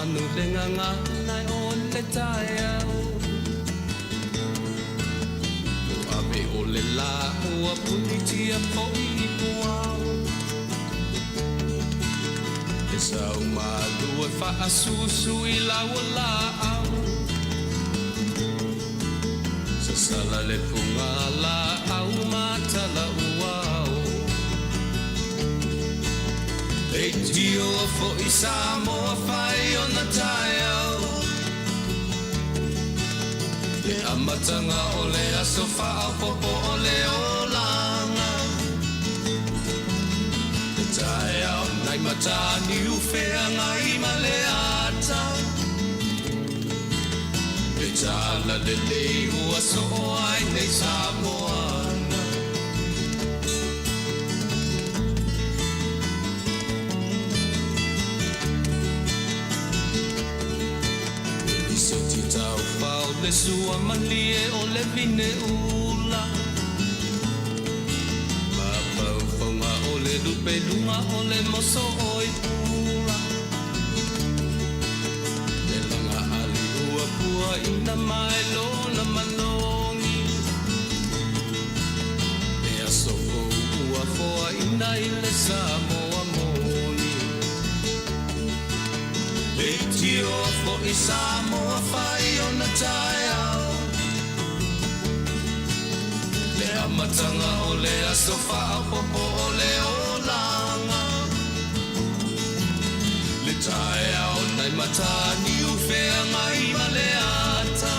manu le gagana o le taeao. Ua ave o le lā ua punitia foi i puao. E sau malu e faasusu i laua laau. Sasala le puga laau ma tala uao. Leitio foi Samoa fai ona taeao. Le amataga o le aso faaopoopo o le olaga. Le taeao nai Mataniu feagai ma le ata. Le tala lelei ua soo ai nei Samoana. Lisiti taufao le sua malie o le vine ula. Mafaufauga o le lupe luga o le moso oi pula. Le laga ali ua pua ina mai lona manogi. Le aso fou ua foaina i le Samoa moni. Leitioa foi Samoa fai ona taeao. Le amataga o le aso faaopoopo o le olaga. Le taeao nai Mataniu feagai ma le ata.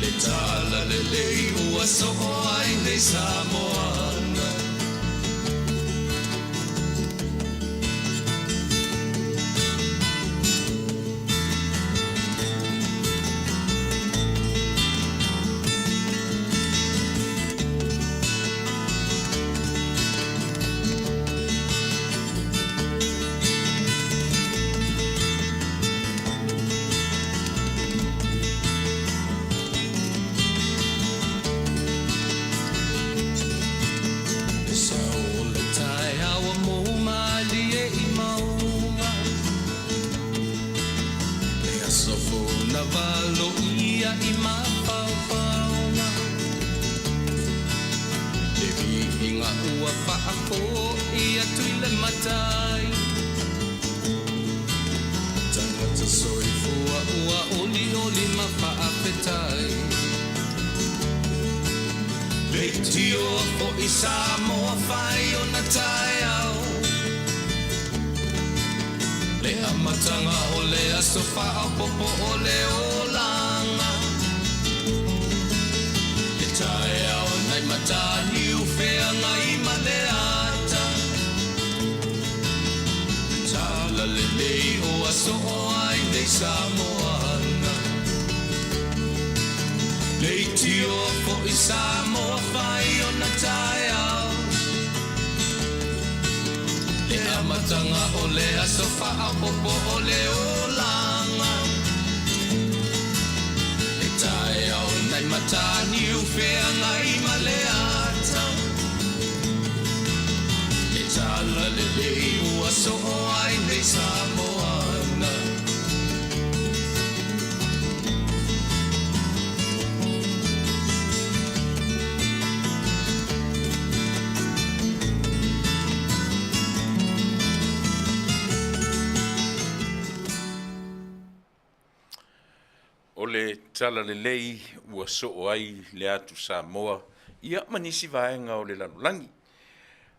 Le tala lelei ua soo ai nei Samoana. Le sao o le taeao ua mou malie i mauga. Le aso fou na valoia i mafaufauga. Le viiga ua faafoi atu i le matai. Tagata soifua ua olioli ma faafetai. Leitioa foi Samoa fai ona taeao. Le amataga o le aso faaopoopo o le olaga. Le taeao nai Mataniu feagai ma le ata. Le tala lelei ua soo ai nei Samoana. Leitioa foi Samoa fai ona taeao. Le amataga o le aso faaopoopo o le olaga. Le taeao nai Mataniu feagai ma le ata. Le tala lelei ua soo ai nei Samoana. O le tala lelei ua soo ai le atu Samoa ia ma nisi vaega o le lalolagi.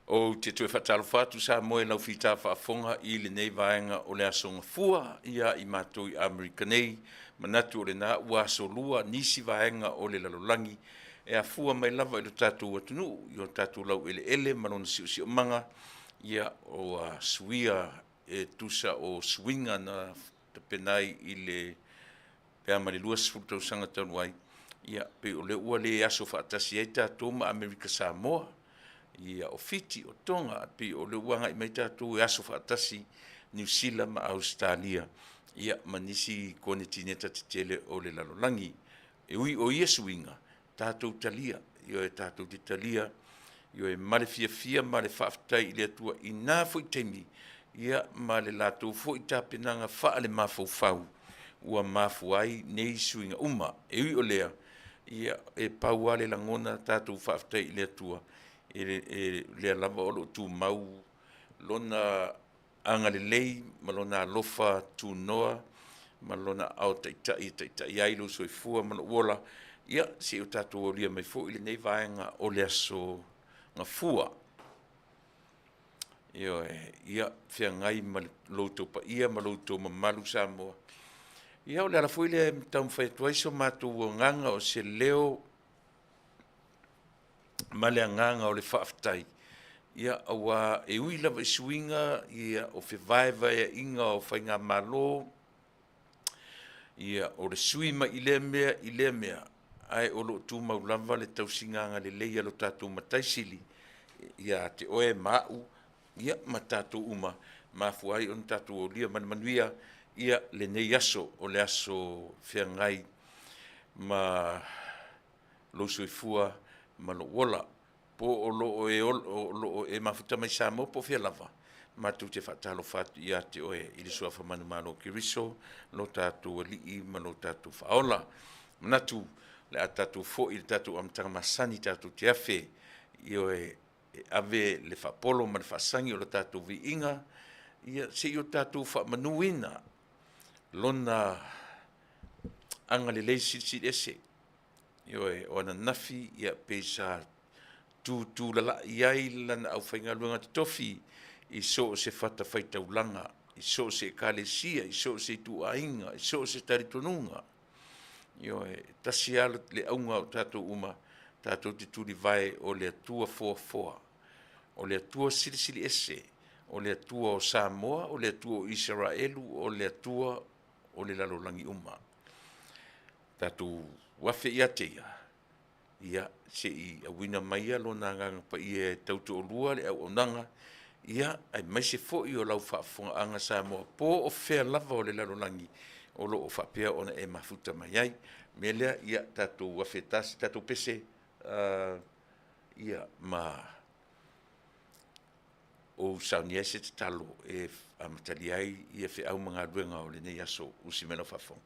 Ou te toe faatalofa atu Samoa i lau fita faafofoga i lenei vaega o le Aso Gafua ia i matou i Amerika nei. Manatu o lena ua asolua nisi vaega o le lalolagi e afua mai lava i lo tatou atunuu, i o tatou laueleele ma lona siosiomaga, ia ua suia e tusa o suiga na tapena ai i le pe a ma le 20 tausaga talu ai, ia pei o lea ua le aso faatasi ai tatou ma Amerika Samoa, ia o Fiti, o Tonga, pei o lea ua agai mai tatou e aso faatasi Niu Sila ma Ausetalia, ia ma nisi konetineta tetele o le lalolagi. E ui o ia suiga, tatou talia, ioe, tatou te talia, ioe, ma le fiafia ma le faafetai i le Atua i na foi taimi. ia, ma le latou foi tapenaga faale-mafaufau ua mafua ai nei suiga uma. E ui o lea, ia, e pau lava le lagona tatou faafetai i le Atua, e, e, lea lava o lo o tumau lona agalelei ma lona alofa tunoa ma lona aao taitai e taitai ai lou soifua ma lou ola, ia, se i o tatou aulia mai foi lenei vaega o le aso Gafua. Ioe, ia feagai ma lo outou paia ma lo outou mamalu Samoa. Ia o le ala foi lea e taumafai atu ai so matou agaga o se leo ma le agaga o le faafetai, ia aua e ui lava i suiga ia o fevaevaeaiga o faigamalo, ia o le sui mai i lea mea i lea mea, ae o lo o tumau lava le tausiga agalelei a lo tatou Matai Sili ia te oe ma au, ia ma tatou uma, mafua ai ona tatou aulia ma le manuia ia lenei aso, o le aso feagai ma lou soifua ma lou ola. Po o lo o e, o lo o e mafuta mai Samoa po o fea lava, matou te faatalofa atu ia te oe i le Suafa Manumalo o Keriso, lo tatou Alii ma lo tatou Faaola. Manatu, le a tatou foi i le tatou amataga masani tatou te afe, ioe, e ave le faapolo ma le faasagi o le tatou viiga, ia se i o tatou faamanuina lona agalelei silisili ese. Ioe, o ananafi ia pei sa tutulalai ai lana aufaigaluega totofi i so o se fatafaitaulaga, i so o se ekalesia, i so o se ituaiga, i so o se talitonuga. Ioe, e tasi lava le auga o tatou uma, tatou te tulivae o le Atua foafoa, o le Atua silisili ese, o le Atua o Samoa, o le Atua o Isaraelu, o le Atua o le lalolagi uma. Tatou afe ia te ia, ia se i auina mai ia lona Agaga Paia e tautoalua le auaunaga, ia aemaise foi o lau faafofogaaga Samoa po o fea lava o le lalolagi o lo o faapea ona e mafuta mai ai. O le mea lea, ia tatou afe tasi tatou pese ia ma ou saunia ai se tatalo e amatalia ai ia feau ma galuega o lenei aso. Usi mai lau faafofoga.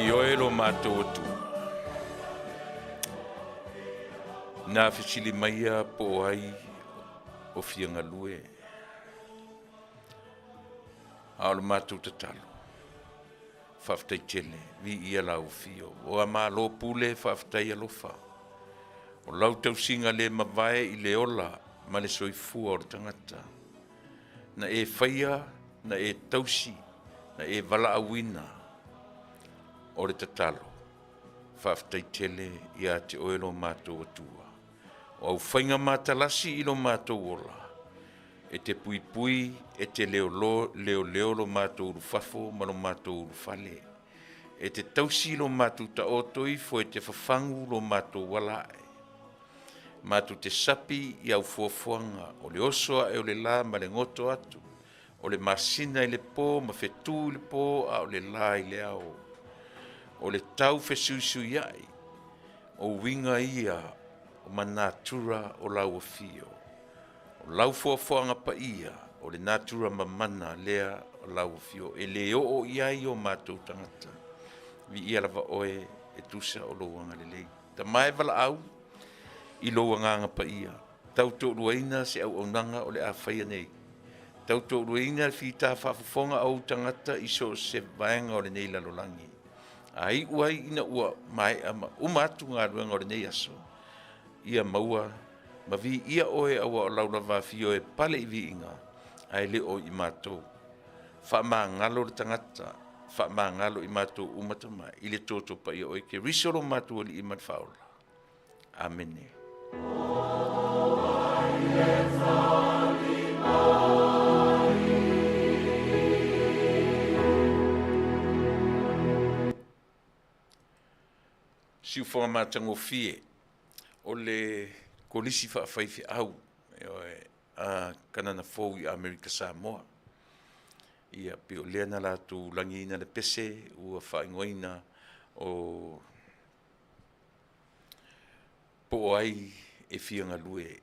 Ioe lo matou Atua. Na fesili maia po o ai o fia galue. A o le matou tatalo, faafetai tele, viia lau afio. Ua malo pule, faafetai alofa. O lau tausiga le mavae i le ola ma le soifua o le tagata. Na e faia, na e tausi, na e valaauina. O le tatalo, faafetai tele ia te oe lo matou Atua. O au faiga matalasi i lo matou ola, e te puipui, e te leolo, leoleo lo matou ulufafo ma lo matou ulufale. E te tausi lo matou taoto ifo, e te fafagu lo matou ala ae. Matou te sapi i au fuafuaga, o le oso ae o le la ma le goto atu, o le masina i le po ma fetu i le po a o le la i le ao. O le tau fesuisuiai, o uiga ia o ma natura o lau afio. O lau foafoaga paia, o le natura mamana lea o lau afio e le oo i ai o matou tagata. Viia lava oe e tusa o lou agalelei. Tama e valaau i lou agaga paia, tautoaluaina se auaunaga o le a faia nei. Tautoaluaina le fita faafofoga a ou tagata i so o se vaega o lenei lalolagi. A iu ai ina ua maea ma uma atu galuega o lenei aso, ia maua Ma viia oe aua o lau lava afio e pale i viiga, ae le o i matou. Faamagalo le tagata, faamagalo i matou uma tama i le toto paia o Keriso lo matou Alii ma le Faaola. Amene. Siufoga matagofie o le Kolisi Faafaifeau a Kanana Fou i Amerika Samoa. Ia, pei o lea na latou lagiina le pese ua faaigoaina o po o ai e fia galue,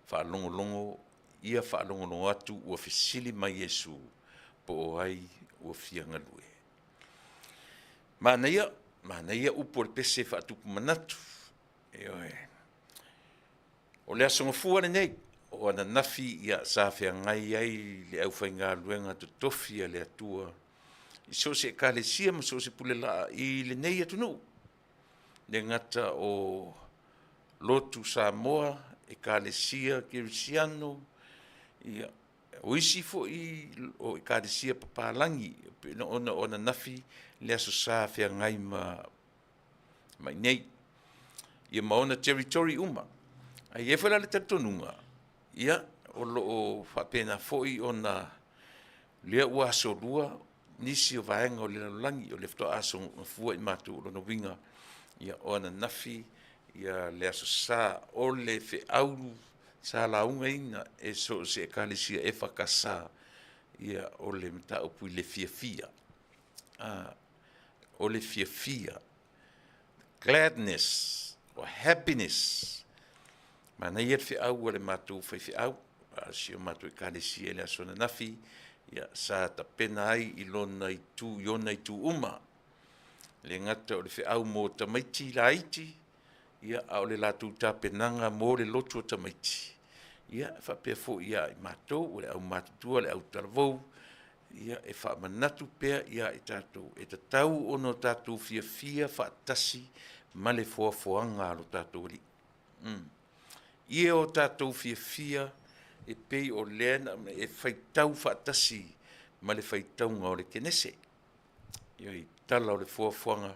faalogologo ia faalogologo atu ua fesili mai Iesu po o ai ua fia galue. Manaia, manaia upu o le pese e faatupu manatu. Ioe. O le Aso Gafua lenei o ananafi ia sa feagai ai le aufaigaluega totofi a le Atua i so o se Ekalesia ma so o se pulelaa i lenei atunuu, e le gata o Lotu Samoa, Ekalesia Kerisiano, ia, o isi foi o Ekalesia papalagi, ona o ananafi le Aso Sa feagai ma i inei, ia ma ona territory uma. Ae i ai foi la le talitonuga, ia, o lo o faapena foi ona lea ua asolua nisi o vaega o le lalolagi, o lea faatoa aso Gafua i matou. O lona uiga, ia, o ananafi ia le Aso Sa o le feau sa laugaina e so o se Ekalesia EFKS, ia, o le mataupu i le fiafia. O le fiafia, gladness or happiness. Manaia le feau a le matou faifeau, a si o matou Ekalesia i le aso ananafi, ia, sa tapena ai i lona itu, i ona itu uma. E le gata o le feau mo tamaiti laiti, ia, a o le latou tapenaga mo le lotu o tamaiti, ia, e faapea foi ia i matou o le aumatutua, le autalavou, ia, e faamanatu pea ia i tatou, e tatau ona tatou fiafia faatasi ma le foafoaga a lo tatou Alii. Ia o tatou fiafia e pei o lea na e faitau faatasi ma le faitauga o le Kenese. Ia, i tala o le foafoaga,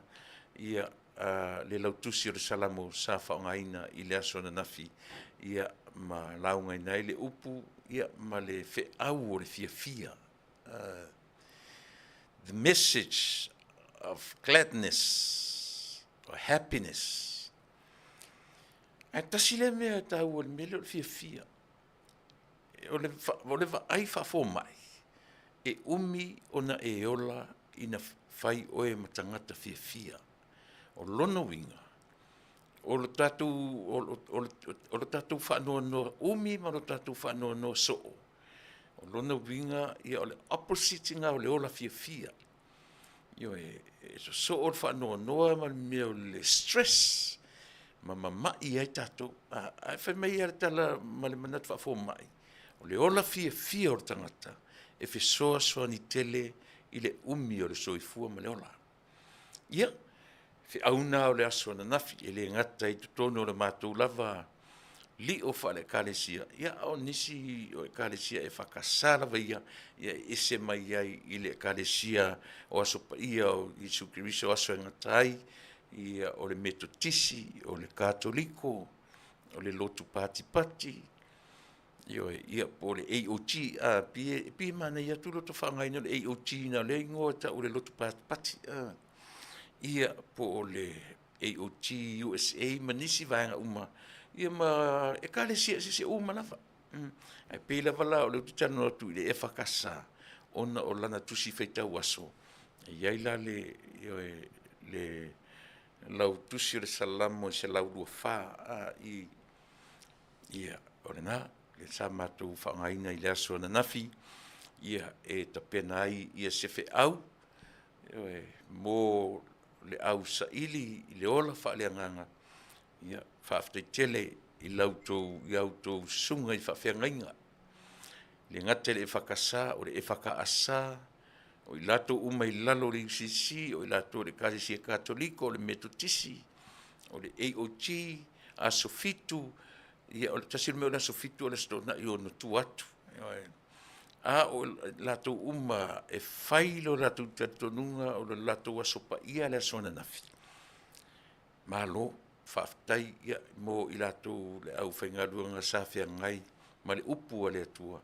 ia, le lautusi o le Salamo sa faaaogaina i le aso ananafi, ia, ma laugaina ai le upu, ia, ma le feau o le fiafia. The message of gladness or happiness. Ae tasi lea mea e taua i le mea lea o le fiafia. O le vaai faafomai, e umi ona e ola ina fai oe ma tagata fiafia. O lona uiga, o le tatou faanoanoa umi ma lo tatou faanoanoa soo, o lona uiga, ia, o le opposite lena o le ola fiafia. Ioe, e sosoo le faanoanoa ma le mea o le stress ma mamai ai tatou. Ae fai mai lava le tala ma le manatu faafomai, o le ola fiafia o le tagata e fesoasoani tele i le umi o le soifua ma le ola. Ia, feau na o le aso ananafi, e le gata i totonu o le matou lava lio faale-Ekalesia, ia, a o nisi o Ekalesia EFKS lava ia, ia e ese mai ai i le Ekalesia o Aso Paia o Iesu Keriso o aso e gata ai, ia, o le Metotisi, o le Katoliko, o le Lotu Patipati, ioe, ia, po o le AOG, a, pei e manaia atu le faaaogaina o le AOG na o lea igoa e tau o le Lotu Patipati, a, ia, po o le AOG USA ma nisi vaega uma, ia, ma Ekalesia eseese uma lava. Ae pei lava la o lea ou te talanoa atu i le EFKS, ona o lana tusi faitau aso, e i ai la le, ioe, le lautusi o le Salamo e 124, a, i, ia, o lena, le sa matou faaaogaina i le aso ananafi, ia, e tapena ai ia se feau, ioe, mo le au saili i le ola faaleagaga. Ia, faafetai tele i la outou, i a outou susuga i faafeagaiga, e le gata i le EFKS, o le EFKS, o i latou uma i lalo o le UCC, o i latou o le Ekalesia Katoliko, o le Metotisi, o le AOG, Aso Fitu. Ia, o le tasi o le mea o le aso 7 o le Aso Toonai o ona tua atu. Ioe. A o latou uma e fai lo latou talitonuga o le latou aso paia le aso ananafi. Malo, faafetai ia, mo i latou le aufaigaluega sa feagai ma le upu a le Atua,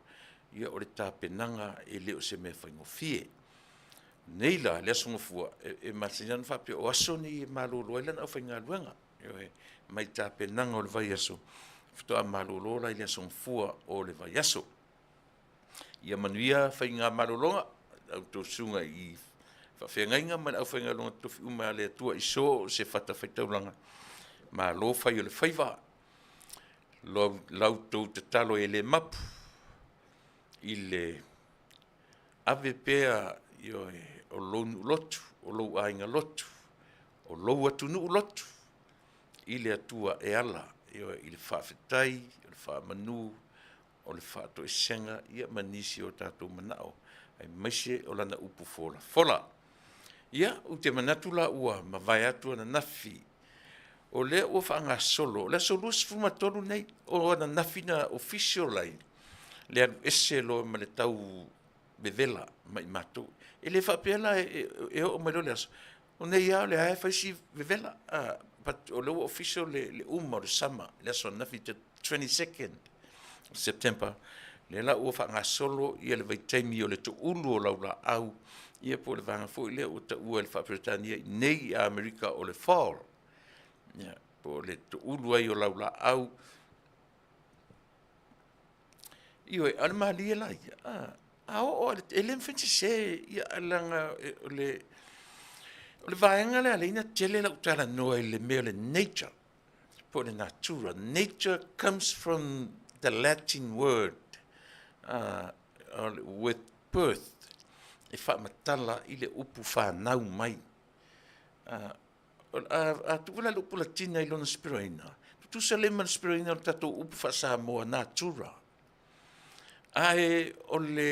ia o le tapenaga e le o se mea faigofie. Nei la le Aso Gafua, e masani lava ona faapea o aso nei e malolo ai lana aufaigaluega, ioe, mai tapenaga o le vaiaso, faatoa malolo la i le aso Gafua o le vaiaso. Ia manuia faigamalologa a outou susuga i faafeagaiga ma le aufaigaluega totofi uma a le Atua i so o se fatafaitaulaga, malo fai o le faiva. La outou tatalo e le mapu i le ave pea, ioe, o lou nuu lotu, o lou aiga lotu, o lou atunuu lotu i le Atua e ala, ioe, i le faafetai, o le faamanu, o le faatoesega ia ma nisi o tatou manao, aemaise o Lana upu folafola. Ia, ou te manatu la ua mavae atu ananafi, o lea ua faagasolo, o le aso 23 nei, o ananafi na official ai le alu ese loa ma le tau vevela ma i matou. E le faapea la e oo mai loa le aso, o nei lava o lea e fai si vevela, but o lea ua official le uma o le summer i le aso ananafi the 22nd September, lea la ua faagasolo le vaitaimi o le toulu o laulaau, ia po o le vaega foi lea ua taua e le faa-Peretania i inei i Amerika o le fall, ia, po o le toulu ai o laulaau. Ioe, a o le malie la ia, a oo lava i le, e le mafai ona sese, ia leaga o le vaega lea e ala ai ona tele lau talanoa i le mea o le nature po o le natura. Nature comes from the Latin word with birth, e faamatala i le upu fanau mai. A tuu la le upu Latina i lona sipiroina, tutusa lelei ma le sipiroina o le tatou upu faa-Samoa natura. Ae o le,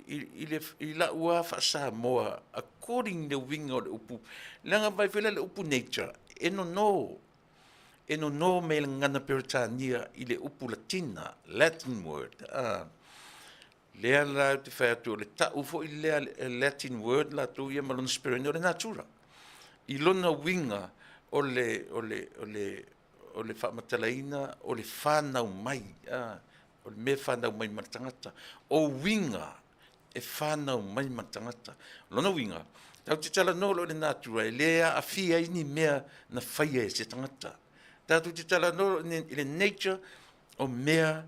i, le, i lau lava faa-Samoa according i le uiga o le upu, leaga vaai foi la i le upu nature, e nono, e nono mai le gagana Peretania i le upu Latina, Latin word. Lea la ou te fai atu o le tau foi lea Latin word latou ia ma lona spelling o le natura. I lona uiga o le, o le, o le, o le faamatalaina o le fanau mai, o le mea e fanau mai ma le tagata. O uiga e fanau mai ma le tagata. O lona uiga, tatou te talanoa loa i le natura, e le aafia ai ni mea na faia e se tagata. Tatou te talanoa loa i le nature, o mea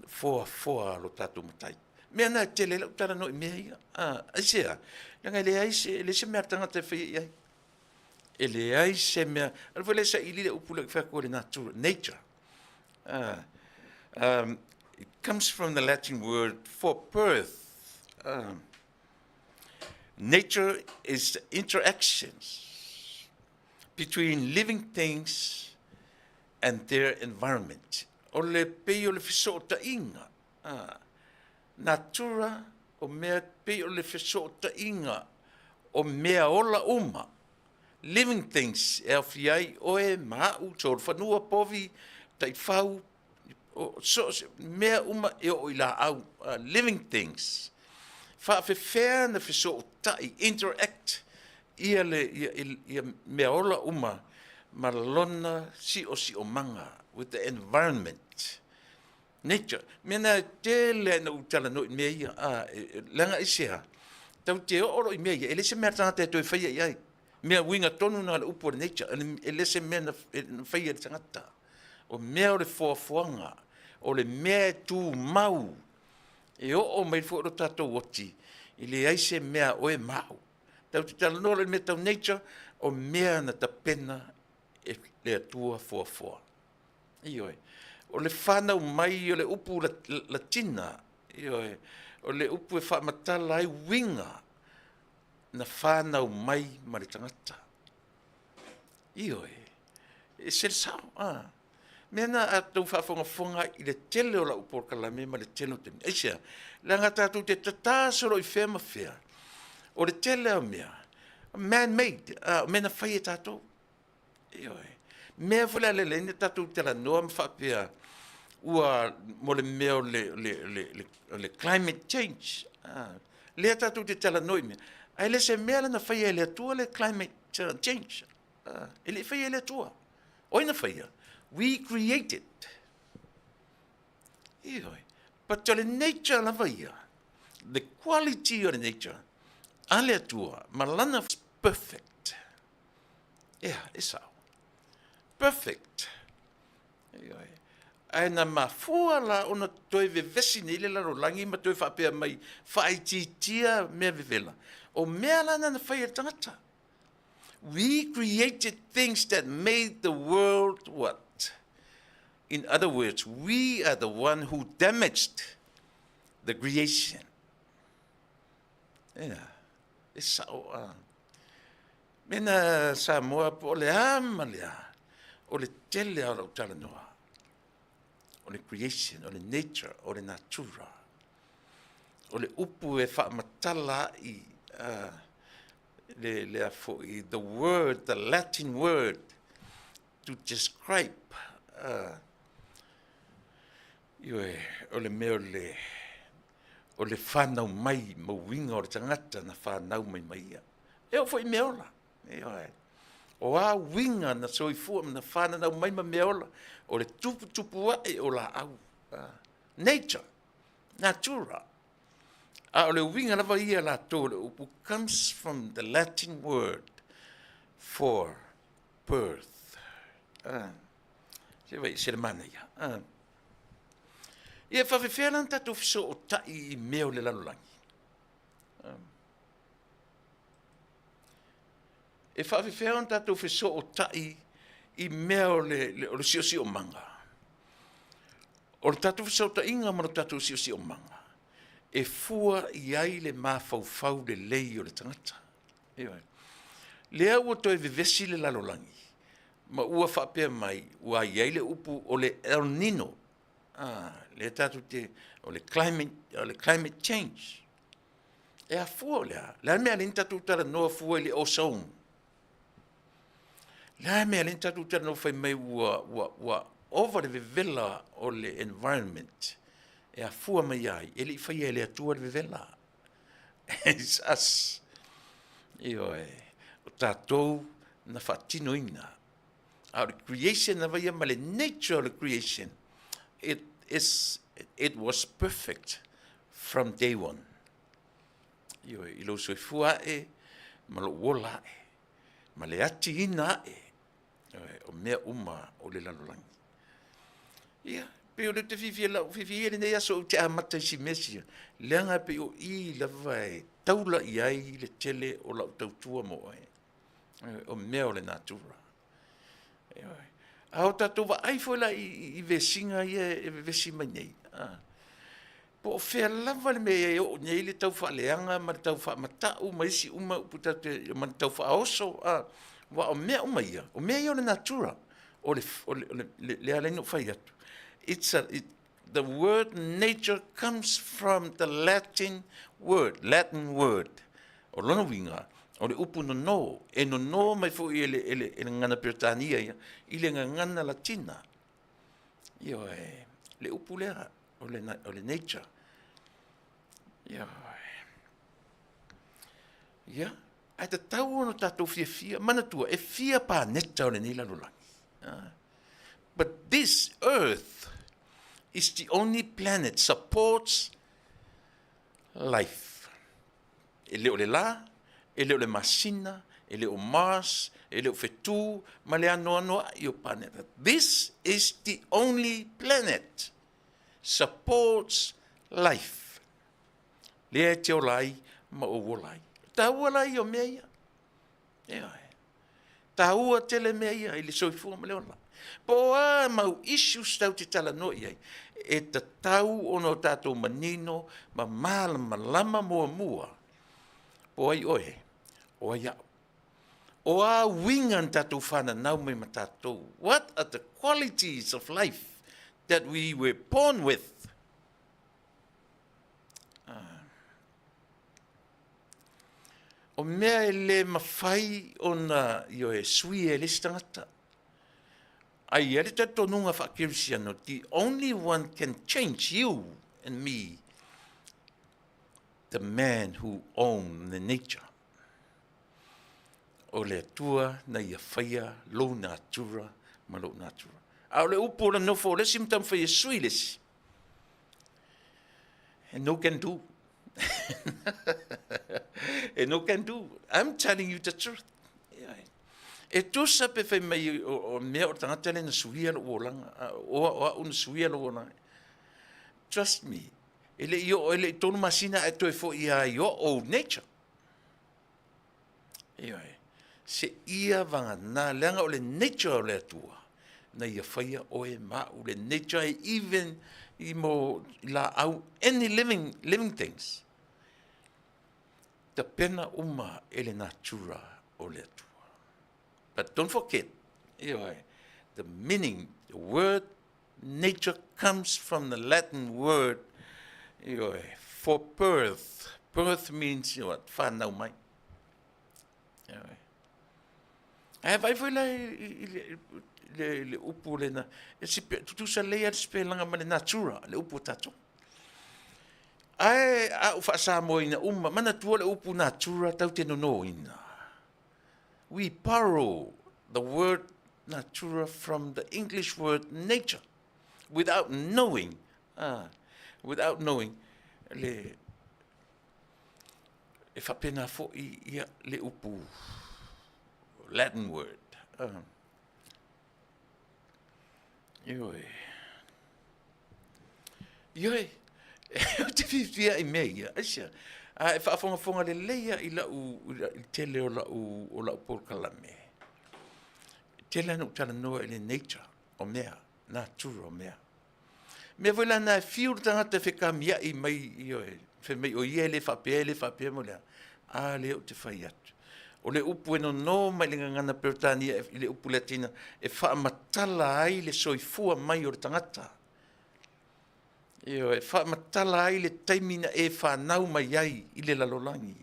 foafoa a lo tatou Matai. Mea na e tele ai lau talanoa i mea ia. Aisea? Leaga e leai se, e leai se mea a le tagata e faia i ai. E leai se mea, alu foi lea e saili le upu lea ou te fai atu ai le natura, nature. It comes from the Latin word for birth. Nature is the interactions between living things and their environment. O le pei o le fesootaiga, natura o mea pei o le fesootaiga o mea ola uma, living things, e aofia ai oe ma au, solofanua, povi, taifau, so o se mea uma e oo i laau, living things. Faafefea na fesootai, interact ia le ia, ia mea ola uma ma lona siosiomaga, with the environment. Nature. Mea na e tele ai na ou talanoa i mea ia, a, leaga aisea, tatou te oo loa i mea ia, e leai se mea a le tagata e toe faia i ai. Mea uiga tonu na o le upu o le nature, e le se mea na faia e le tagata. O mea o le foafoaga, o le mea e tumau, e oo mai foi lo tatou oti, e leai se mea a oe ma au. Tatou te talanoa loa i le mea tau nature, o mea na tapena e le Atua foafoa. Ioe. O le fanau mai o le upu Latina, ioe, o le upu e faamatala ai uiga na fanau mai ma le tagata. Ioe, e ese le sao. A. Mea na a tou faafogafoga i le tele o lau polokalame ma le tele o taimi. Aisea? Leaga tatou te tata solo i fea ma fea. O le tele o mea, man made, o mea na fai e tatou. Ioe. Mea foi la lelei na tatou talanoa ma faapea ua mo le mea o le, le, le, le, le climate change. Ah, lea tatou te talanoa i mea, ae le se mea la na faia e le Atua le climate change. Ah, e le i faia e le Atua. O ai na faia? We created. Ioe. But o le nature lava ia, the quality o le nature, a le Atua, ma lana perfect. Ea, e sao. Perfect. Ioe. Ae na mafua la ona toe vevesi nei le lalolagi ma toe faapea mai faaitiitia mea vevela. O mea la na na faia e le tagata. We created things that made the world what? In other words, we are the one who damaged the creation. Ea, e sao a. Mena Samoa po o le a ma le a, o le tele a o lau talanoa, o le creation, o le nature, o le natura, o le upu e faamatala ai uh, le, le a foi, the word, the Latin word to describe uh, ioe, o le mea o le, o le whanau mai ma uiga o le tagata na whanau mai mai ia. E oo foi i mea ola. Ioe. O a uiga na soifua na whananau mai ma mea ola, o le tuputupu ae o laau. Uh, nature, natura. A o le uiga lava ia latou o le upu comes from the Latin word for birth. Ah, se vai, se le manaia. Ah. Ia faafefea la ona tatou fesootai i mea o le lalolagi? Ah. E faafefea ona tatou fesootai i mea o le, le, o le siosiomaga? O le tatou fesootaiga ma le tatou siosiomaga, e fua i ai le mafaufau lelei o le tagata. Ioe. Lea ua toe vevesi le lalolagi, ma ua faapea mai, ua i ai le upu o le El Nino. Ah, lea tatou te, o le climate, o le climate change. E afua o le a? Le a le mea lea na tatou talanoa fua i le ozone? Le a le mea lea na tatou talanoa fai mai ua, ua, ua ova le vevela o le environment e afua mai ai, e le i faia e le Atua le vevela. It's us. Ioe, o tatou na faatinoina. A o le creation lava ia ma le nature o le creation, it, is, it was perfect from day one. Ioe, i lou soifua ae ma lou ola ae, ma le atiina ae, ioe, o mea uma o le lalolagi. Ia, pei o le te fiafia lau fiafia ia lenei aso ou te amata i si mea sia, leaga pei o i lava e taula i ai le tele o lau tautua mo oe. O mea o le natura. Ioe. A o tatou vaai foi la i, i vesiga ia e vevesi mai nei. A. Po o fea lava le mea e oo nei le tau faaleaga ma le tau faamatau ma isi uma upu tatou te, ma le tau faaoso, a. Aua o mea uma ia, o mea ia o le natura, o le, o le, o le, le, le ala ai ona ou fai atu. It's a, it, the word nature comes from the Latin word, Latin word. O lona uiga, o le upu nonō, e nonō mai foi e le, e le, e le gagana Peretania ia, i le gagana Latina. Ioe, le upu lea, o le, o le nature. Ioe. Ia, ae tatau ona tatou fiafia, manatua, e fia paneta o lenei lalolagi. Ah. But this earth is the only planet supports life. E le o le lā, e le o le masina, e le o Mars, e le o whetū, ma le anoanoa'i o paneta. This is the only planet supports life. Lea e te ola ai ma ou ola ai. Tāua la ia o mea ia. Ioe. Tāua tele mea ia i le soifua ma le ola. Po o a mau issues tau te talanoa i ai, e tatau ona o tātou manino ma mālamalama muamua po ai oe, o ai au. O a uiga na tātou whananau mai ma tātou. What are the qualities of life that we were born with? O mea e le mawhai ona ioe sui e le isi tagata. Ae i ai le talitonuga faakerisiano, the only one can change you and me, the man who own the nature. O le Atua na ia faia lou natura ma lou natura. A o le upu o le nofo o le isi ma taumafai e sui le isi. And no can do. And no can do. I'm telling you the truth. E tusa pe fai mai o mea o le tagata lea na suia lou olaga, o au na suia lou olaga. Trust me, e le i oo, e le i tolu masina ae toe foi lava i o nature. Ioe. Seia vagana, leaga o le nature o le Atua, na ia faia oe ma au, le nature e even i mo laau, any living, living things. Tapena uma e le natura o le Atua. But don't forget, ioe, the meaning, the word nature comes from the Latin word, ioe, for birth. Birth means, you know what, whanau mai. Ioe. Ae vaai foi la i le upu lena, e tutusa lelei lava le sipelaga ma le natura, le upu a tatou. Ae a ou faa-Samoaina uma, manatua le upu natura tatou te nonoina. We borrow the word natura from the English word nature without knowing, without knowing le e faapena foi ia le upu Latin word. Ioe. Ioe, ou te fiafia i mea ia, aisea? A e faafogafoga lelei lava i lau, i le tele o lau, o lau polokalame, e tele lava ina ou talanoa i le nature o mea, natura o mea. Mea foi la na e fiu le tagata e fekamia'i mai, ioe, fai mai o ia e le faapea, e le faapea mo le a. A lea ou te fai atu. O le upu e nono mai le gagana Peretania i le upu Latina e faamatala ai le soifua mai o le tagata. Ioe, e faamatala ai le taimi na e fanau mai ai i le lalolagi.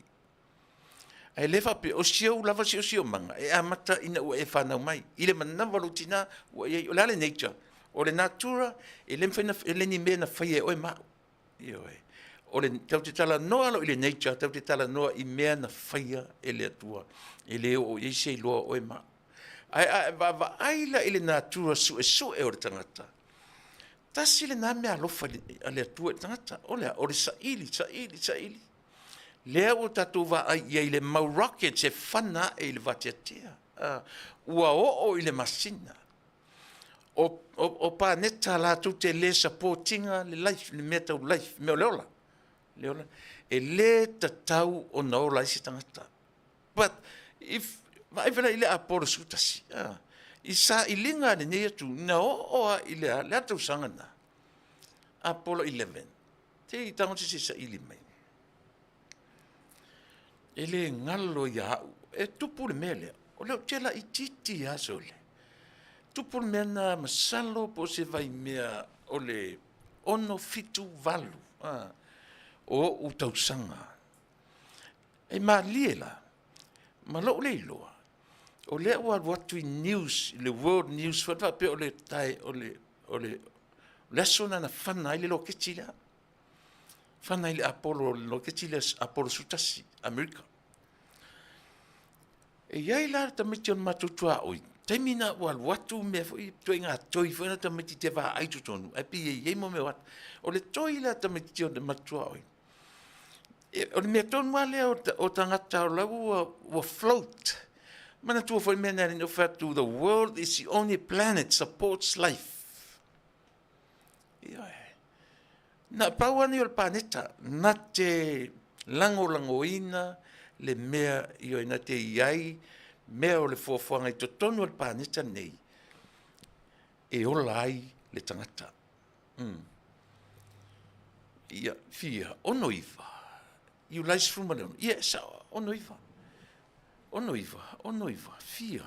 Ae le faapea, o si ou lava siosiomaga e amata ina ua e fanau mai. I le manava o lou tina ua i ai, o le a le nature? O le natura, e le mafai ona, e le ni mea na faia e oe ma au. Ioe. O le, tatou te talanoa loa i le nature, tatou te talanoa i mea na faia e le Atua. E le oo i ai se iloa o oe ma au. Ae a e vaavaai la i le natura suesue o le tagata, tasi lena mea alofa a le Atua i le tagata, o le a? O le saili, saili, saili. Lea ua tatou vaai i ai i le mau rockets e fana ae i le vateatea. Ua oo i le masina. O, o, o paneta latou te le support ina le life, le mea tau life, mea o le ola. Le ola. E le tatau ona ola ai se tagata. But if, vaai fela i le Apollo 11, i sailiga a lenei atu, na oo lava i le a, le a tausaga na? Apollo 11. Te i tago se saili mai. E le galo ia au. E tupu le mea lea. O lea ou te laitiiti lava sole. Tupu le mea na masalo po o se vaimea o le 6, 7, 8 o ou tausaga. E malie la, ma lou le iloa, o lea ua alu atu i news, i le world news foi faapea o le tae, o le, o le, o le aso lena na fana ai le loketi lea. Fana ai le Apollo, le loketi lea Apollo 11, Amerika. E i ai la le tamaiti o le matou tuaoi, taimi na ua alu atu mea foi, ituaiga toi foi na tamaiti te vaai totonu, ae pei e i ai mo mea o ata. O le toi la tamaiti o le matou tuaoi, o le mea tonu lava lea o tagata o la ua, ua float. Manatua foi le mea na alii fai atu, the world is the only planet supports life. Ioe. Na pau lava nei o le paneta na te lagolagoina le mea, ioe, na te i ai mea o le fuafuaga i totonu o le paneta lenei e ola ai le tagata. Ia, fia, 69, Iulai 16, ia, e sao, 69, 69, 69, fia,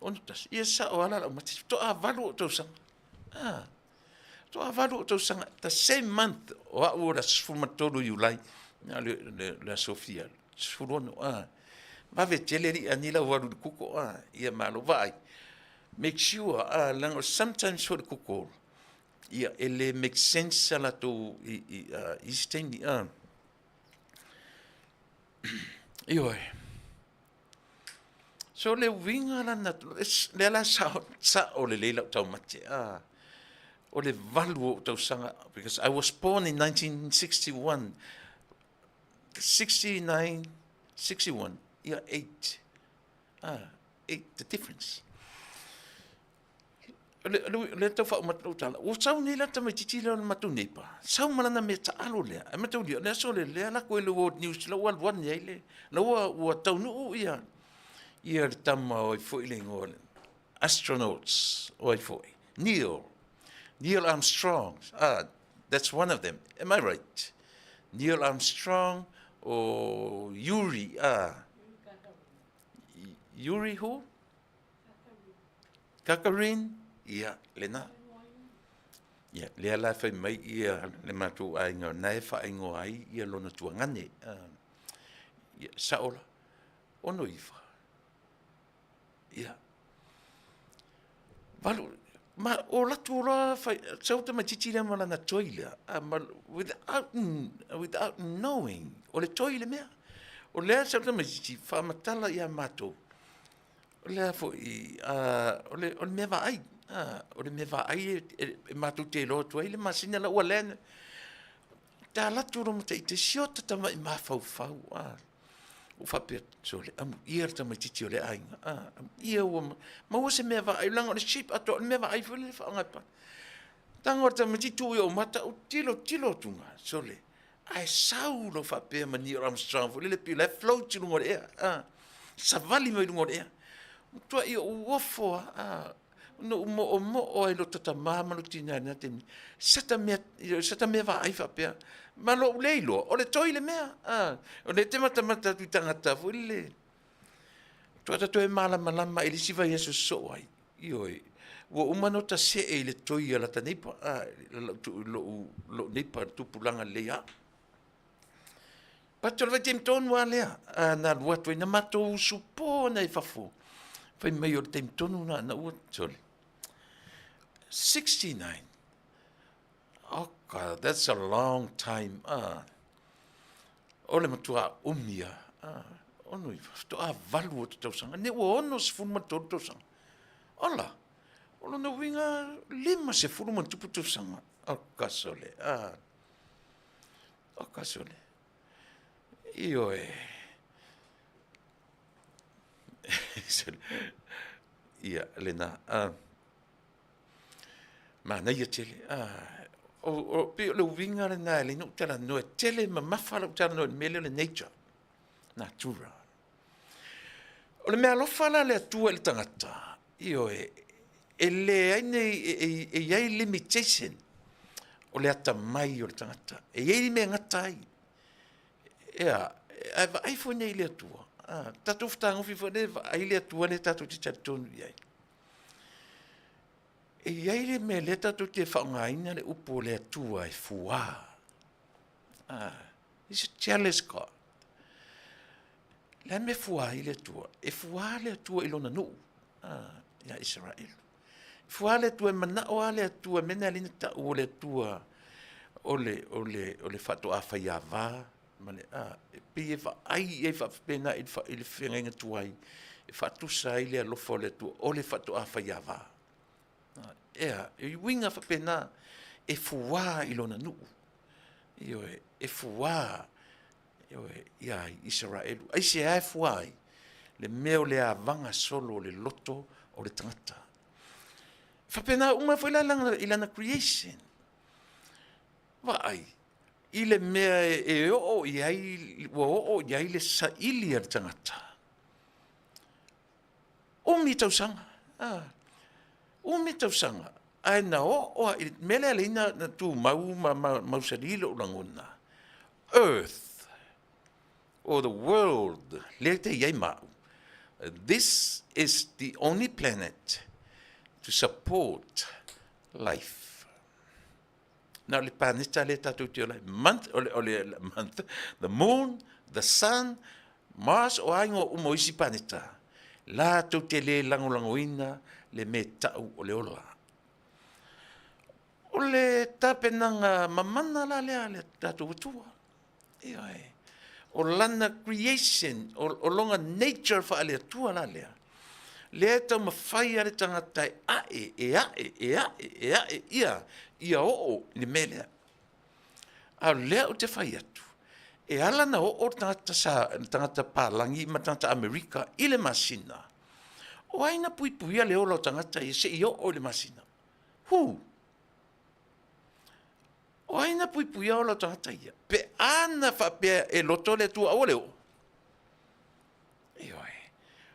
61, ia, e sao lava la lau mate, faatoa 8 ou tausaga, faatoa 8 ou tausaga, the same month o au o le aso 13 o Iulai, le aso fia, 16, vave tele alii Anila ua alu i le kuko, ia malo, vaai. Make sure, a, leaga sometimes foi le Google, ia, e le make sense a latou i, i, uh, isi taimi, a. Ioe. So le uiga la na, lea la sao, sao lelei lau taumate, a. O le valu o ou tausaga, because I was born in 1961, 69, 61, ia, 8, ah, 8, the difference. O le, o le, tau faauma atu lau tala, ua sau nei la tamaitiiti lea o le matou neighbor, sau ma lana mea taalo lea, ae mataulia, o le aso lea, lea lako i le World News, la ua alu ane ai le, la ua, ua taunuu ia, ia le tama o ai foi le igoa, astronauts o ai foi, Neil, Neil Armstrong, ah, that's one of them, am I right? Neil Armstrong o Yuri, ah, Yuri who? Gagarin, ia, lena. Ia, lea la e fai mai ia le matou aiga, na e faaigoa ai ia lona tuagane. Uh, ia, sao la, 69. Ia. Valu, ma o latu loa fai, sau tamaitiiti lea ma lana toi lea, a, ma, without, without knowing, o le toi le mea. O lea sau tamaitiiti, faamatala ia matou, O le a foi, o le, o le mea vaai, o le mea vaai e, e, e matou te iloa atu ai le masina la ua lea ta alu atu loa ma taite siota tamai mafaufau a ua faapea sole amuia le tamaitiiti o le aiga a amuia ua maua se mea vaai leaga o le shape atoa o le mea vaai foi lele faaaoga e pa tago le tamaitiiti tuu i ou mata ou tilo tilo atu sole ae sau loa faapea ma Neil Armstrong foi lele pei o la e float i luga o le ea, a, savali mai luga o le ea. Matuai ou ofo lava, a, na ou moomoo ai i lota tama ma lou tina i lena taimi, sata mea, sata mea vaai faapea, ma lou le iloa, o le toi le mea, a, o lea e te matamata atu i tagata foi lele, faatoa ta toe malamalama i le isi vaiaso sosoo ai, Ioe, ua uma ona ota see i le toi a lata neighbour, a, lou, lou neighbour, le tupulaga lelei a. But o le vaitaimi tonu lava lea, a, na alu atu ai, na matou usu po ana i fafo, fai mai o le taimi tonu lena na ua, sole, 69, oh God, that's a long time, ah. O le matua umi lava, ah, 69, faatoa valu o te tausaga, nei ua 63 tausaga. Ola, o lona uiga 50 ma tupu tausaga. O ka sole, ah, o ka sole. Ioe. Ia, lena. Ah. Manaia tele. Ah, o, o, pei o le uiga lena e leai na ou talanoa, e tele mamafa lau talanoa i le mea lea o le nature, natura. O le mea alofa la le Atua i le tagata, ioe, e leai nei, e, e, e i ai limitation o le atamai o le tagata. E i ai le mea e gata ai. Ea, ae vaai foi nei i le Atua. Ah, tatou fetagofi foi lea, vaai le Atua lea tatou te talitonu i ai. E i ai le mea lea tatou te faaaogaina le upu o le Atua e fuā. Ah, he's a jealous God. Le a mea fuā ai le Atua? E fuā le Atua i lona nuu, ah, ia Isaraelu. E fuā le Atua, e manao lava le Atua, mea na alii na tau o le Atua o le, o le, o le faatoa faiava, ma le, a, e pei e vaai i ai faapena i le, i le feagaiga tuai, e faatusa ai le alofa o le Atua, o le faatoa faiava. Ea, e uiga faapena, e fuā i lona nuu. Ioe, e fuā, ioe, ia Isaraelu. Aisea e fuā ai? Le mea o le avaga solo o le loto o le tagata. Faapena uma foi la i lana creation. Vaai, i le mea e oo i ai, ua oo i ai le saili a le tagata. Umi tausaga, a, umi tausaga, ae na oo lava i le mea lea alii na tumau ma mausali lou lagona, earth or the world lea te i ai ma au, this is the only planet to support life. Na o le paneta lea tatou te ola ai, month, o le, o le month, the moon, the sun, Mars, o a ingoa uma o isi paneta. Latou te le lagolagoina le mea tau o le ola. O le tapenaga mamana la lea a le tatou Atua. Ioe. O lana creation, o lona nature faale-Atua la lea, lea e taumafai lava le tagata e ae, e ae, e ae, e ae ia, ia oo i le mea lea. A o lea ou te fai atu, e ala ona oo le tagata, sa, le tagata palagi ma le tagata Amerika i le masina, o ai na puipuia le ola o tagata ia se i oo i le masina? Who? O ai na puipuia ola o tagata ia? Pe a na faapea e loto le Atua aua le oo? Ioe,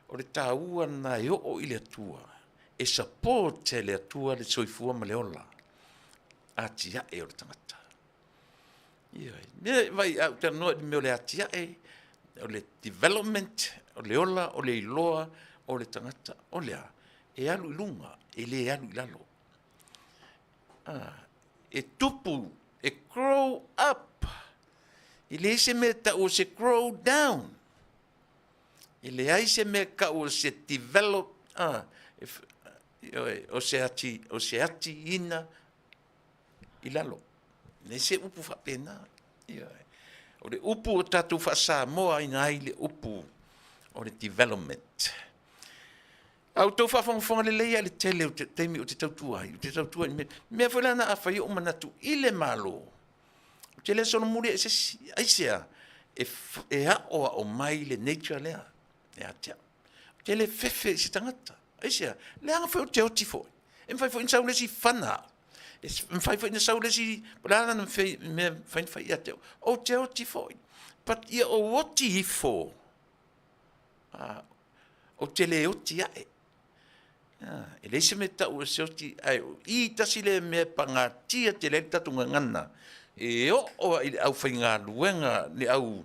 o le taua lena e oo i le Atua, e support e le Atua le soifua ma le ola atiae o le tagata. Ioe, mea vai a ou talanoa i le mea o le atiae, o le development, o le ola, o le iloa o le tagata, o le a? E alu i luga, e le alu i lalo. E tupu, e grow up. E leai se mea e tau o se grow down. E leai se mea e tau o se develop, o se ati, o se atiina i lalo. E leai se upu faapena. Ioe. O le upu o tatou faa-Samoa ina ai le upu o le development. A outou faafogafoga lelei lava i le tele o taimi ou te tautua ai, ou te tautua i mea, mea foi la na a fai ou manatu i le Malo, ou te le solomuli ai i se isi. Aisea? E, e aoao mai le nature lea ia te au. Ou te le fefe i se tagata. Aisea? Leaga foi ou te oti foi. E mafai foi ona sau le isi fana au. E mafai foi ona sau le isi, po o le a lana mea mafai ona fai ia te au. Ou te oti foi. But ia ou oti ifo Ou te le oti ae. E leai se mea e tau o se oti, ae o i tasi lea mea e pagatia tele ai le tatou gagana, e oo lava i le aufaigaluega, le au,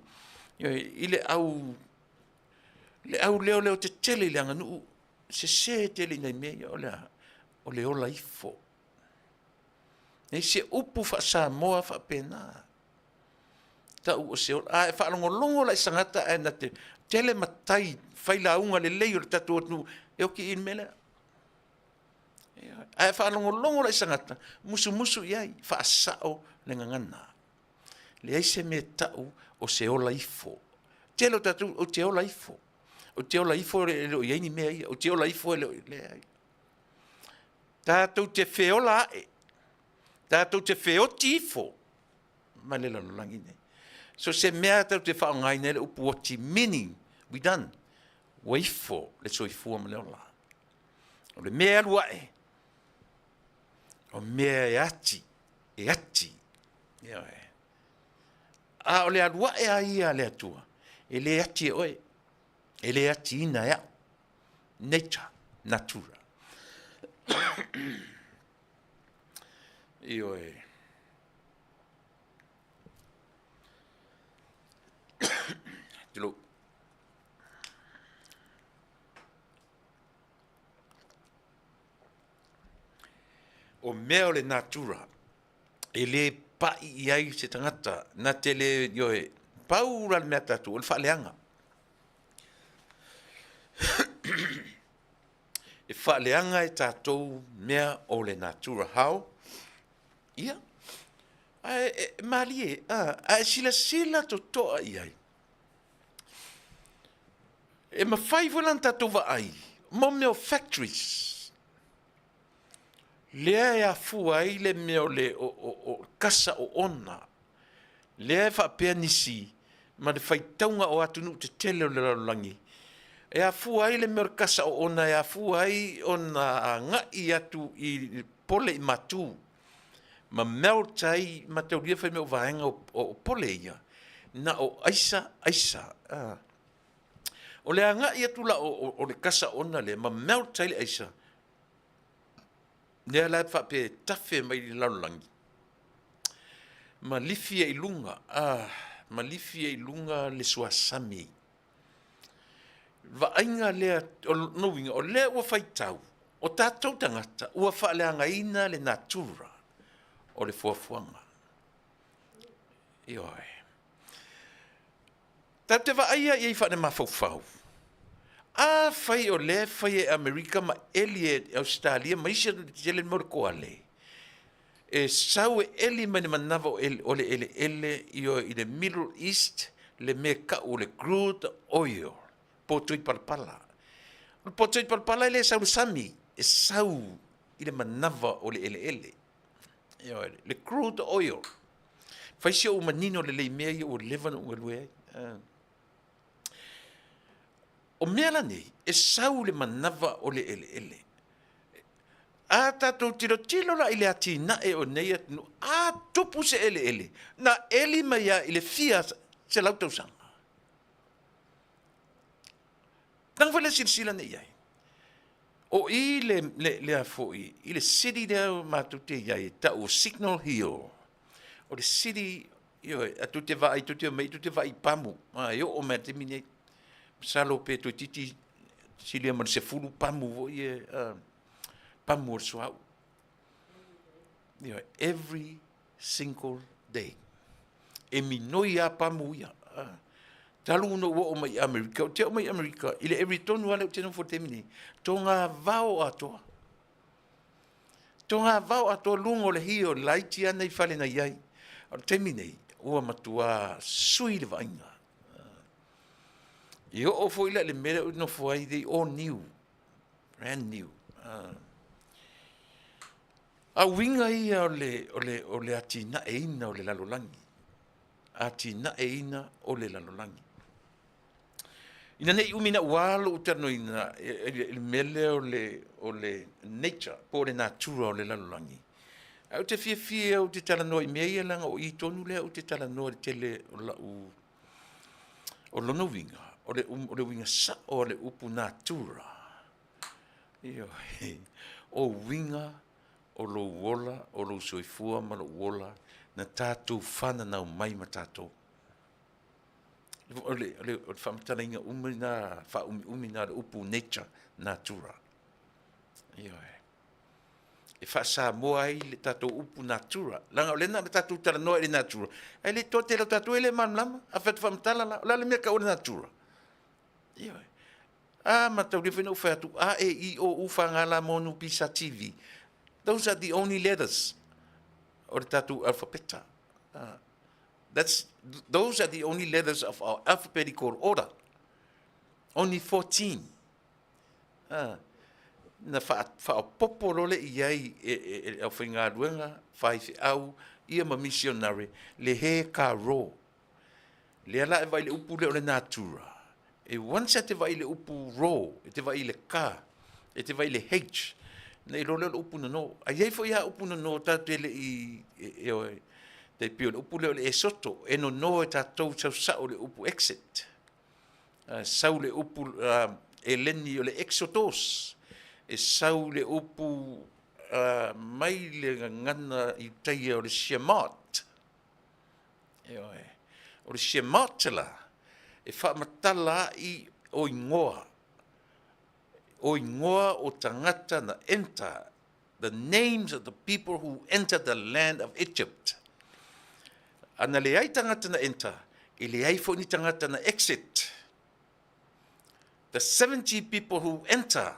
i le au, le au leoleo tetele i le aganuu, sese tele i nai mea ia, o le a? O le ola ifo. E leai se upu faa-Samoa faapena. Tau o se ola. A e faalogologo la i se tagata ae na te tele matai fai lauga lelei o le tatou atunuu e oti i le mea lea. Ae faalogologo la i se tagata, musumusu i ai, faasao le gagana. Leai se mea e tau o se ola ifo. Tele o tatou, ou te ola ifo. Ou te ola ifo e le o i ai ni mea ia. Ou te ola ifo e le o i ai. Tatou te feola ae. Tatou te feoti ifo ma le lalolagi nei. So se mea tatou te faaaogaina ai le upu oti, meaning we done. Ua ifo le soifua ma le ola. O le mea e alu ae, o mea e ati, e ati. Ioe. A o le alu ae a ia a le Atua, e le ati e oe, e le atiina e au. Nature, natura. Ioe. Tulou. O mea o le natura, e le pai i ai se tagata, na te le, ioe, pau la le mea tatou, o le faaleaga. E faaleaga e tatou mea o le natura. How? Ia, ae e malie, a e silasila totoa i ai, e mafai foi la ona tatou vaai mo mea o factories, lea e afua ai le mea o le kasa oona, lea e faapea nisi ma le faitauga o atunuu tetele o le lalolagi, e afua ai le mea o le kasa oona, e afua ai ona agai atu i pole i matu ma melt ai ma taulia fai mea o vaega o pole ia, na o aisa, aisa. O le agai atu la o le kasa oona lea ma melt ai le aisa, lea la e faapea e tafe mai le lalolagi ma lifi ai i luga, ma lifi ai i luga le suasami. Vaaiga lea, o lona uiga, o lea ua faitau, o tatou tagata ua faaleagaina le natura o le fuafuaga. Ioe. Tatou te vaaia i ai faalemafaufau. Afai o lea e fai e Amerika ma eli e Ausetalia ma isi atunuu tetele le mea o le koale, e sau e eli mai le manava o le eleele i le Middle East le mea e tau o le crude oil, potoi palapala. O le potoi palapala e le sau i le sami, e sau i le manava o le eleele. Ioe, le crude oil. Fai si ou manino lelei i mea ia ua leva ona ou galue ai. O mea la nei, e sau i le manava o le eleele. A tatou tilotilo la i le atinae o nei atunuu, a tupu se eleele, na eli mai lava i le fia selau tausaga. Leaga foi le silasila nei i ai. O i le, le, le a foi, i le city lea matou te i ai e tau o Signal Hill. O le city, ioe, a tou te vaai, tou te omai, tou te vaai i pamu, a, e oo mai lava i le taimi nei. Masalo pe toeitiiti silia ma le 10 pamu foi ia, pamu o le suauu. Ioe, every single day. E minoi lava pamu ia. Talu ona ou oo mai i Amerika, ou te oo mai i Amerika i le area tonu lava lea ou te nofo i le taimi nei, togavao atoa. Togavao atoa luga o le hill laiti lava nai fale na i ai. O le taimi nei, ua matua sui le vaaiga. E oo foi la i le mea lea ou te nofo ai, they all new, brand new. A uiga ia o le, o le, o le atinaeina o le lalolagi, atinaeina o le lalolagi. Ina ne i umi naua lou talanoaina i le mea lea o le, o le nature po o le natura o le lalolagi, ae ou te fiafia ou te talanoa i mea ia leaga o i tonu lea ou te talanoa i le tele o lau... O lona uiga, o le, o le uiga sao o le upu natura, Ioe, o uiga o lou ola, o lou soifua ma lou ola na tatou fananau mai ma tatou. O le faamatalaina uma lena, faaumiumi lena o le upu nature, natura. Ioe. E faa-Samoa ai le tatou upu natura, leaga o lea na ona tatou talanoa i le natura, ae le toatele o tatou e le malamalama. A fai atu faamatala la, o le a le mea e tau o le natura? Ioe. A mataulia foi na ou fai atu, A, E, I, O, U, F, G, L, M, N, O, P, S, T, V. Those are the only letters o le tatou alphabeta. That's, those are the only letters of our alphabetical order. Only 14. Na faaopoopo loa lea i ai e le aufaigaluega faifeau ia ma misionare le he ka ro. Lea la e vaai i le upu lea o le natura, e once e te vaai i le upu ro, e te vaai i le ka, e te vaai i le H, ona iloa lea o le upu nono. A i ai foi lava upu nono tatou te le i, e tai pei o le upu lea o le esoto, e nono e tatou sau sao le upu exit. Sau le upu eleni o le exodos, e sau le upu mai le gagana Iutaia o le shemot. Ioe. O le Shemot la, e faamatala ai o igoa, o igoa o tagata na enter, the names of the people who entered the land of Egypt. A na leai tagata na enter, e leai foi ni tagata na exit. The 70 people who enter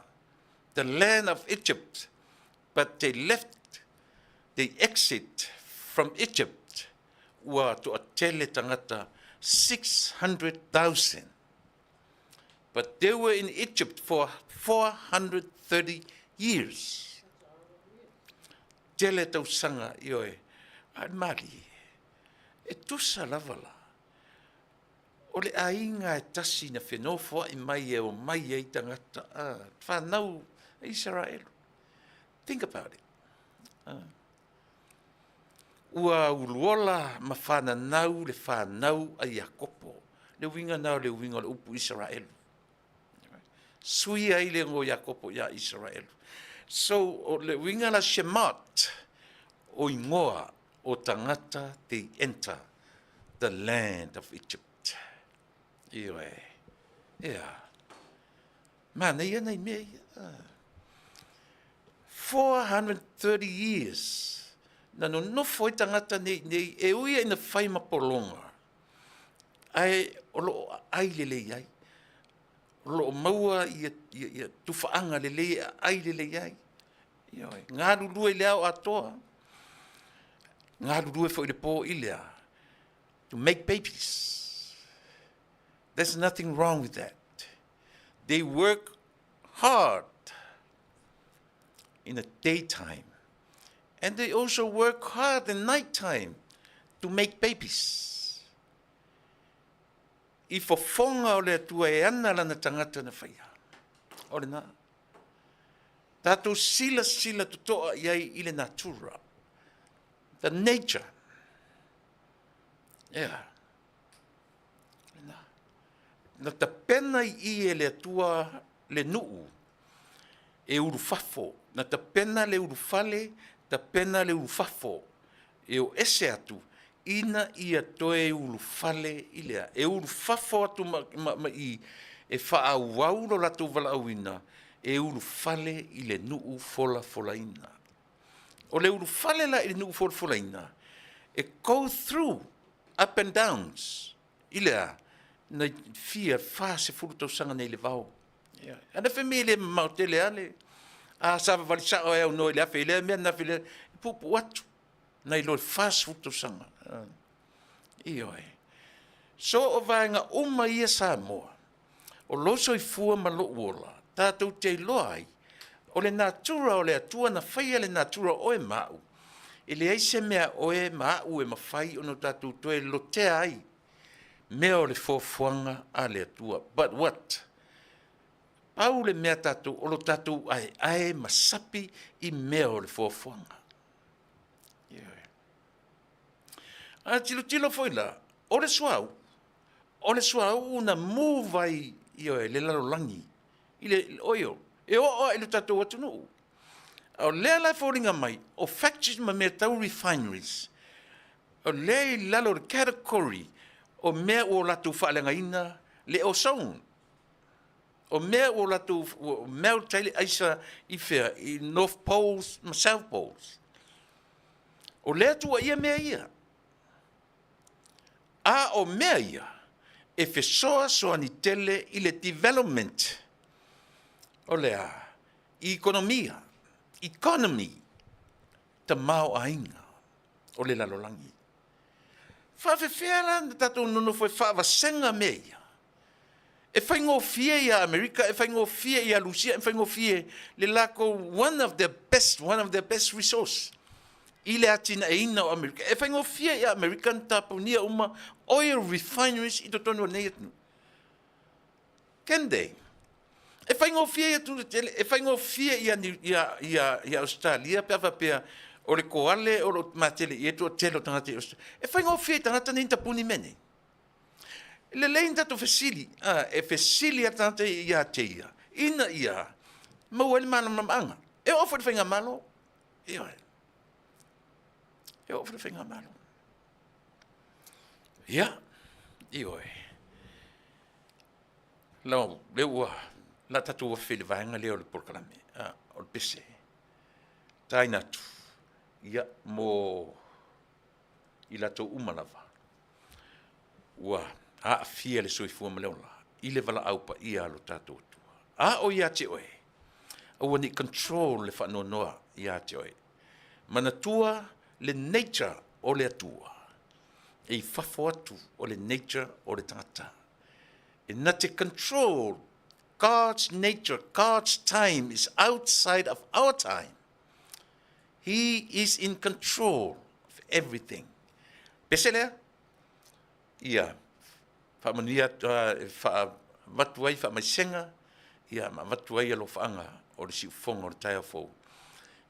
the land of Egypt, but they left, they exit from Egypt, ua toatele tagata 600,000. But they were in Egypt for 430 years. Tele tausaga, ioe, a malie, e tusa lava la. O le aiga e tasi na fenofoai mai e omai ai tagata, a, whanau a Isaraelu. Think about it. Ua uluola ma whananau le whanau a Iakopo. Le uiga na o le uiga o le upu Isaraelu. Sui ai le igoa o Iakopo ia Isaraelu. So, o le uiga la Shemot, o igoa o tagata they enter the land of Egypt. Ioe. Ea. Manaia nai mea ia. 430 years na nonofo ai tagata nei nei e ui ai ina fai ma pologa, ae o lo o aai lelei ai. O lo o maua ia, ia, ia tufaaga lelei e aai lelei ai. Ioe, galulue i le ao atoa, galulue foi i le po i le a, to make babies. There's nothing wrong with that. They work hard in the daytime. And they also work hard in night time to make babies. I fofoga o le Atua e ana lana tagata na faia. O lena. Tatou silasila totoa i ai i le natura. The nature. Yeah. Lena. Na tapena i i e le Atua le nuu e ulufafo. Na tapena le ulufale, tapena le ulufafo. E o ese atu ina ia toe ulufale i lea. E ulufafo atu ma, ma, ma i e faaauau lo latou valaauina e ulufale i le nuu folafolaina. O le ulufale la i le nuu folafolaina, e go through up and downs i le a, na fia 40 tausaga nei le vao. Yeah. Ana fe me le mamao tele a le a savavali sao ai au noa i le afe i lea mea na afe i lea, e puupuu atu nai lo le 40 tausaga. Ioe. So o vaega uma ia Samoa, o lou soifua ma lou ola, tatou te iloa ai, o le natura o le Atua na faia le natura o oe ma au, e leai se mea oe ma au e mafai ona tatou toe lotea ai mea o le foafoaga a le Atua. But what? Pau le mea tatou, o lo tatou aeae ma sapi i mea o le foafoaga. Ioe. A tilotilo foi la, o le suauu, o le suauu na move ai, ioe, le lalolagi, i le oil, e oo lava i le tatou atunuu. A o lea la e foliga mai, o factories ma mea tau refineries, o lea i lalo o le category o mea ua latou faaleagaina le ozone. O mea ua latou melt ai le aisa i fea, i North Poles ma South Poles. O lea tuuaia mea ia. A o mea ia, e fesoasoani tele i le development o le a? Ikonomia, economy, tamaoaiga o le lalolagi. Faafefea la ona tatou nonofo e faavasega mea ia? E faigofie ia Amerika, e faigofie ia Lusia, e faigofie le latou one of their best, one of their best resource i le atinaeina o Amerika. E faigofie ia Amerika na tapunia uma oil refineries i totonu o lenei atunuu. Can they? E faigofie ia atunuu tetele, e faigofie ia, ia, ia, ia Australia pe a faapea o le koale o lo o matele i ai le toatele o tagata i Australia. E faigofie i tagata nei na tapuni mea nei. Lelei ni tatou fesili, a, e fesili a tagata ia te ia, ina ia maua ai le malamalamaaga. E oo foi i le faigamalo. Ioe. E oo foi i le faigamalo. Ia, ioe. Lau, lea ua, la tatou afe i le vaega lea o le polokalame, a, o le pese. Taina atu, ia, mo i latou uma lava ua aafia le soifua ma le ola i le valaau paia a lo tatou Atua. A o ia te oe, aua ne i control le faanoanoa ia te oe. Manatua le nature o le Atua e i fafo atu o le nature o le tagata. E na te control God's nature, God's time is outside of our time. He is in control of everything. Pese lea? Ia, faamanuia atu, faavatu ai faamaisega, ia, ma avatu ai alofaaga o le siufofoga o le taeao fou.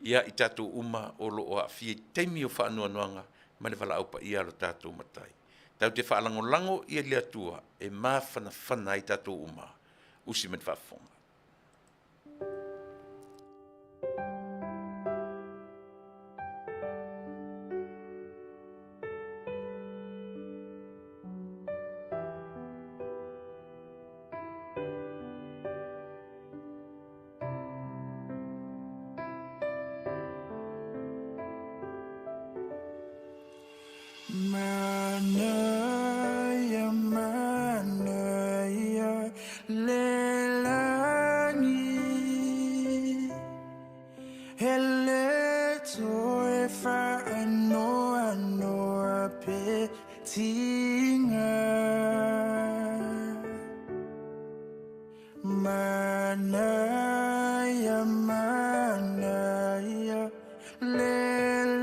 Ia, i tatou uma o lo o aafia i taimi o faanoanoaga ma le valaau paia a lo tatou Matai. Tatou te faalagolago i le Atua e mafanafana ai tatou uma. Usi mai le faafofoga. Manaia, manaia, le tiga. Manaia, manaia le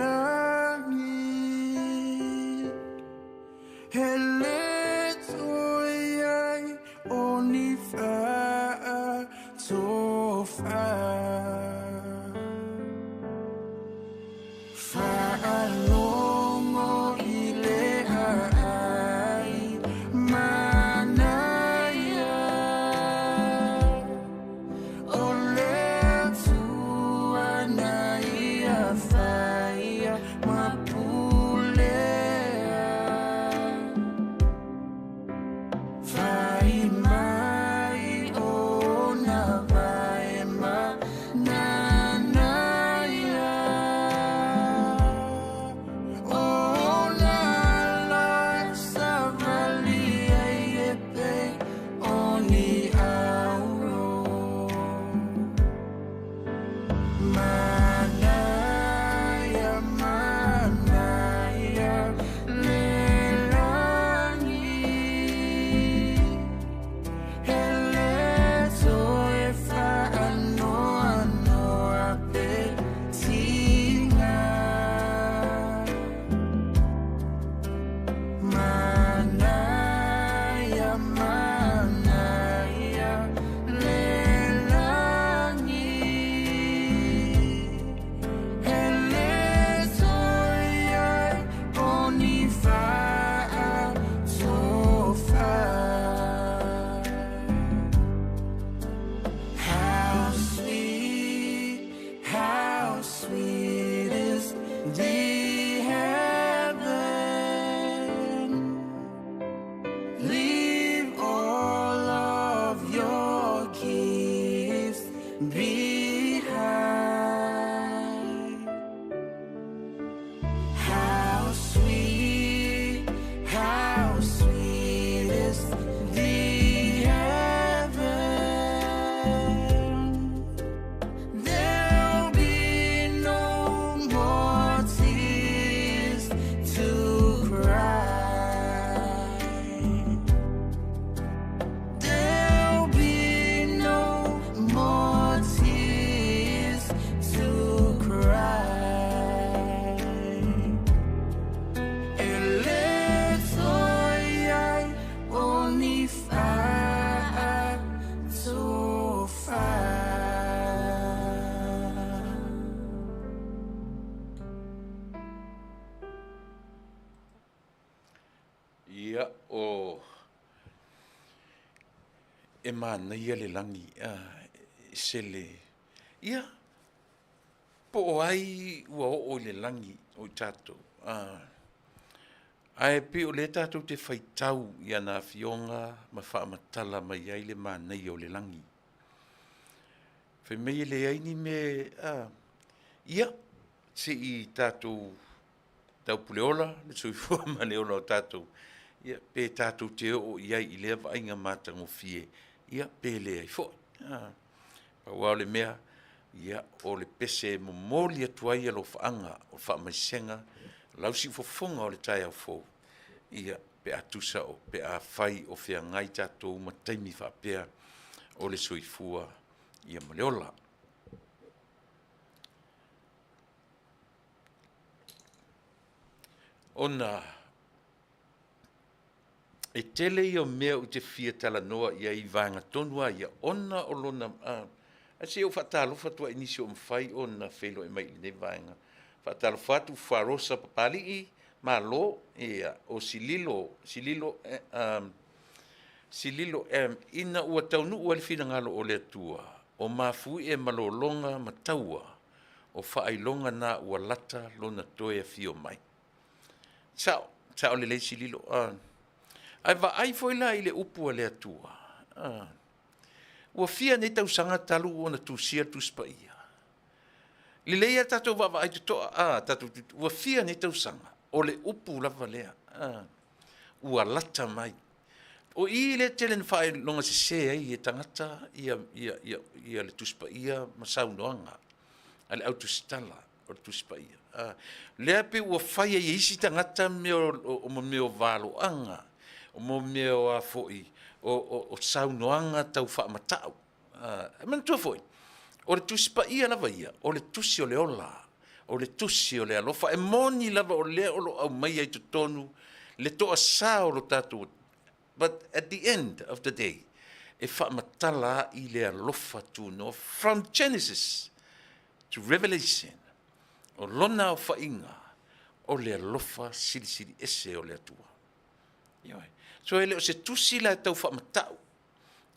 lagi. He le toe ai o ni faatofa. Faalogo i le aai manaia o le Atua na ia faia ma pulea. Fai mai ona vae ma nanaia ona la savali ai e pei o ni auro. Manaia, manaia le lagi. He le toe faanoanoa pe tiga. Manaia, manaia le lagi. He le toe ai o ni faatofa. How sweet, how sweet is the heaven. Leave all of your gifts behind. How sweet, how sweet is the heaven. There'll be no more tears to cry. There'll be no more tears to cry. E le toe ai o ni faatofa. Ia, o e manaia le lagi a sele. Ia, po o ai ua oo i le lagi o i tatou. A, ae pei o lea tatou te faitau i ana afioga ma faamatala mai ai le manaia o le lagi. Fai mai e leai ni mea, a, ia, se i tatou taupuleola le soifua ma le ola o tatou, ia, pe tatou te oo i ai i lea vaaiga matagofie, ia, pe leai foi. A, pau lava o le mea, ia, o le pese e momoli atu ai alofaaga o faamaisega, lausiufofoga o le taeao fou, ia, pe a tusa o pe afai o feagai tatou ma taimi faapea o le soifua, ia ma le ola. Ona e tele ia o mea ou te fia talanoa i ai i vaega tonu lava ia, ona o lona, ae se i ou faatalofa atu ai i nisi o mafai ona feiloai mai i lenei vaega. Faatalofa atu Farosa Papalii, malo, ia, o Sililo, Sililo, Sililo M, ina ua taunuu ai le finagalo o le Atua, o mafuie ma lologa ma taua, o faailoga na ua lata lona toe afio mai. Sao, sao lelei Sililo. Ae vaai foi la i le upu a le Atua. Ua fia nei tausaga talu ona tusia le Tusi Paia. Lelei a tatou vaavaai totoa, a, tatou, ua fia nei tausaga, o le upu lava lea, a, ua lata mai. O i lea tele na faailoga sese ai e tagata ia, ia, ia, ia le Tusi Paia ma saunoaga a le au tusitala. o le Tusi Paia. A, lea pei ua fai ai e isi tagata mea o, o, o mea o valoaga, o mo mea o a foi, o, o, o saunoaga tau faamatau. A, e manatua foi, o le Tusi Paia lava ia, o le Tusi o le ola, o le Tusi o le alofa. E moni lava o lea o lo o aumaia i totonu le toasā o lo tatou But at the end of the day, e faamatala ai le alofa tunoa from Genesis to Revelation, o lona aofaiga o le alofa silisili ese o le Atua. Ioe. So e le o se tusi la e tau faamatau,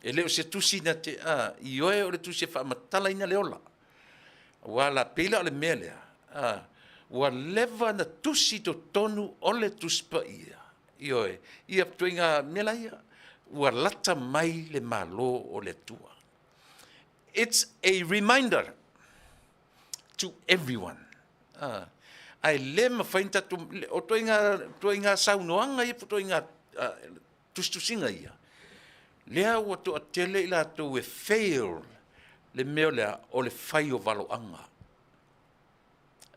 e le o se tusi na te, a, ioe o le tusi e faamatalaina le ola. Aua la pei la o le mea lea, a, ua leva na tusi totonu o le Tusi Paia, Ioe, ia ituaiga mea la ia, ua lata mai le Malo o le Atua. It's a reminder to everyone. Ah, ae le mafai ona tatou, o ituaiga, ituaiga saunoaga ia po o ituaiga uh, tusitusiga ia, lea ua toatele i latou e fail le mea lea o le fai o valoaga.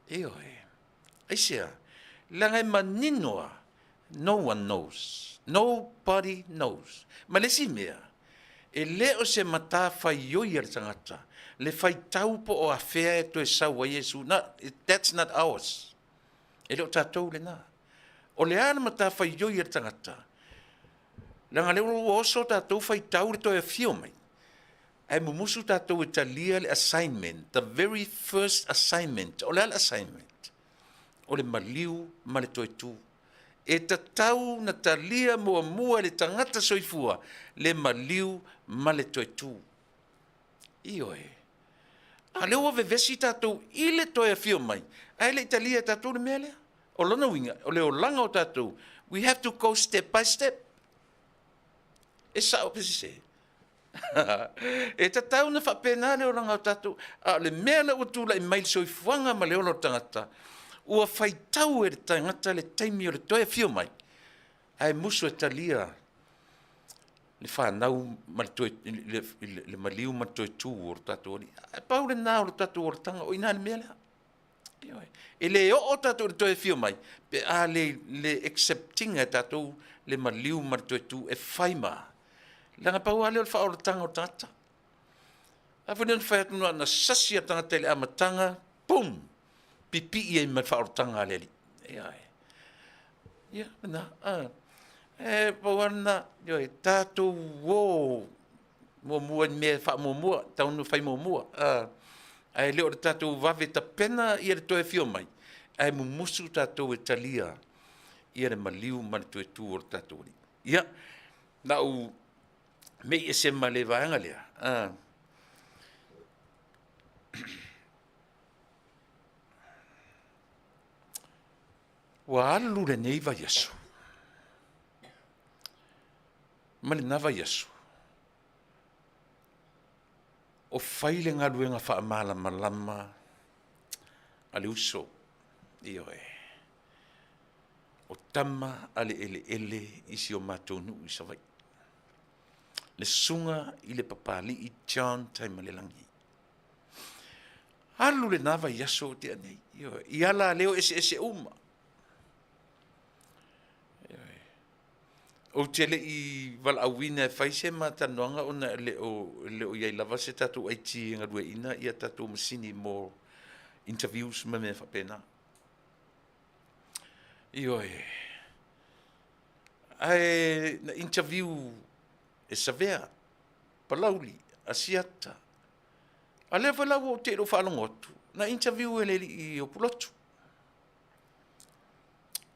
Ioe. Aisea? Leaga e manino a, no one knows. Nobody knows. Ma le isi mea, e le o se matafaioi a le tagata le faitau po o afea e toe sau ai Iesu. Na, that's not ours. E le o tatou lena. O le a le matafaioi a le tagata? Leaga lea ua oso tatou faitau le toe afio mai. Ae mumusu tatou e talia le assignment, the very first assignment. O le a le assignment? O le maliu ma le toe tu. E tatau na talia muamua e le tagata soifua le maliu ma le toe tu. Ioe. A lea ua vevesi tatou i le toe afio mai, ae le i talia e tatou le mea lea. O lona uiga, o le olaga o tatou, we have to go step by step. E sao pe sese? E tatau ona faapena le olaga o tatou, a o le mea lea ua tulai mai le soifuaga ma le ola o le tagata, ua faitau e le tagata le taimi o le toe afio mai, ae musu e talia le fanau ma le toe, le, le, le maliu ma le toe tu o le tatou Alii. Ae pau lena o le tatou olataga, o i ina le mea lea. Ioe. E le oo tatou i le toe afio mai, pe a le, le accept-ina e tatou le maliu ma le toe tu e fai ma. Leaga pau lava lea o le faaolataga o le tagata. A foi lea na fai atu na, na sasi a tagata i le amataga, pum, pipii ai ma le faaolataga a le Alii. Ioe. Ia, lena. Ah. E pau lava lena, ioe, tatou o muamua i le mea e faamuamua, tatau ona fai muamua. Ae le o le tatou vave tapena ia le toe afio mai, ae mumusu tatou e talia ia le maliu ma le toe tu o le tatou Alii. Ia, na ou mei ese ma le vaega lea. Ua alu lenei vaiaso ma lena vaiaso, o fai le galuega faamalamalama a le uso, ioe, o tama a le eleele i si o matou nuu i Savaii, le susuga i le Papalii John Taimalelagi. Alu lena vaiaso o tea nei, ioe, i ala leo eseese uma. Ioe. Ou te le i valaauina e fai se ma talanoaga ona e le o, e le o i ai lava se tatou IT e galueaiina ia tatou masini mo interviews ma mea faapena. Ioe. Ae na interview e Savea, Palauli, Asiata. A lea foi la ua ou te i lou faalogo atu, na interview e le alii o Pulotu.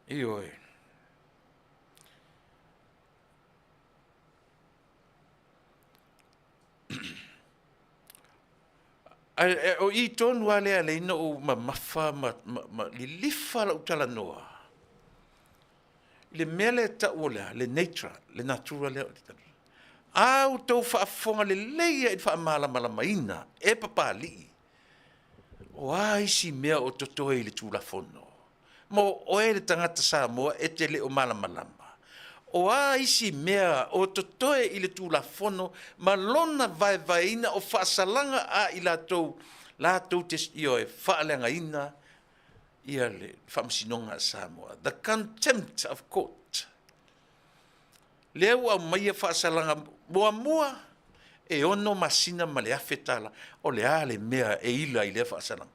Ioe. Ae o i tonu lava lea lea na ou mamafa ma, ma, ma lilifa lau talanoa i le mea lea e tau o le a, le nature, le natura lea o le talanoa. A outou faafofoga lelei i le faamalamalamaina e Papalii, o a isi mea o totoe i le Tulafono? Mo oe le tagata Samoa e te le o malamalama, o a isi mea o totoe i le Tulafono ma lona vaevaeina o faasalaga a i latou latou te, ioe, faaleagaina? Ia le Faamasinoga a Samoa, the contempt of court. Lea ua aumaia faasalaga muamua e 6 masina ma le $1,000. O le a le mea e ila i lea faasalaga?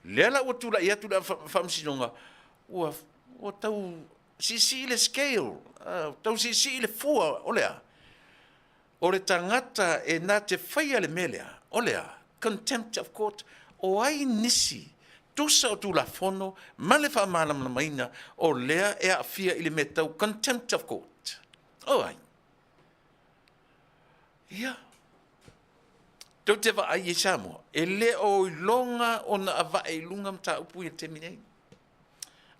Lea la ua tulai atu le Faamasinoga ua ua tau siisii le scale, tau siisii le fua o le a? O le tagata e na te faia le mea lea, o le a? Contempt of court. O ai nisi tusa o Tulafono ma le faamalamalamaina o lea e aafia i le mea tau contempt of court? O ai? Ia, tou te vaai i Samoa, e le o iloga ona avae i luga mataupu i le taimi nei.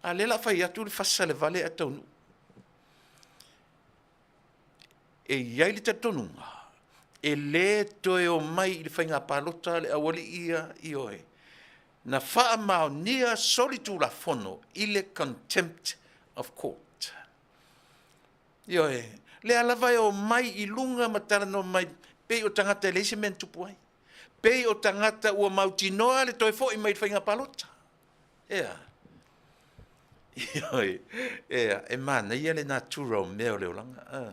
A lea la fai atu le fasa le vale ae taunuu. E i ai le talitonuga, e le toe o mai i le faiga palota le aualii ia, ioe, na faamaonia solitulafono i le contempt of court. Ioe, lea lava e o mai i luga ma talanoa mai, pei o tagata e leai se mea na tupu ai. Pei o tagata ua mautinoa le toe foi mai i le faiga palota. Ea. Ioe, ea, e manaia le natura o mea o le olaga. A.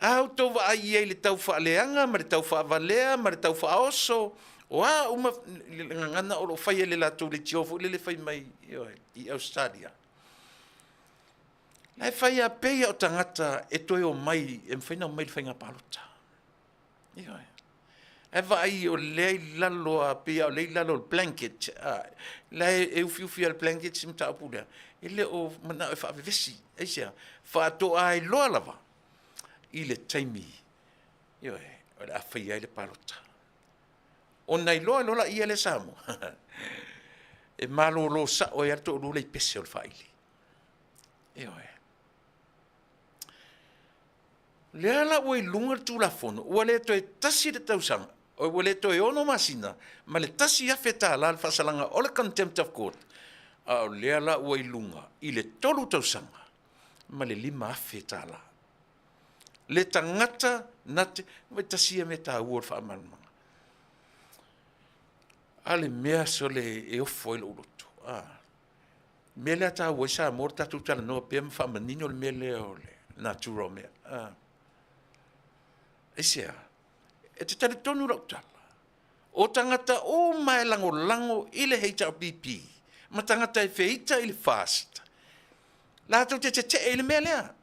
A outou vaai i ai i le tau faaleaga ma le tau faavalea ma le tau faaoso, o a uma le gagana o lo o fai e le latou leitio foi lele fai mai ioe, i Ausetalia. La e fai lava pei lava o tagata e toe omai, e mafai ona omai i le faiga palota. Ioe. Ae vaai o lea i lalo lava, pei lava o lea i lalo o le blanket, la e ufiufi lava e le blanket si mataupu lea, e le o manao e faavevesi. Aisea? Faatoa iloa lava i le taimi, ioe, o le a faia ai le palota. Ona iloa loa lea lea Samoa, e malolo sao ai lava le toalua lea i pese o le faili. Ioe. Lea la ua i luga le Tulafono, ua le toe tasi le tausaga, ua le toe 6 masina ma le $1,000 le faasalaga o le contempt of court, a o lea la ua i luga i le 3 tausaga ma le $5,000. Le tagata na te, vai tasi ia mea taua o le faamalamalamaga. A le mea sole e ofo ai lou loto. A. mea lea taua ai Samoa le tatou talanoa pea ma faamanino le mea lea o le natura o mea. Aisea? E te talitonu lau tala, o tagata uma e lagolago i le HRPP ma tagata e feita i le FAST, latou te tetee i le mea lea.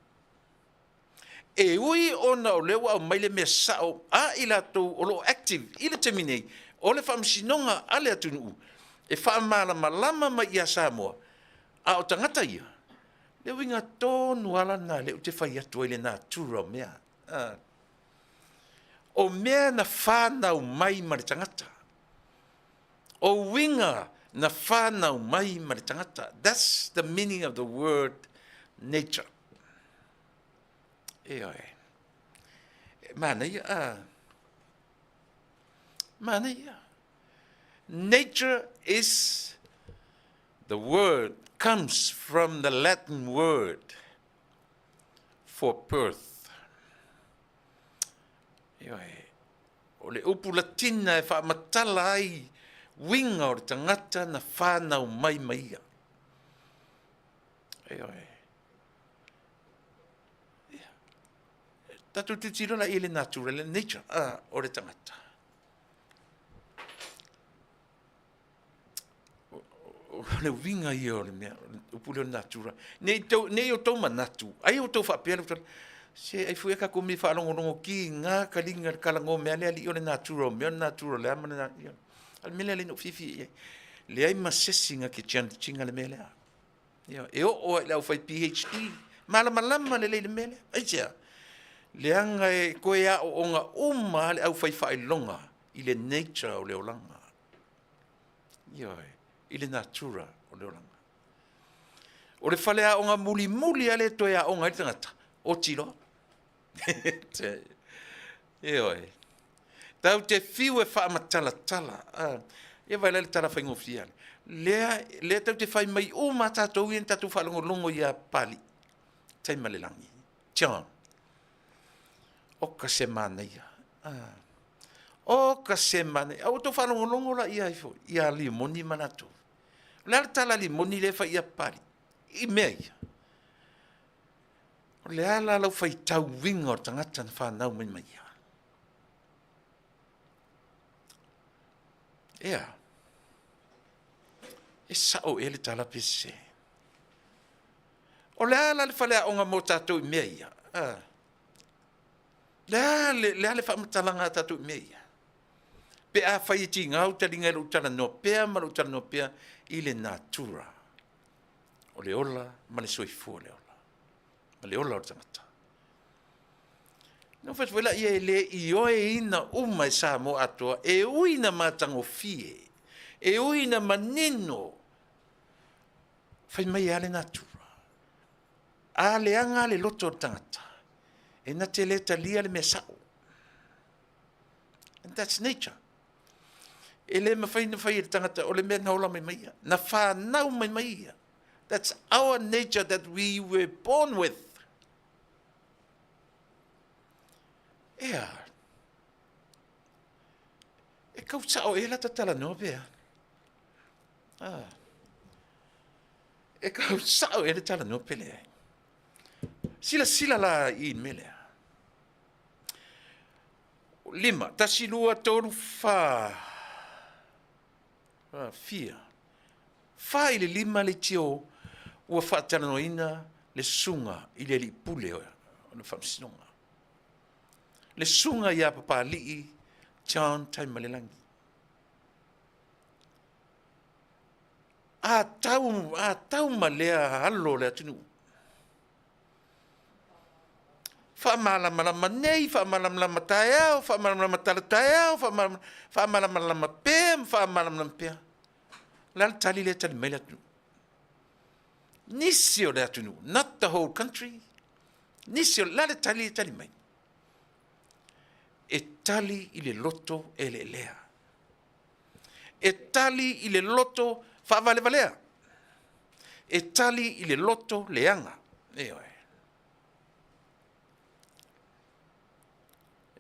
E ui ona o lea ua aumai le mea sao a i latou o lo o active i le taimi nei o le faamasinoga a le atunuu e faamalamalama mai ia Samoa, a o tagata ia, le uiga tonu lava la lena lea ou te fai atu ai i le natura o mea. O mea na fanau mai ma le tagata. O uiga na fanau mai ma le tagata. That's the meaning of the word nature. Ioe. E manaia a. Manaia. Nature is the word comes from the Latin word for birth. Ioe. O le upu Latina e faamatala ai uiga o le tagata na whanau mai ma ia. Ioe. Ia. Tatou tilotilo la i le natura, le nature o le tagata. O le uiga ia o le mea, upu lea o le natura. Ne i tou, ne i outou manatu, ai outou faapea le se ai fui a tatou mea faalogologo ki ngā kaliga le kalago mea le alii o le natura o mea o le natura o le a ma le natura. A le mea lea le no fifi i ai. Leai ma sesi nga ke tiantinga le mea lea. Ia, e oo lava i le aufai PhD, malamalama lelei i le mea lea. Aisea? Leaga e toe aooga uma lava le aufai faailoga i le nature o le olaga. Ioe, i le natura o le olaga. O le faleaoga mulimuli lava lea e toe aoga ai le tagata, oti loa. Ioe. Tatou te fiu e faamatalatala. Ia vaai la i le tala faigofie a. Lea, lea tatou te fai mai uma lava tatou ia na tatou faalogologo ia Papalii, Taimalelagi, John. Oka se manaia. Oka se manaia. A ua outou faalogologo la ia ai foi, ia Leomoni ma latou. O le a le tala limoni lea e fai ia Papalii i mea ia? O le a la lau faitauina o le tagata na fanau mai ma ia? Ea, e sao ea le tala pe sese? O le a la le faleaoga mo tatou i mea ia? A. Le a le, le, a le faamatalaga a tatou i mea ia? Pe afai e tiga ou taliga i lou talanoa pea ma lou talanoa pea i le natura o le ola ma le soifua o le ola, ma le ola o le tagata. Na ou fai atu foi lea, e le ioeina uma e Samoa atoa, e ui ina matagofie, e ui ina manino, fai mai lava le natura. A leaga le loto o le tagata, e na te le talia le mea sao. And that's nature. E le mafai ona fai e le tagata, o le mea na ola mai mai ia, na whanau mai mai ia. That's our nature that we were born with. Ea, e kau sao e la talanoa pea. Ah. E kau sao e le talanoa pele ai. Silasila la i le mea lea. 5, 1, 2, 3, 4, fia. 4 i le 5 leitio ua faatalanoaina le susuga i le alii pule o le faamasinoga. Le susuga ia Papalii John Taimalelagi. A tau, a tau ma lea alo o le atunuu. Faamalamalama nei, faamalamalama taeao, faamalamalama tala taeao, faamalamalama pea ma faamalamalama pea. O le a le tali lea e tali mai le atunuu? Nisi o le atunuu, not the whole country, nisi o le a le tali e tali mai? E tali i le loto eleelea. E tali i le loto faavalevalea. E tali i le loto leaga. Ioe.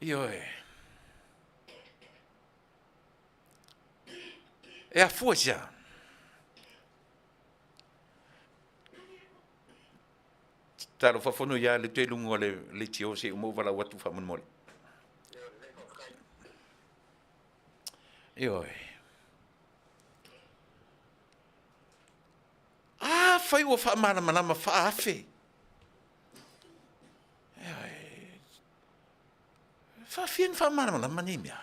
Ioe. E afua i se a? Talofa fono ia le toe luga o le leitio se i uma ou valaau atu faamolemole. Ioe. Afai ua faamalamalama faaafe. Ioe. Faafia ona faamalamalama nei mea?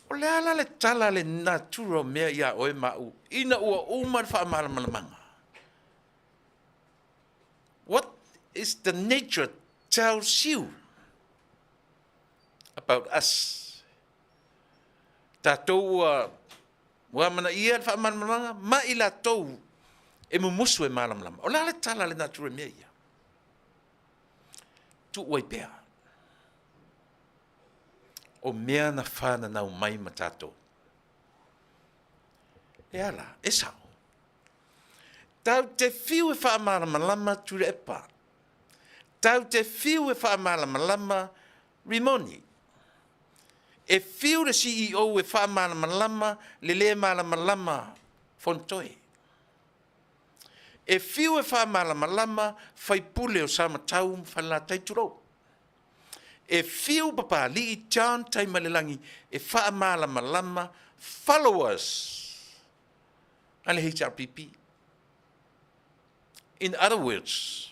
O le a la le tala a le natura o mea ia oe ma au ina ua uma le faamalamalamaga? What is the nature tells you about us? Tatou ua ua amanaia le faamalamalamaga ma i latou e mumusu e malamalama. O le a le tala a le natura i mea ia? Tuu ai pea. O mea na fananau mai ma tatou. E a la, e sao. Tau te fiu e faamalamalama Tuilaepa. Tau te fiu e faamalamalama Rimoni. E fiu le CEO e faamalamalama le le malamalama Fonotoe. E fiu e faamalamalama faipule o Samatau ma Falelatai tulou. E fiu Papalii John Taimalelagi e faamalamalama followers a le HRPP. In other words,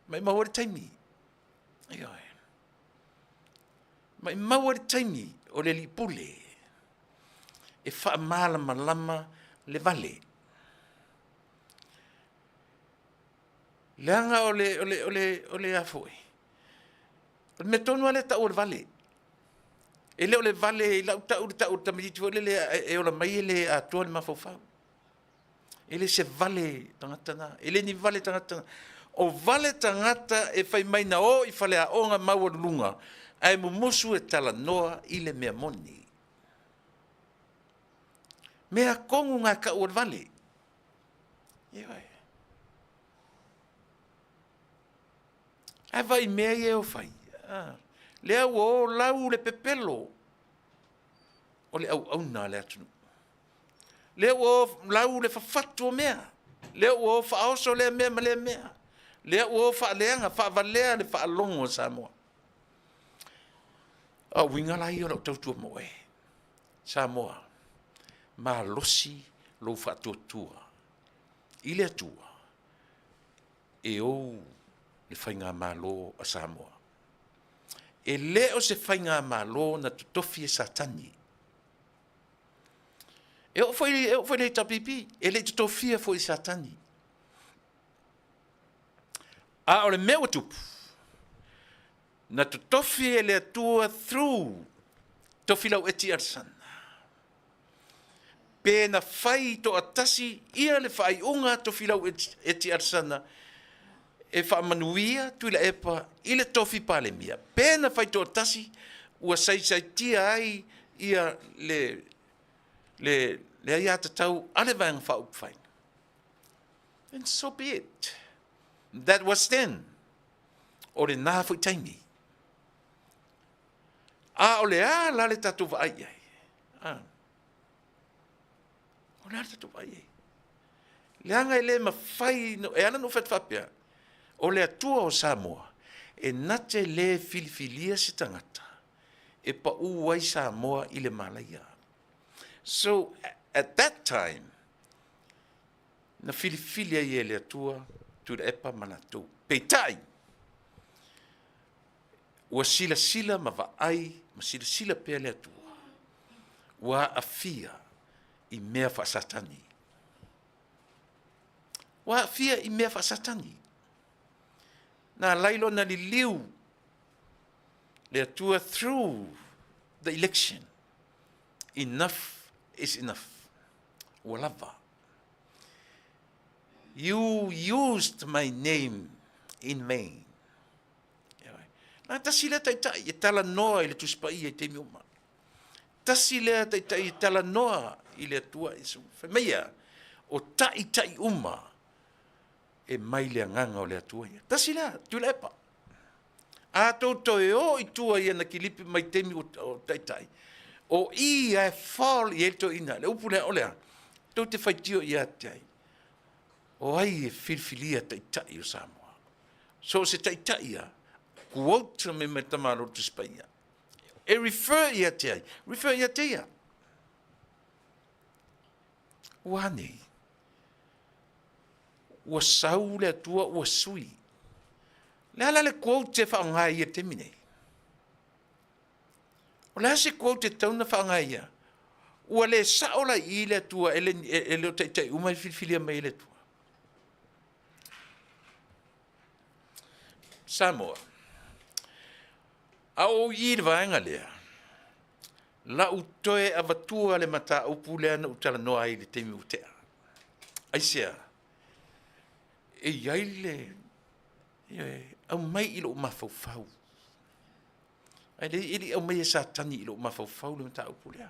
maimau ai le taimi. Ioe. Maimau ai le taimi o le alii pule e faamalamalama le vale. Leaga o le, o le, o le, o le a foi? O le mea tonu lava lea e tau o le vale. E le o le vale i lau tau le tau o le tamaitiiti foi lele e ola mai e le atoa le mafaufau. E le se vale tagata na. E le ni vale tagata na. O vale tagata e fai mai na o i faleaoga maualuluga ae mumusu e talanoa i le mea moni. Mea kogu ngā kau o le vale. Ioe. Ae vaai mea ia e o fai. Ah. Lea ua o lau le pepelo o le auauna a le atunuu. Lea ua o lau le fafatu o mea. Lea ua o faaoso lea mea ma lea mea. Lea ua o faaleaga, faavalea le faalogo a Samoa. A o uiga la ia o lau tautua mo oe, Samoa, malosi lou faatuatua i le Atua e ou le faigamalo a Samoa. E le o se faigamalo na totofi e Satani. E oo foi i le HRPP, e le i totofia foi e Satani. A o le mea ua tupu, na totofi e le Atua through Tofilau Eti Alesana, pe na fai toatasi ia le faaiuga a Tofilau Eti Alesana e faamanuia Tuilaepa i le tofi Palemia, pe na fai toatasi ua saisaitia ai ia le aiatatau a le Vaega Faaupufai. And so be it. That was then. O lena foi taimi. A o le a la le tatou vaai i ai? A. O le a le tatou vaai i ai? Leaga e le mafai, e ala ona ou fai atu faapea, o le Atua o Samoa, e na te le filifilia se tagata e pau ai Samoa i le malaia. So, at that time, na filifili ai e le Atua Tuilaepa ma latou. Peitai, ua silasila ma vaai ma silasila pea le Atua, ua aafia i mea faasatani. Ua aafia i mea faasatani. Na alai lona liliu le Atua through the election. Enough is enough. Ua lava. You used my name in vain. Na tasi lea taitai e talanoa i le Tusi Paia i taimi uma. Tasi lea taitai e talanoa i le Atua Iesu. Fai mai ia, o taitai uma e mai le agaga o le Atua ia. Tasi lea, Tuilaepa. A tou toe o i tua i ana kilipi mai taimi o taitai, o i e fall i ai le toeaina. Le upu lea, o le a? Tou te faitio ia te ai. O ai e filifilia taitai o Samoa? So o se taitai ia, quote mai mai tamalo le Tusi Paia. E refer ia te ai, refer ia te ia. Ua nei? Ua sau le Atua ua sui. Le a la le quote e faaaoga e ia i le taimi nei? O le a se quote e tatau ona faaaoga e ia? Ua le sao la i i le Atua e le, e le o taitai uma e filifilia mai e le Atua. Samoa. A o i i le vaega lea, lau toe avatua le mataupu lea na ou talanoa ai i le taimi ua tea. Aisea? E i ai le, ioe, aumai i lou mafaufau. Ae le i aumai e Satani i lou mafaufau le mataupu lea.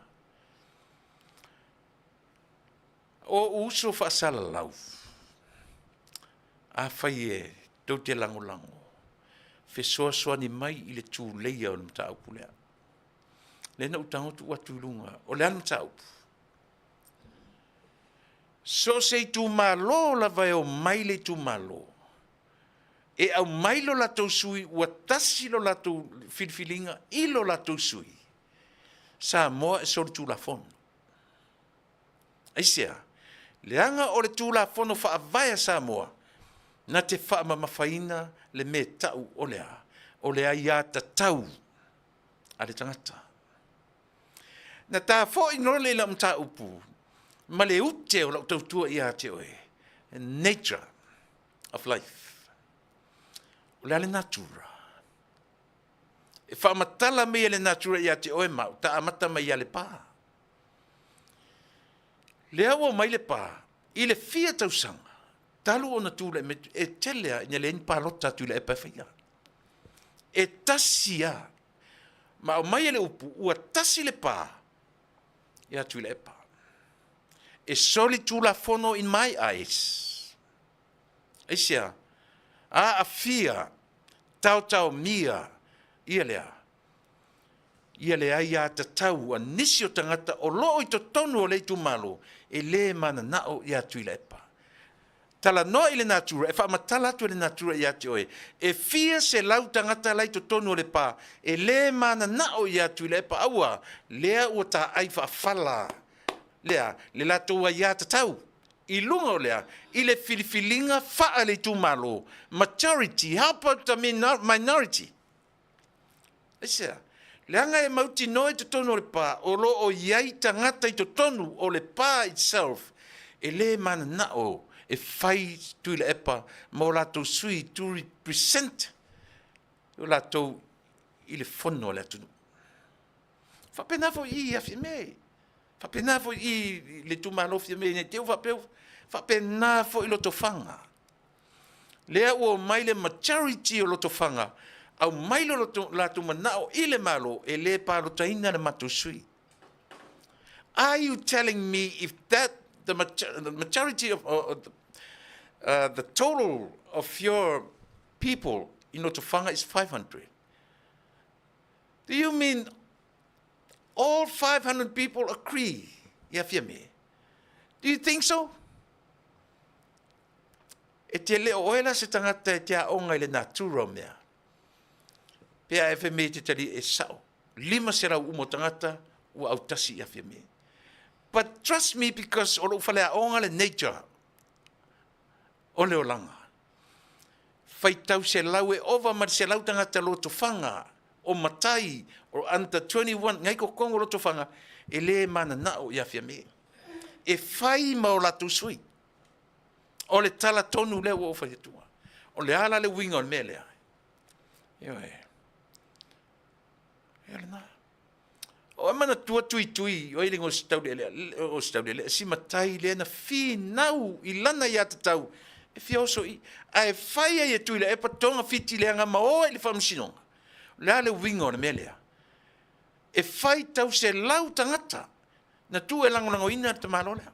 O ou uso faasalalau, afai e tou te lagolago, fesoasoani mai i le tuleia o le mataupu lea. Lea na ou tago tuu atu i luga, o le a le mataupu? So o se itumalo lava e omai le itumalo, e aumai lo latou sui ua tasi lo latou filifiliga i lo latou sui, Samoa e solitulafono. Aisea? Leaga o le Tulafono Faavae a Samoa na te faamamafaina le mea ta'u o le a? O le aiatatau a le tagata. Na ta fo'i lole i lau mataupu ma le ute o lau tautua ia te oe, nature of life. O le a le natura? E faamatala mai e le natura ia te oe ma au, ta amata mai ia Lepa. Lea ua omai Lepa i le fia tausaga talu ona tulai mai, e tele lava ina leai ni palota a Tuilaepa e faia. E tasi lava, ma aumai e le upu, ua tasi le pa ia Tuilaepa. E solitulafono in my eyes. Aisea? Aafia, taotaomia ia lea. Ia le aiatatau a nisi o tagata o lo o i totonu o le itumalo e le mananao ia Tuilaepa. Talanoa i le natura, e faamatala atu e le natura ia te oe, e fia selau tagata la i totonu o Lepa e le mananao ia Tuilaepa aua lea ua taai faafala lea le latou aiatatau i luga o lea i le filifiliga faa le itumalo, majority, how about the minority? Aisea? Leaga e mautinoa i totonu o Lepa o lo o i ai tagata i totonu o Lepa itself e le mananao e fai Tuilaepa ma o latou sui to represent o latou i le fono a le atunuu. Faapena foi i i Fiame, faapena foi i le itumalo Fiame ne i te i ua faapea, faapena foi Lotofaga. Lea ua omai le majority o Lotofaga, aumai lo latou manao i le Malo e le palotaina le matou sui. Are you telling me if that the majority of the total of your people in Lotofaga is 500? Do you mean all 500 people agree ia Fiame? Do you think so? E te le o oe la se tagata e te aoga i le natura o mea. Pe a FMA te tali e sao. 500 uma o tagata ua autasi i Fiame. But trust me because o lou faleaoga le nature o le olaga. Faitau selau e ova ma le selau tagata lotofaga o matai o under 21 ngai kokongo lotofaga e le mananao ia Fiame. E fai ma o latou sui. O le tala tonu lea ua ou fai atua. O le a la le uiga o le mea lea? Ioe. Ia lena. O e manatua Tuitui, o le o si Taulealea, si matai lea na finau i lana aiatatau e fia oso i i. Ae fai ai e Tuilaepa togafiti leaga ma o ai i le faamasinoga. O le a le uiga o le mea lea? E fai tau selau tagata na tuu e lagolagoina le tamaloa lea.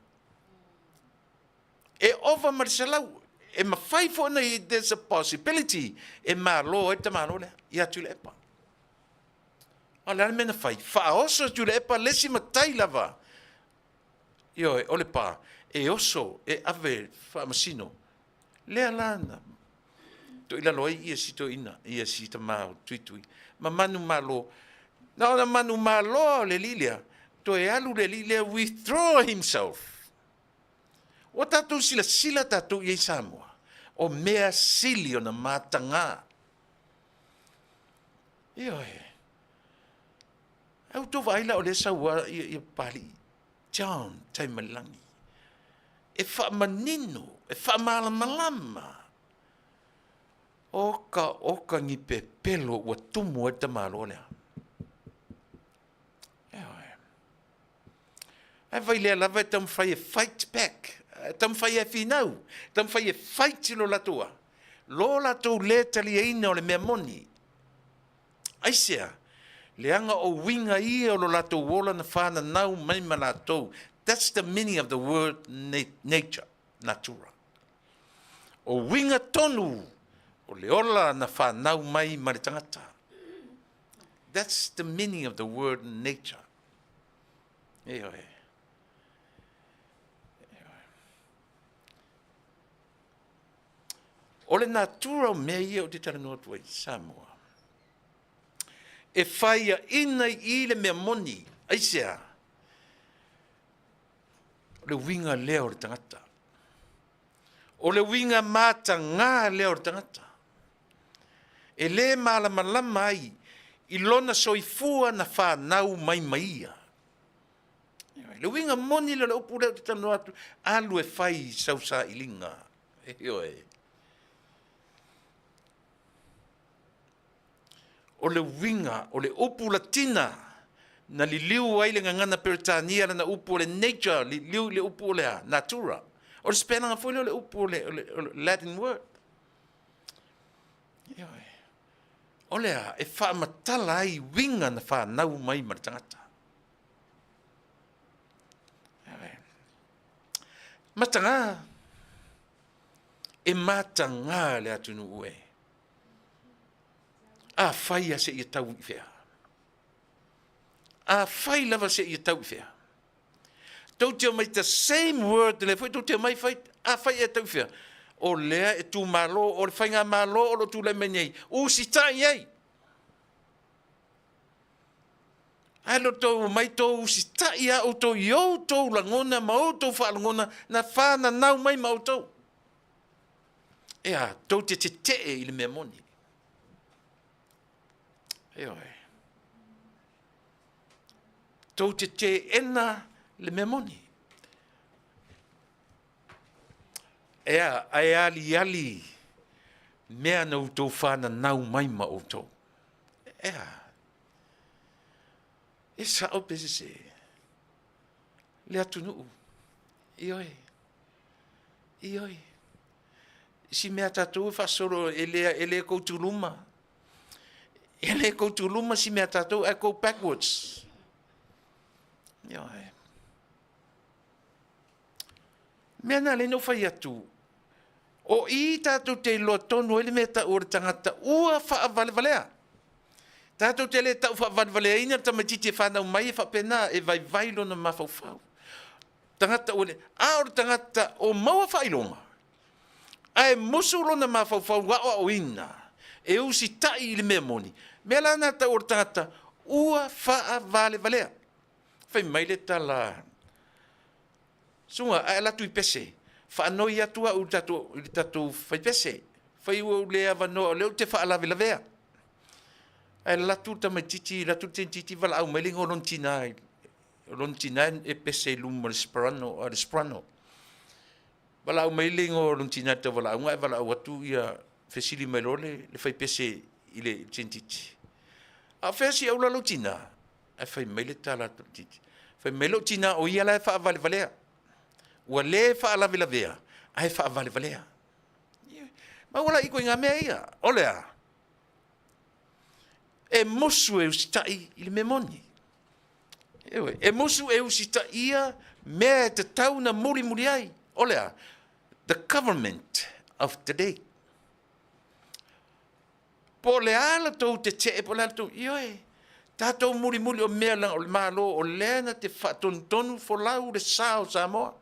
E ova ma le selau. E mafai foi ona there's a possibility e malo ai le tamaloa lea ia Tuilaepa. A o le a le mea na fai? Faaoso e Tuilaepa le isi matai lava, ioe, o Lepa, e oso e ave faamasino. Lea la na toilalo ai ia si toeaina, ia si tama o Tuitui, ma manumalo. Na ona manumalo o le alii lea, toe alu le alii lea withdraw himself. Ua tatou silasila tatou i ai Samoa, o mea sili ona mataga. Ioe. Ae ua outou vaai la o lea e sau lava ia Papalii, John Taimalilangi, e faamanino, e faamalamalama. Oka oka ni pepelo ua tumu ai le tamaloa lea. Ioe. Ae vai lea lava e taumafai e fight back, e taumafai e finau, e taumafai e fight lo latou a, lo latou le taliaina o le mea moni. Aisea? Leaga o uiga ia o lo latou ola na fananau mai ma latou. That's the meaning of the word nature, natura. O uiga tonu o le ola na fanau mai ma le tagata. That's the meaning of the word nature. Ioe. Ioe. O le natura o mea ia ou te talanoa atu ai, Samoa, e faiaina i i le mea moni, aisea? O le uiga lea o le tagata. O le uiga matagā lea o le tagata. E le malamalama ai i lona soifua na fanau mai ma ia. Le uiga moni lea o le upu lea ou te talanoa atu, alu e fai i sau sailiga. Ioe. O le uiga o le upu Latina na liliu ai le gagana Peretania lana upu o le nature, liliu i le upu o le a? Natura. O le sipelaga foi lea o le upu o le Latin word. Ioe. O le a? E faamatala ai uiga na fanau mai ma le tagata. Matagā, e matagā le atunuu e. Afai lava seia tau i fea. Afai lava seia tau i fea? Tou te omai the same word lea foi tou te omai fai, afai ea tau i fea? O lea e tumalo, o le faigamalo o lo o tulai mai nei, usitai ai. Ae le o tou omai tou usitai lava outou i outou lagona ma outou faalogona na fananau mai ma outou. Ea, tou te tetee i le mea moni. Ioe. Tou te teena le mea moni. Ea, ae aliali mea na outou fananau mai ma outou. Ea, e sao pe sese le atunuu. Ioe, ioe. Si mea tatou e faasolo e le, e le go to luma. E le go to luma si mea tatou ae go backwards. Ioe. Mea na lea na ou fai atu, o i tatou te iloa tonu ai le mea e tau o le tagata ua faavalevalea. Tatou te le tau faavalevaleaina le tamaitiiti e fanau mai e faapena, e vaivai lona mafaufau. Tagata ua le, a o le tagata o maua faailoga, ae musu lona mafaufau aoaoina e usitai i le mea moni, mea la na tau o le tagata ua faavalevalea. Fai mai le tala, Suga, a e alu atu i Pese, faanoi atu au i le tatou, i le tatou faipese, fai ua ou le avanoa o lea ou te faalavelavea. Ae alu atu le tamaitiiti, alu atu le tamaitiiti valaau mai le igoa o lona tina, o lona tina e pese i luma o le Soprano, o le Soprano. Valaau mai le igoa o lona tina i le tauvalaauga ae valaau atu ia, fesili mai loa le faipese i le tamaitiiti, a o fea si aula lou tina? Ae fai mai le tala a le tamaitiiti, fai mai lou tina o ia la e faavalevalea. Ua le faalavelavea, ae faavalevalea. Maua la i ituaiga mea ia, o le a? E musu e usitai i le mea moni. Ioe, e musu e usitaia mea e tatau ona mulimuli ai. O le a? The government of the day. Po o le a la tou tetee, po o le a la tou, ioe, tatou mulimuli o mea leaga o le Malo o lea na te faatonutonu folau le sa o Samoa.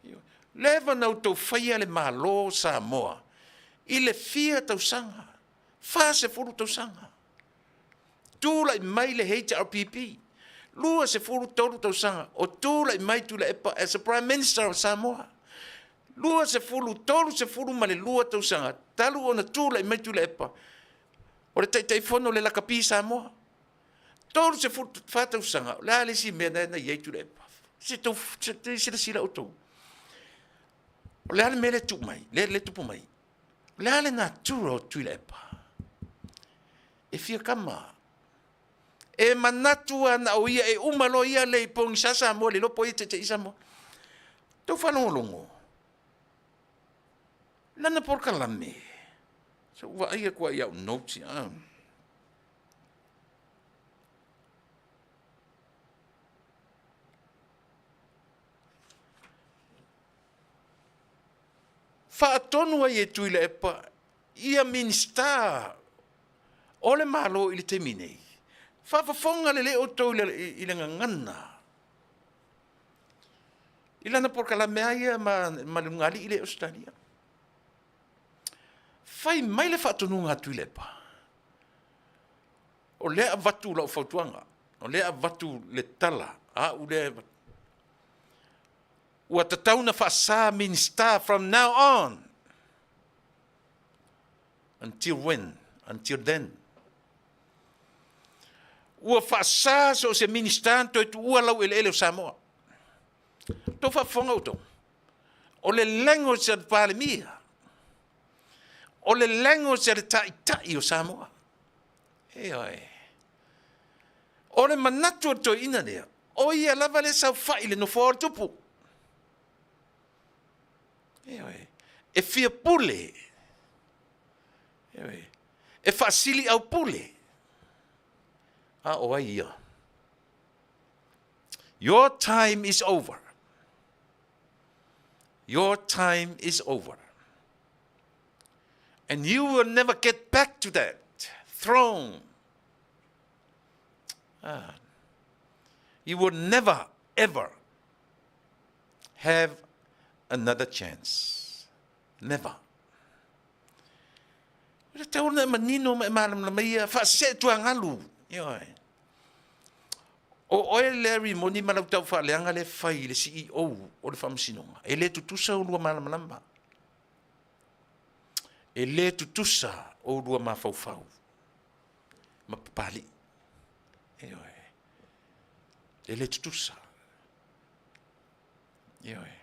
Ioe. Leva na outou faia le Malo o Samoa i le fia tausaga, 40 tausaga. Tulai mai le HRPP, 23 tausaga o tulai mai Tuilaepa as a Prime Minister of Samoa. 20, 32 tausaga talu ona tulai mai Tuilaepa o le Taitaifono o le Lakapi Samoa. 34 tausaga, o le a le isi mea na i ai Tuilaepa? Se tou silasila outou. O le a le mea lea e tuu mai, lea e tupu mai? O le a le natura o Tuilaepa? E fia kama. E manatu lava na o ia, e uma loa ia le i pogisa Samoa, le iloa po o ai e taitai Samoa. Tou faalogologo, lana polokalame, se ua vaai atu lava i au notes ia. Faatonu ai e Tuilaepa ia Minisita o le Malo i le taimi nei. Faafofoga lelei outou i le gagana i lana polokalame lava ia ma le ulugalii lea i Ausetalia. Fai mai le faatonuga a Tuilaepa, o lea e avatu lau fautuaga, o lea e avatu le tala a au lea e avatu. Ua tatau ona faasa Minisita from now on. Until when? Until then. Ua faasa so o se Minisita na toe tuua lau eleele o Samoa. Tou faafofoga outou. O le language a le Palemia, o le language a le Taitai o Samoa. Ioe. O le manatu o le toeaina lea, o ia lava lea saofai i le nofoa o le tupu. Ioe. E fia pule. Ioe. E faasili aupule. A o ai ia? Your time is over. Your time is over. And you will never get back to that throne. Ah. You will never, ever have another chance. Never. E tatau ona e manino ma e malamalama ia, faasee tuagalu. Ioe. O oe Larry moni ma lau taufaaleaga lea e fai i le CEO o le Faamasinoga, e le tutusa oulua malamalama. E le tutusa oulua mafaufau ma Papalii. Ioe. E le tutusa. Ioe.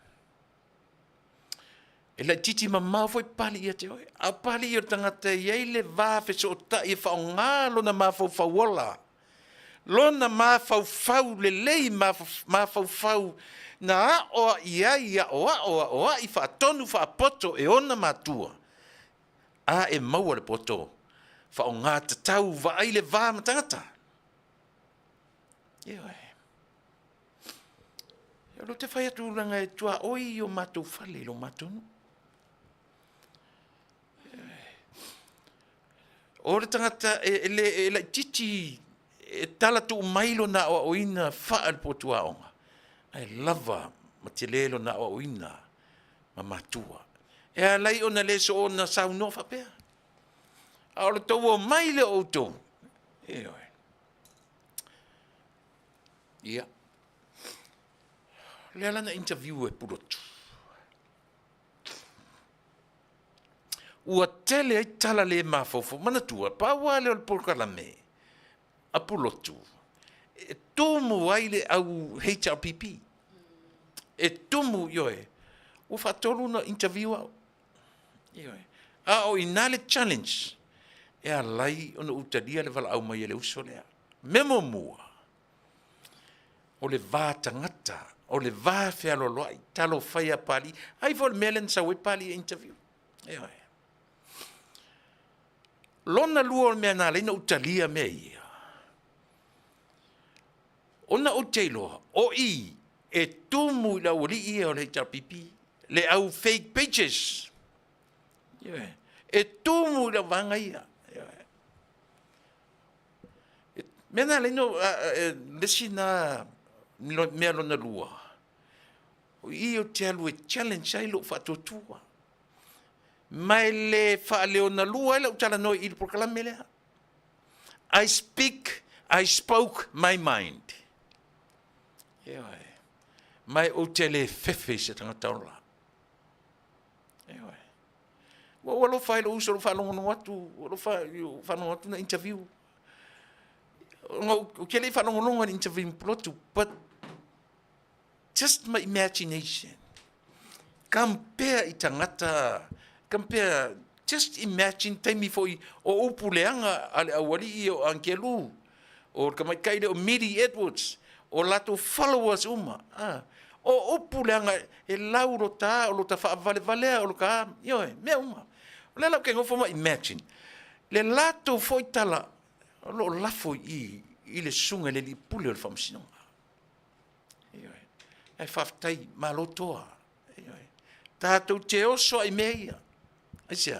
E laitiiti mamao foi Papalii ia te oe. A o Papalii o le tagata e i ai le va fesootai e faaaoga lona mafaufau ola, lona mafaufau lelei, mafaufau na aoai ai, aoao, aoai faatonu faapoto e ona matua, a e maua le poto, faaaoga tatau, vaai le va ma tagata. Ioe. O lea ou te fai atu leaga e tuaoi i o matou fale i lo matou nuu. O le tagata e, e, le, e laitiiti e tala tuu mai lona aoaoina faale-potu aoga, ae lava ma tele lona aoaoina ma matua. E ala ai ona le soona saunoa faapea. A o le tou omai lea o outou, ioe. Ia. O lea la na interview e Pulotu. Ua tele ai tala le mafaufau. Manatua, pau lava lea o le polokalame a Pulotu, e tumu ai le au HRPP. E tumu, ioe, ua faatolu ona interview au. Ioe. A o i ina le challenge e ala ai ona ou talia le valaau mai a le uso lea. Mea muamua, o le va tagata, o le va fealoaloai, talofa e ia Papalii. Ai foi o le mea lea na sau ai Papalii e interview. Ioe. Lona lua o le mea na ala ai ona ou talia mea ia, ona ou te iloa, o i e tumu i le aualii ia o le HRPP, le au fake pages. Ioe. E tumu i le auvaega ia. Ioe. Mea na ala ai ona, le isi na mea lona lua, o i ou te alu e challenge ai lou faatuatua. Ma e le faaleonalua ai lau talanoa i le polokalame lea. I speak, I spoke my mind. Ioe. Ma ou te le fefe i se tagata ola. Ioe. Ua ou alofa ai i lou uso o lo o faalogologo atu, ua alofa i lou faalogologo atu na interview. Ona ou te le i faalogologo i le interview ma Pulotu, but just my imagination. Compare i tagata, compare, just imagine taimi foi o upu leaga a le aualii o Angelu, o le tamaitai lea o Miri Edwards, o latou followers uma. Ah, o upu leaga e lau lo ta, o lo ta faavalevalea, o lo ta, ioe, mea uma. O lea la ou te nofo ma imagine, le latou foi tala, o lo o lafo i i, i le susuga i le alii pule o le faamasinoga. Ioe. Ae faafetai, malo toa. Ioe. Tatou te oso ai i mea ia. Aisea?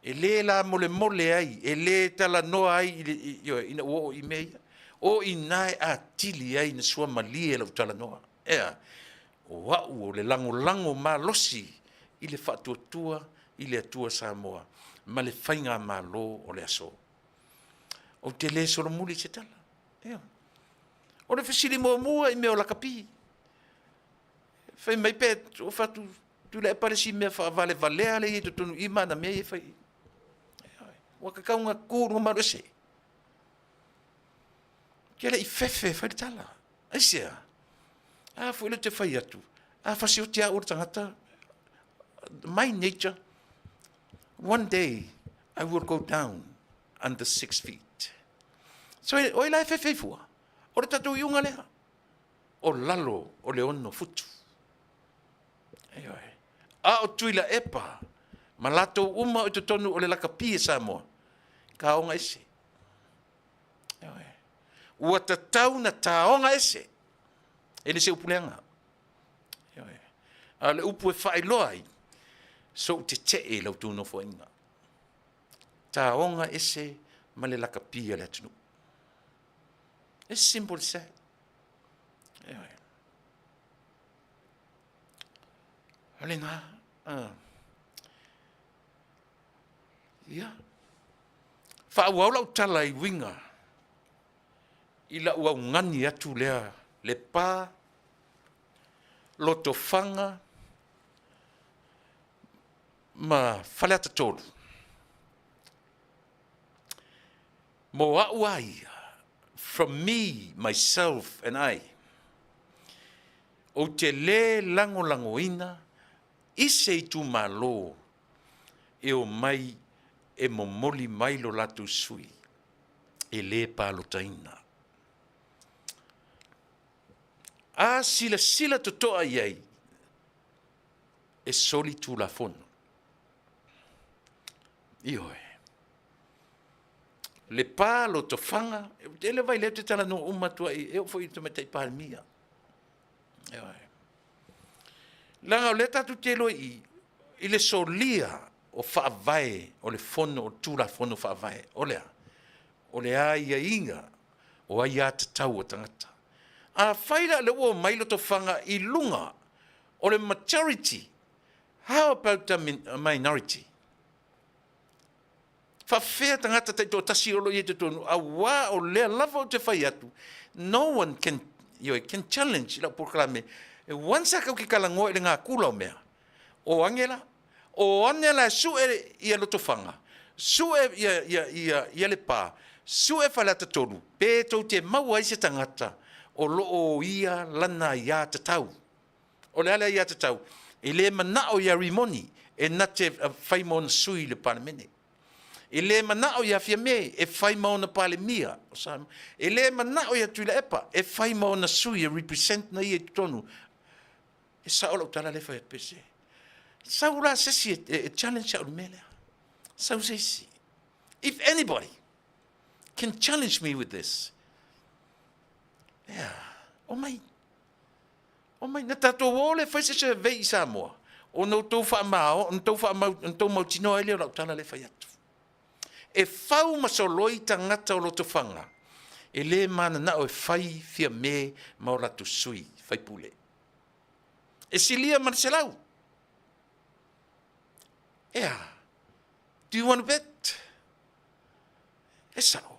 E le lamolemole ai, e le talanoa ai i le, ioe, ina ua oo i mea ia. O i ina e atili ai na suamalie lau talanoa. Ea, o au o le lagolago malosi i le faatuatua i le Atua Samoa ma le faigamalo o le aso. Ou te le solomuli i se tala. Ea. O le fesili muamua i mea o lakapi. Fai mai pe o fatu Tuilaepa le isi mea faavalevalea lea e i totonu i i ma ana mea ia e fai i i. Ua tatau ona tu i luga malu ese. Ke le i fefe e fai le tala. Aisea? A foi lea ou te fai atu, a fasioti au le tagata, my nature, one day I will go down under 6 feet. So, o ai la e fefe ai fua? O le tatou iuga lea, o lalo o le 6 futu. Ioe. A o Tuilaepa ma latou uma o i totonu o le lakapi e Samoa, taoga ese. Ioe. Ua tatau na taoga ese. E le se upu leaga. Ioe. A o le upu e faailoa ai, sou tetee i la outou nofoaiga. Taoga ese ma le lakapi a le atunuu. As simple as that. Ioe. O lena, ia, faaauau lau tala i uiga i lau augani atu lea Lepa, Lotofaga ma Faleata 3. Mo au a ia, from me, myself and I, ou te le lagolagoina i se itumalo e omai e momoli mai lo latou sui e le palotaina. A silasila totoa i ai, e soli tulafono. Ioe. Lepa, Lotofaga, e le vai lea ou te talanoa uma atu ai, e oo foi i le Tamaitai Palemia. Ioe. Leaga o lea tatou te iloa i i, i le solia o faavae o le Fono o Tulafono Faavae, o le a? O le aiaiga o aiatatau a tagata. Afai la o lea ua omai Lotofaga i luga o le majority, how about the minority? Faafefea tagata taitoatasi o lo o i ai i totonu, aua o lea lava ou te fai atu, no one can, ioe, can challenge i lau polokalame. Once a tatou te talanoa i le natura o mea, o ane la, o ane la e sue ia Lotofaga, sue ia, ia, ia, ia Lepa, sue Faleata 3, pe tou te maua ai se tagata o lo o ia lana aiatatau. O le a le aiatatau? E le manao ia Rimoni e na te fai ma ona sui i le Palemene. E le manao ia Fiame e fai ma ona Palemia o Samoa. E le manao ia Tuilaepa e fai ma ona sui e represent na ia i totonu. E sao lau tala lea e fai atu pe se. Sau la se isi e challenge au i le mea lea. Sau se isi. If anybody can challenge me with this, yeah, omai. Omai, na tatou o lea e fai se survey i Samoa, ona outou faamao, ona outou faamau, ona outou mautinoa ai lea o lau tala lea e fai atu. E fau ma soloi tagata o Lotofaga, e le mananao e fai Fiame ma o latou sui faipule. E silia ma le 100. E a? Do you want to bet? E sao.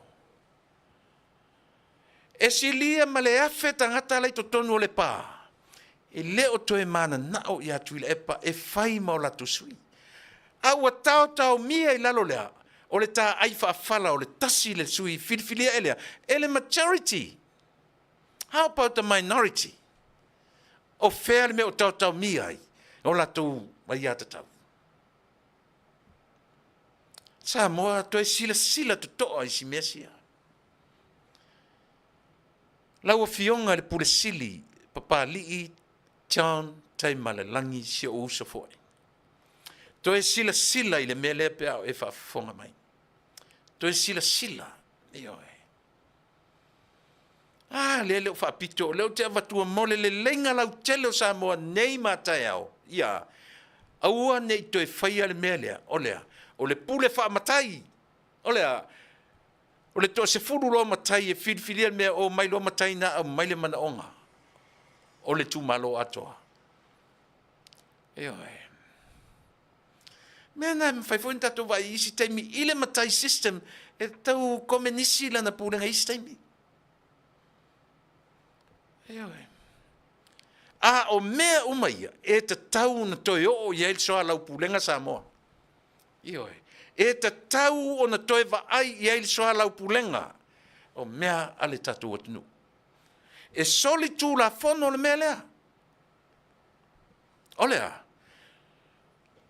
E silia ma le 1000 tagata la i totonu o le pā, e le o toe mananao ia Tuilaepa e fai ma o latou sui. A ua taotaomia i lalo lea, o le taai faafala o le tasi le sui filifilia e lea, e le majority. How about the minority? O fea le mea o taotaomia ai o latou aiatatau? Samoa toe silasila totoa i si mea sia. Lau Afioga i le Pule Sili Papalii John Taimalelagi si ou uso foi. Toe silasila i le mea lea pe a o e faafofoga mai. Toe silasila, ioe. Ah, lea le o faapito, o lea ou te avatua mo le leleiga lautele o Samoa nei ma taeao. Ia, aua ne i toe faia le mea lea, o lea, o le pule faamatai, o lea, O le toasefulu loa matai e filifilia le mea o mai loa matai na aumai le manaoga o le itumalo atoa. Ioe. Mea na e mafai foi ona tatou vaai i isi taimi i le matai system e tau komenisi lana pulega i isi taimi. Ioe. A o mea uma ia e tatau ona toe oo i ai le soalaupulega Samoa. Ioe. E tatau ona toe vaai i ai le soalaupulega o mea a le tatou atunuu. E soli tulafono le mea lea. O le a?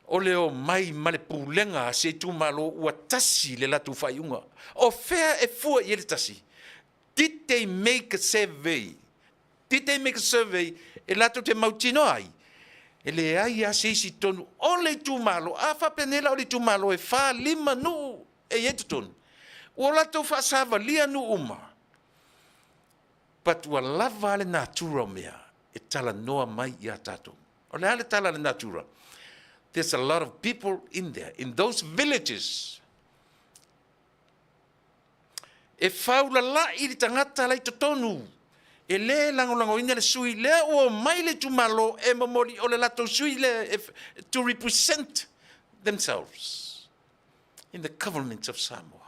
O le omai ma le pulega a se itumalo ua tasi le latou faaiuga. O fea e fua i ai le tasi? Did they make a survey? Did they make a survey e latou te mautinoa ai e leai lava se isi i totonu o le itumalo? A faapenei la o le itumalo e fa, lima nuu e i ai totonu, ua latou faasavalia nuu uma, but ua lava a le natura o mea e talanoa mai ia tatou. O le a le tala a le natura? There's a lot of people in there, in those villages. E faulala'i le tagata la i totonu, e le lagolagoina le sui lea ua omai le itumalo e momoli o le latou sui lea to represent themselves in the government of Samoa.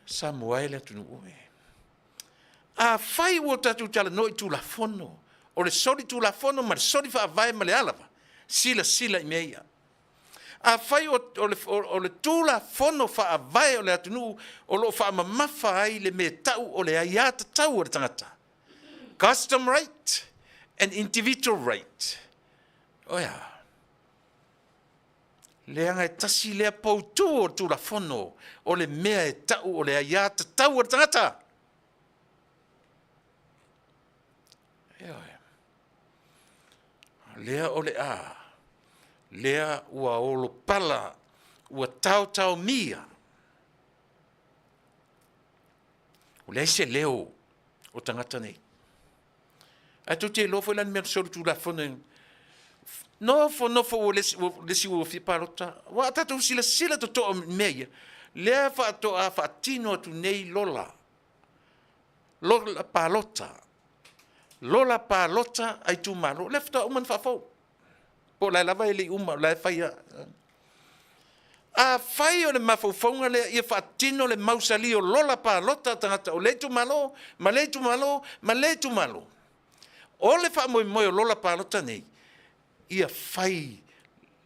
Samoa e le atunuu e. Afai ua tatou talanoa i Tulafono, o le soli Tulafono ma le soli Faavae ma le a lava, silasila i mea ia. Afai o le Tulafono Faavae o le atunuu o lo o faamamafa ai le mea tau o le aiatatau a le tagata, custom right and individual right, o e a? Leaga e tasi lea poutu o le Tulafono o le mea e tau o le aiatatau a le tagata. Ioe. Lea o le a, lea ua olopala, ua taotaomia. Ua leai se leo o tagata nei. Ae tou te iloa foi la le mea solitulafono e nofonofo ua le isi ua fia palota. Aua a tatou silasila totoa i mea ia, lea faatoa faatino atu nei lola, lola palota, lola palota a itumalo, lea faatoa uma ona faafou. Po o la e lava e le i uma, o la e fai lava. Afai o le mafaufauga lea ia faatino le mausali o lola palota a tagata o lea itumalo ma lea itumalo ma lea itumalo, o le faamoemoe o lola palota nei, ia fai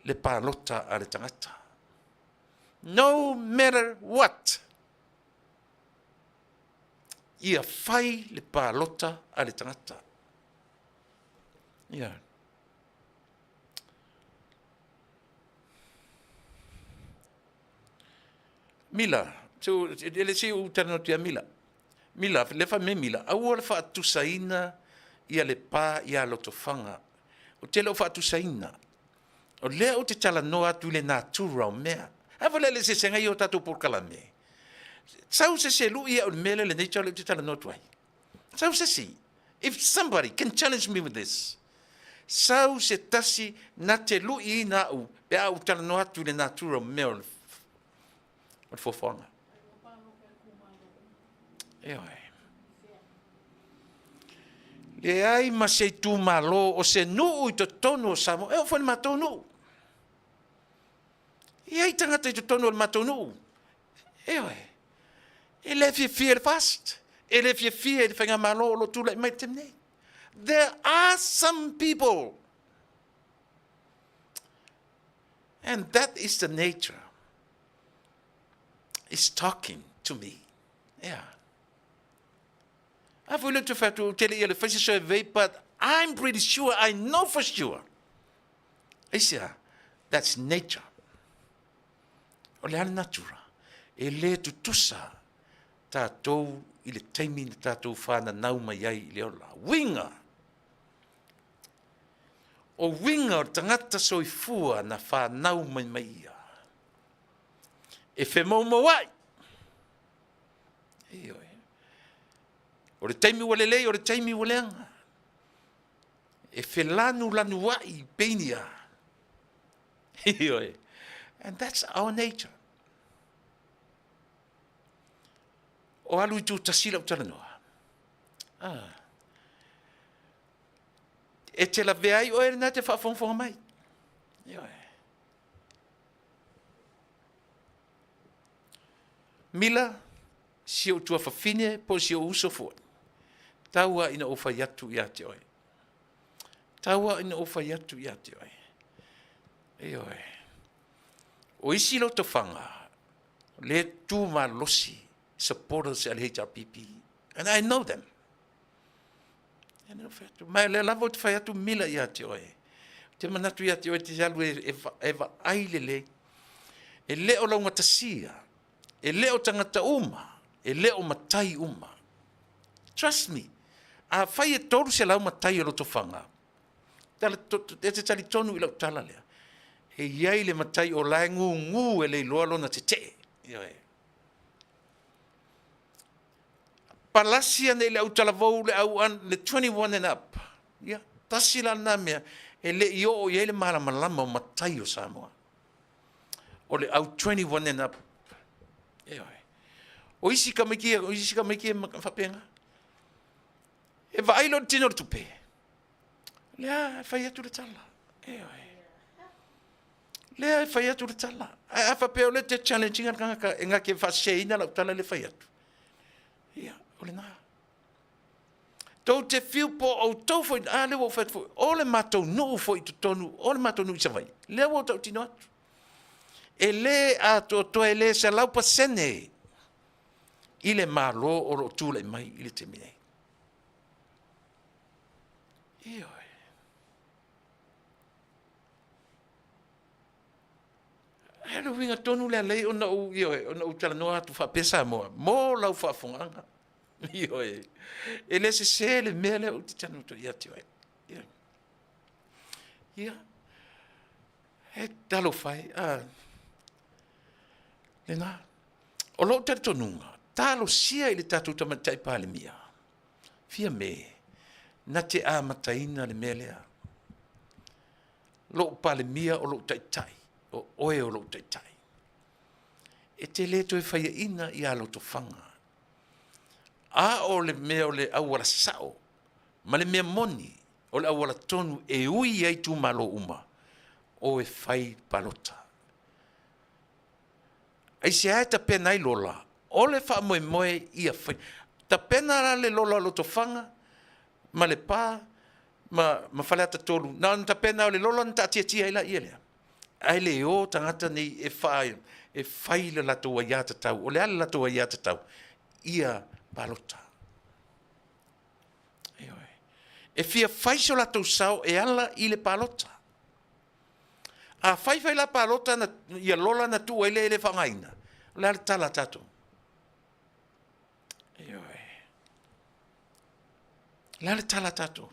le palota a le tagata. No matter what, ia fai le palota a le tagata. Ia. Mila, e le se i ou talanoa atu ia Mila. Mila, lea fai mai Mila, aua le faatusaina ia Lepa ia Lotofaga. Ou te le o faatusaina. O lea ou te talanoa atu i le natura o mea. A foi le le eseesega ia o tatou polokalame. Sau se isi e lui au i le mea lea i le nature lea ou te talanoa atu ai. Sau se isi. If somebody can challenge me with this. Sau se tasi na te luiina au pe a ou talanoa atu i le natura o mea o le foafoaga. Ioe. Leai ma se itumalo o se nuu i totonu o Samoa. E oo foi i le matou nuu. E i ai tagata i totonu o le matou nuu. Ioe. E le fiafia i le FAST, e le fiafia i le faigamalo o lo o tulai mai i le taimi nei. There are some people and that is the nature is talking to me. Yeah. A foi le te fai atu, ou te le i alu e fai se survey, but I'm pretty sure, I know for sure. Aisea, that's nature. O le a le natura? E le tutusa tatou i le taimi na tatou fananau mai ai i le ola. Uiga! O uiga o le tagata soifua na fanau mai mai ia. E femoumouai. Ioe. O le taimi ua lelei, o le taimi ua leaga. E felanulanuai peinia. Ioe. And that's our nature. O alu i tūtasi lau talanoa. Ah. E te lavea ai oe lena te faafogafoga mai. Ioe. Mila, si ou tuafafine po o si ou uso foi. Tau lava ina ou fai atu ia te oe. Tau lava ina ou fai atu ia te oe. Ioe. O isi lotofaga, lea e tu malosi supporters a le HRPP. And I know them. Ma lea lava ou te fai atu Mila ia te oe. Ou te manatu ia te oe te alu e vaai lelei. E le o laugatasia, e le o tagata uma, e le o matai uma. Trust me, afai e 300 matai o Lotofaga, e te talitonu i lau tala lea, e i ai le matai o la e gugu e le iloa lona tetee. Ioe. Palasi ane i le autalavou le au le 21 and up. Ia, tasi la lena mea e le i oo i ai le malamalama o matai o Samoa. O le au 21 and up. Ioe. O isi tamaiti ia, o isi tamaiti e faapena. E vaai loa le tino o le tupe. Lea e fai atu le tala. Ioe. Lea e fai atu le tala. Ae a faapea o lea e te challenge ina le tagata e na te faaseseina lau tala lea e fai atu. Ia, o lena. Tou te fiu po o outou foi, a lea ua ou fai atu foi, o le matou nuu foi i totonu, o le matou nuu i Savaii, lea ua ou tautino atu. E le atoatoa, e le 100% i le Malo o lo o tulai mai i le taimi nei. Ioe. Ae o le uiga tonu lea lei ona ou, ioe, ona ou talanoa atu faapea Samoa, mo lau faafofogaaga. Ioe. E le sese le mea lea ou te talanoa atu ia te oe. Ioe. Ia, e talofa e, a, lena. O lou talitonuga, talosia i le tatou Tamaitai Palemia, Fiame, na te amataina le mea lea. Lou Palemia o lou Taitai, o oe o lou Taitai. E te le toe faiaina ia Lotofaga. A o le mea o le auala sao ma le mea moni o le auala tonu e ui ai itumalo uma, o e fai palota. Aisea e tapena ai lola? O le faamoemoe ia fai. Tapena la le lola o Lotofaga ma Lepa ma, ma Faleata 3, na ona tapena o le lola ona taatiatia ai laia lea. Ae le o tagata nei e, fa, e fai le latou aiatatau. O le a le latou aiatatau? Ia palota. Ioe. E fia fai so latou sao e ala i le palota. A fai fai la palota na, ia lola na tuu ai lea e le faaaogaina, o le a le tala a tatou? Ioe. O le a le tala a tatou?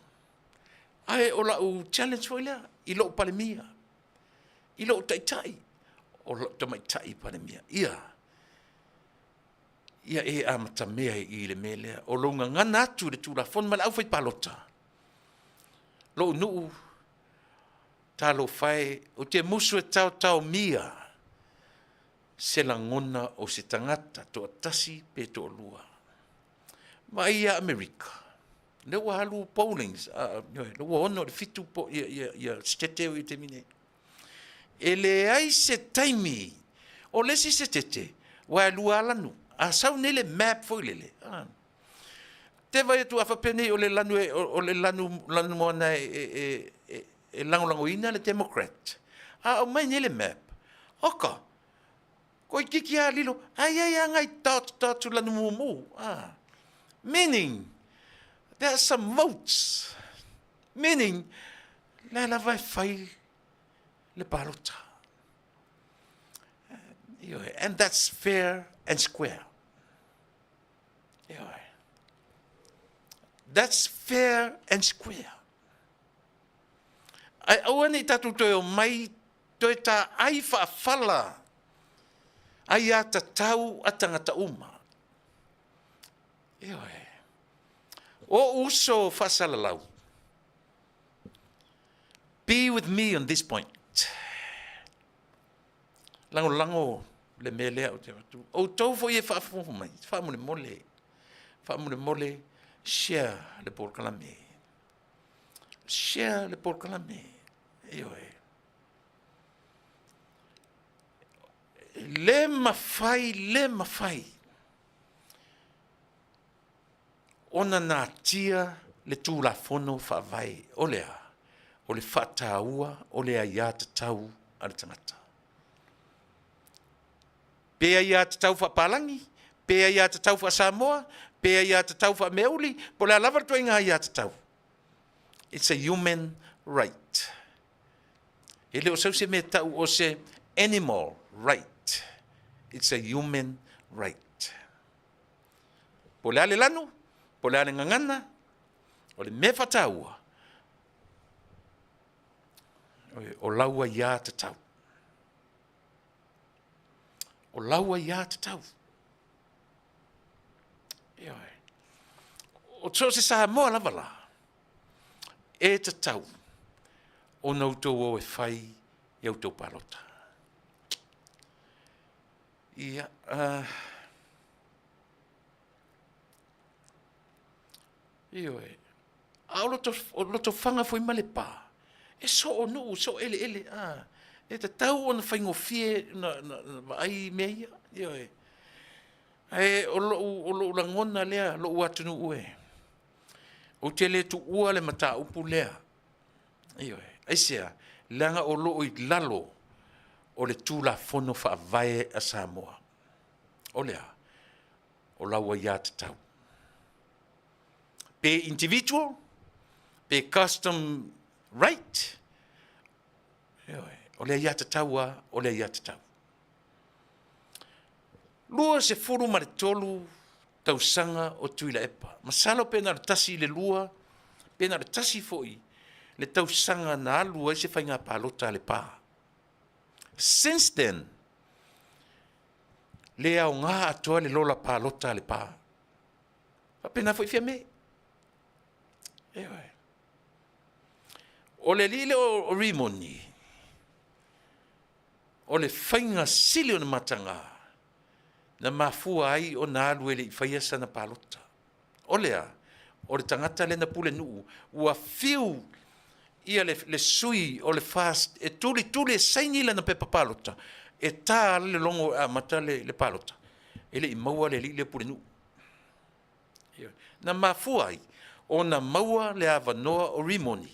Ae o lau challenge foi lea i lou Palemia, i lou Taitai, o lou Tamaitai Palemia, ia, ia e amatamea i le mea lea, o lou gagana atu i le Tulafono ma le aufaipalota, lou nuu, Talofa e, ou te musu e taotaomia se lagona o se tagata toatasi pe toalua. Vaai ia Amerika, lea ua alu pollings, lea ua ono i le fitu po, ia, ia, ia setete o i taimi nei. E leai se taimi o le isi setete, ua e lua lanu. A sau nei le map foi lele, te vaai atu a faapea nei o le lanu e, o le lanu, lanu moana e, e, e, e, e lagolagoina le Democrat. A aumai nei le map, oka, toeitiiti lava lilo, ai ai lava nai dot dot lanu mumu. Ah. Meaning, there are some votes. Meaning, la lava e fai le palota. And that's fair and square. Ioe. That's fair and square. Ae aua ne i tatou toe omai toe taai faafala aiatatau a tagata uma. Ioe. O uso faasalalau, be with me on this point. Lagolago le mea lea ou te avatu. Outou foi e faafofoga mai, faamolemole, faamolemole, share le polokalame. Share le polokalame. Ioe. Le mafai, le mafai ona natia le Tulafono Faavae, o le a? O le faataua o le aiatatau a le tagata. Pe aiatatau faapalagi, pe aiatatau faa-Samoa, pe aiatatau faa-meauli, po o le a lava le ituaiga aiatatau. It's a human right. E le o sau se mea tau o se animal right. It's a human right. Po o le a le lanu, po o le a le gagana, o le mea faataua, o lau aiatatau. O lau aiatatau. Ioe. O so o se Samoa lava la, e tatau ona outou o e fai i a outou palota. Ia, ioe, a o Lotofaga foi ma Lepa, e soo nuu, soo eleele, a, e tatau ona faigofie ona vaai mea ia, ioe. Ae o lou lagona lea lou atunuu e, ou te le tuua le mataupu lea, ioe. Aisea? Leaga o lo o i lalo o le Tulafono Faavae a Samoa. O le a? O lau aiatatau. Pe individual, pe custom right, ioe, o le aiatatau lava, o le aiatatau. 23 tausaga o Tuilaepa. Masalo pe na o le 1 i le 2, pe na o le 1 foi le tausaga na alu ai se faiga palota a Lepa. Since then, le aoga atoa le lola palota a Lepa. Faapena foi Fiame. Ioe. O le alii lea o Rimoni, o le faiga sili ona mataga na mafua ai ona alu e le i faia sana palota. O le a? O le tagata lea na pulenuu ua fiu ia le, le sui o le FAST e tulituli e saini lana pepa palota, e ta le logo e amata le, le palota, e le i maua le alii lea pulenuu. Na mafua ai ona maua le avanoa o Rimoni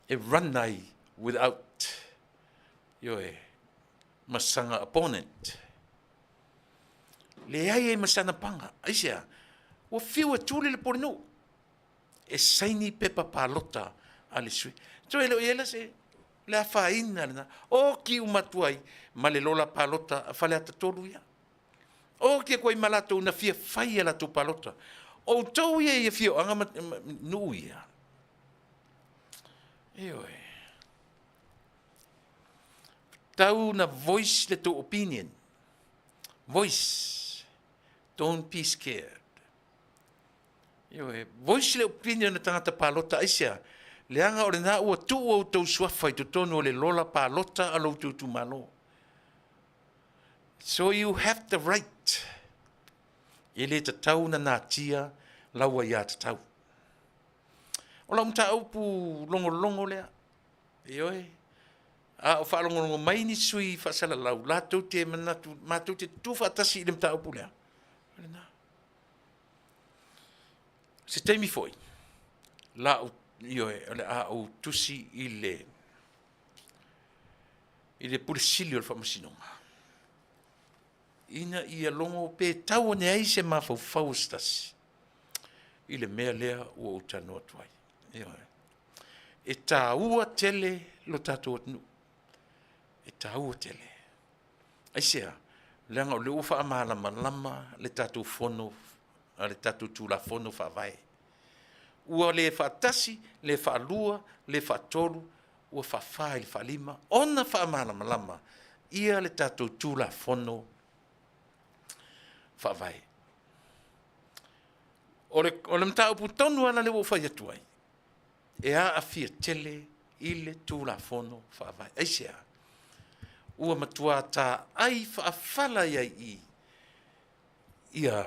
e run ai without, ioe, ma sana opponent. Leai ai ma sana paga. Aisea? Ua fiu e tuli le pulenuu e saini pepa palota a le sui. Toe le o i ai la se le afaina lena. Oki uma atu ai ma le lola palota a Faleata 3 ia. Oki atu ai ma latou na fia fai a latou palota. Outou ia i afioaga ma nuu ia. Ioe. Tau na voice le tou opinion. Voice. Don't be scared. Ioe, voice le opinion o tagata palota aisea? Leaga o lena ua tuu outou suafa i totonu o le lola palota a lo outou itumalo. So you have the right. E le tatau ona natia lau aiatatau. O lau mataupu logologo lea, ioe, a o faalogologo mai ni sui faasalalau, latou te manatu, matou te tutu faatasi i le mataupu lea. O lena. Se taimi foi, la ou, ioe, o le a ou tusi i le, i le Pule Sili o le Faamasinoga, ina ia logo pe tau ane ai se mafaufau o se tasi i le mea lea ua ou talanoa atu ai. Ioe. E taua tele lo tatou atunuu. E taua tele. Aisea? Leaga o lea ua faamalamalama le tatou fono, le tatou Tulafono Faavae. Ua le faatasi, le faalua, le faatolu, ua faafa i le faalima ona faamalamalama ia le tatou Tulafono Faavae. O le, o le mataupu tonu lava lea ua ou fai atu ai, e aafia tele i le Tulafono Faavae. Aisea? Ua matua taai faafala ai i i ia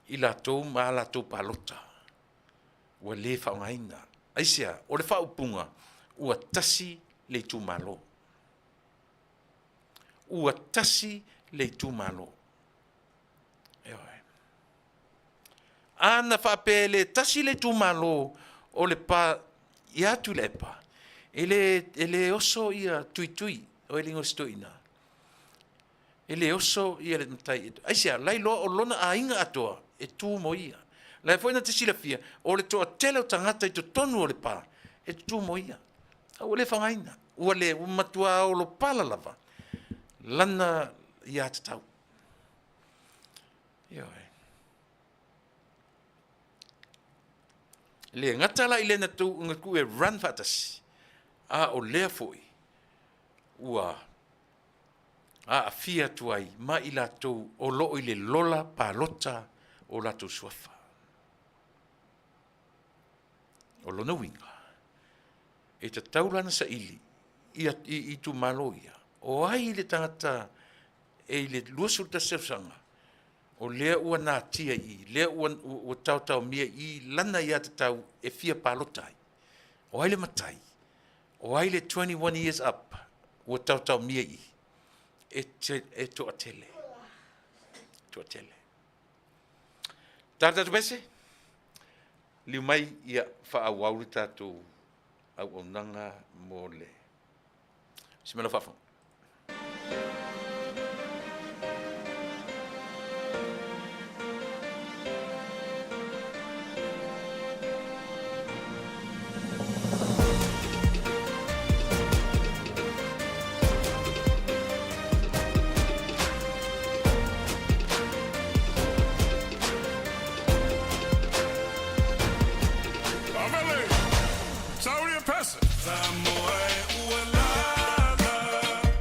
i latou ma a latou palota ua le faaaogaina. Aisea? O le faaupuga, ua tasi le itumalo. Ua tasi le itumalo. Ioe. A na faapea e le tasi le itumalo o Lepa ia Tuilaepa, e le, e le oso ia Tuitui, o e le Toeaina, e le oso ia le matai. Aisea? La iloa o lona aiga atoa e tu mo ia. La e foi na te silafia, o le toatele o tagata i totonu o Lepa e tu mo ia. A ua le faaaogaina, ua le, ua matua olopala lava lana aiatatau. Ioe. Le gata la i lena tou na tuu e run faatasi, a o lea foi ua aafia atu ai ma i latou o lo o i le lola palota o latou suafa. O lona uiga, e tatau la ona saili i itumalo ia. O ai le tagata e i le 21 tausaga, o lea ua natia i i, lea ua, ua taotaomia i i lana aiatatau e fia palota ai? O ai le matai? O ai le 21 years up ua taotaomia i i? E, te, e toatele. Toatele. Tala tatou pese, liu mai ia faaauau le tatou auaunaga mo le Simela faafofoga. Avele! Saulia pese! Samoa e ua lala.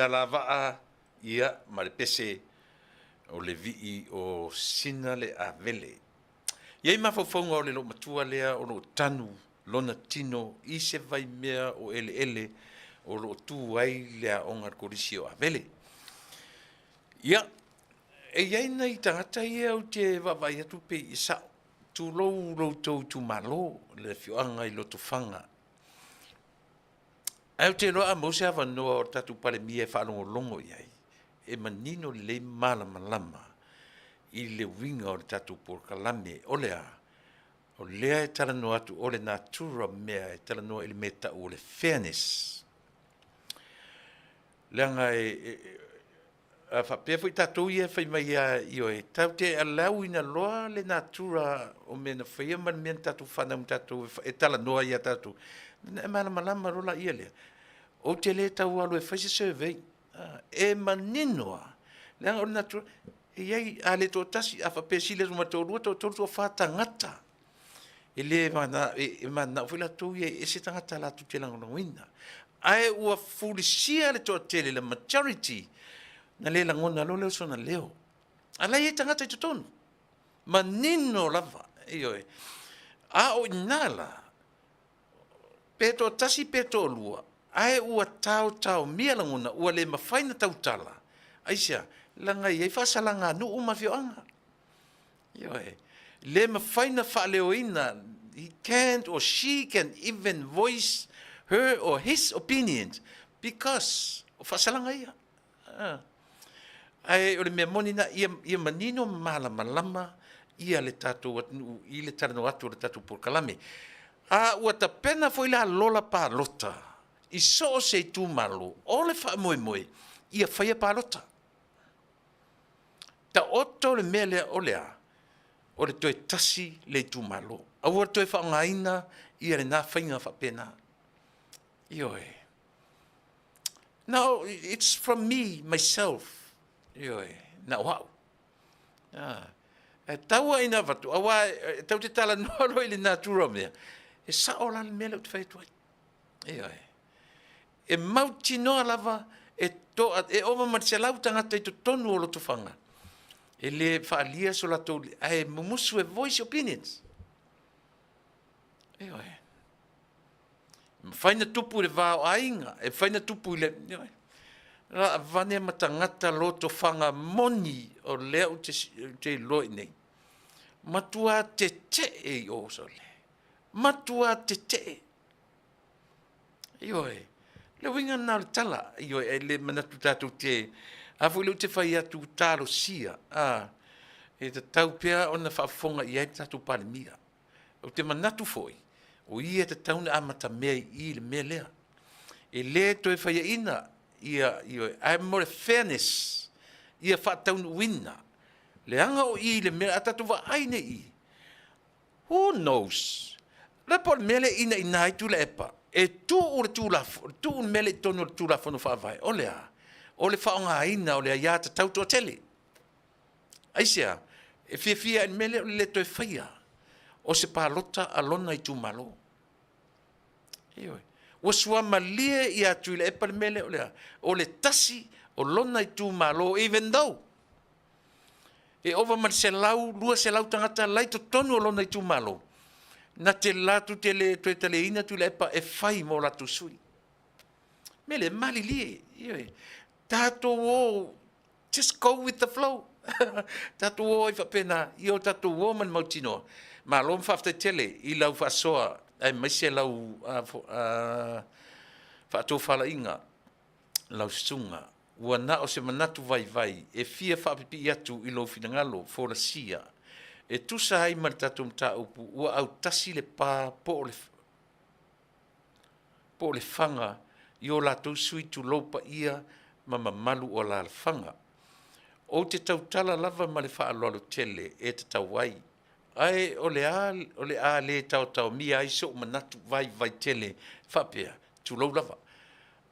alavaa, ia, ma le pese o le vii o Sina le Avele. E i ai mafaufauga o le loomatua lea o lo o tanu lona tino i se vaimea o eleele o lo o tu ai le aoga a le Kolisi o Avele. Ia, e i ai nai tagata ia ou te vaavaai atu pei e sao, tulou lo outou itumalo, le afioaga i Lotofaga. Ae ou te iloa a maua se avanoa o le tatou Palemia e faalogologo i ai, e manino lelei ma malamalama i le uiga o le tatou polokalame. O le a? O lea e talanoa atu o le natura o mea e talanoa i le mea e tau o le fairness. Leaga e, a faapea foi tatou ia e fai mai lava, ioe, tatou te allow-ina loa le natura o mea na faia ma le mea na tatou fanau ma tatou e talanoa ai ia tatou, ona e malamalama loa lea lea. Ou te le tau alu e fai se survey, e manino lava, leaga o le natura, e i ai, a le toatasi, a faapea e sili atu ma le toalua, toatolu, toafa tagata, e le e mananao foi latou ia e ese tagata latou te lagolagoina. Ae ua fulisia le toatele, le majority, na le lagona loa lea o sona leo. A la e i ai tagata i totonu, manino lava, ioe. A o i ina la, pe toatasi pe toalua, ae ua taotaomia lagona, ua le mafai ona tautala, aisea? Leaga e i ai faasalaga a nuu ma afioaga. Ioe. Le mafai ona faaleoina, he can't or she can even voice her or his opinions because o faasalaga ia. Ae o le mea moni na, ia, ia manino ma malamalama ia le tatou atunuu i le talanoa atu o le tatou polokalame. A ua tapena foi la lola palota i so o se itumalo, o le faamoemoe ia faia palota. Taoto le mea lea o le a? O le toe tasi le itumalo. Aua le toe faaaogaina ia lena faiga faapena. Ioe. Now, it's from me, myself. Ioe, na o au. Ah. E tau ai ina avatu, aua e tau te talanoa loa i le natura o mea, e sao la le mea lea ou te fai atu ai. Ioe. E mautinoa lava e, toa, e ova ma le 100 tagata i totonu o Lotofaga e le faaalia so latou, ae mumusu e voice opinions. Ioe. E mafai na tupu i le va o aiga, e mafai na tupu i le, ioe. La avane ma tagata lotofaga moni o lea ou te, ou te iloa i nei. Matua tetee i o sole. Matua tetee. Ioe. Le uiga lena o le tala, ioe, e le manatu tatou te, a foi lea ou te fai atu talosia, a, e tatau pea ona faafofoga i ai le tatou Palemia. Ou te manatu foi, o ia e tatau ona amatamea i i le mea lea. E le toe faiaina ia, ioe, ae mo le fairness, ia faataunuuina. Leaga o i le mea, a tatou vaai nei i i, Who knows? Le po o le mea lea e inaina ai Tuilaepa, e tuu le Tulafono, tuu le mea lea i totonu o le Tulafono Faavae, o le a? O le faaaogaina o le aiatatau toatele. Aisea? E fiafia i le mea lea o le le toe faia o se palota a lona itumalo. Ioe. Ua suamalie ia Tuilaepa le mea lea o le a? O le tasi o lona itumalo even though e ova ma le 100, 200 tagata la i totonu o lona itumalo, na te latou te le toe taliaina Tuilaepa e fai mo latou sui. Mea lea, malilie, ioe. Tatou o, just go with the flow. Tatou o ai faapena, ia o tatou o ma le mautinoa. Malo ma faafetai tele i lau faasoa aemaise lau faatofalaiga, lau susuga. Ua na o se manatu vaivai e fia faapipii atu i lou finagalo folasia e tusa ai ma le tatou mataupu ua autasi le pa po o le po o le faga i o latou sui tulou paia ma mamalu o alaalafaga. Ou te tautala lava ma le faaaloalo tele e tatau ai, ae o le a o le a le taotaomia ai so'u manatu vaivai tele faapea, tulou lava.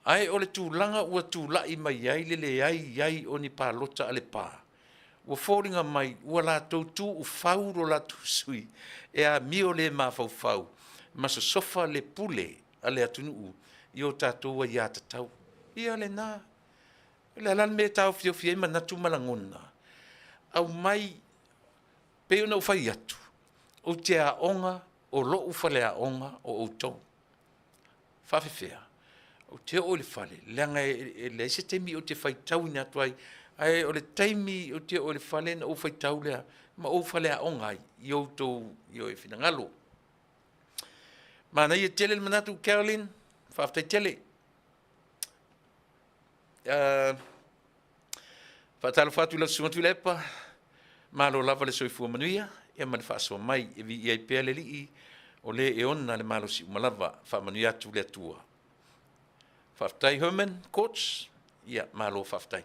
Ae o le tulaga ua tulai mai ai le leai ai o ni palota a le pa, ua foliga mai ua latou tuufau lo latou sui e amio le mafaufau ma sosofa le pule a le atunuu i o tatou aiatatau. Ia lena. O le a la le mea e taofiofi ai manatu ma lagona? Aumai, pei ona ou fai atu, ou te aoga o lou faleaoga o outou. Faafefea? Ou te oo i le fale, leaga e leai se taimi ou te faitauina atu ai, ae o le taimi ou te oo i le fale ona ou faitau lea ma ou faleaoga ai i outou finagalo. Manaia tele le manatu Carolyn, faafetai tele. Faatalofa atu i lau Susuga Tuilaepa, malo lava le soifua manuia ia ma le faasoa mai e viia ai pea le Alii o le e ona le malosi uma lava. Faamanuia atu le Atua. Faafetai Herman Coach, ia malo faafetai.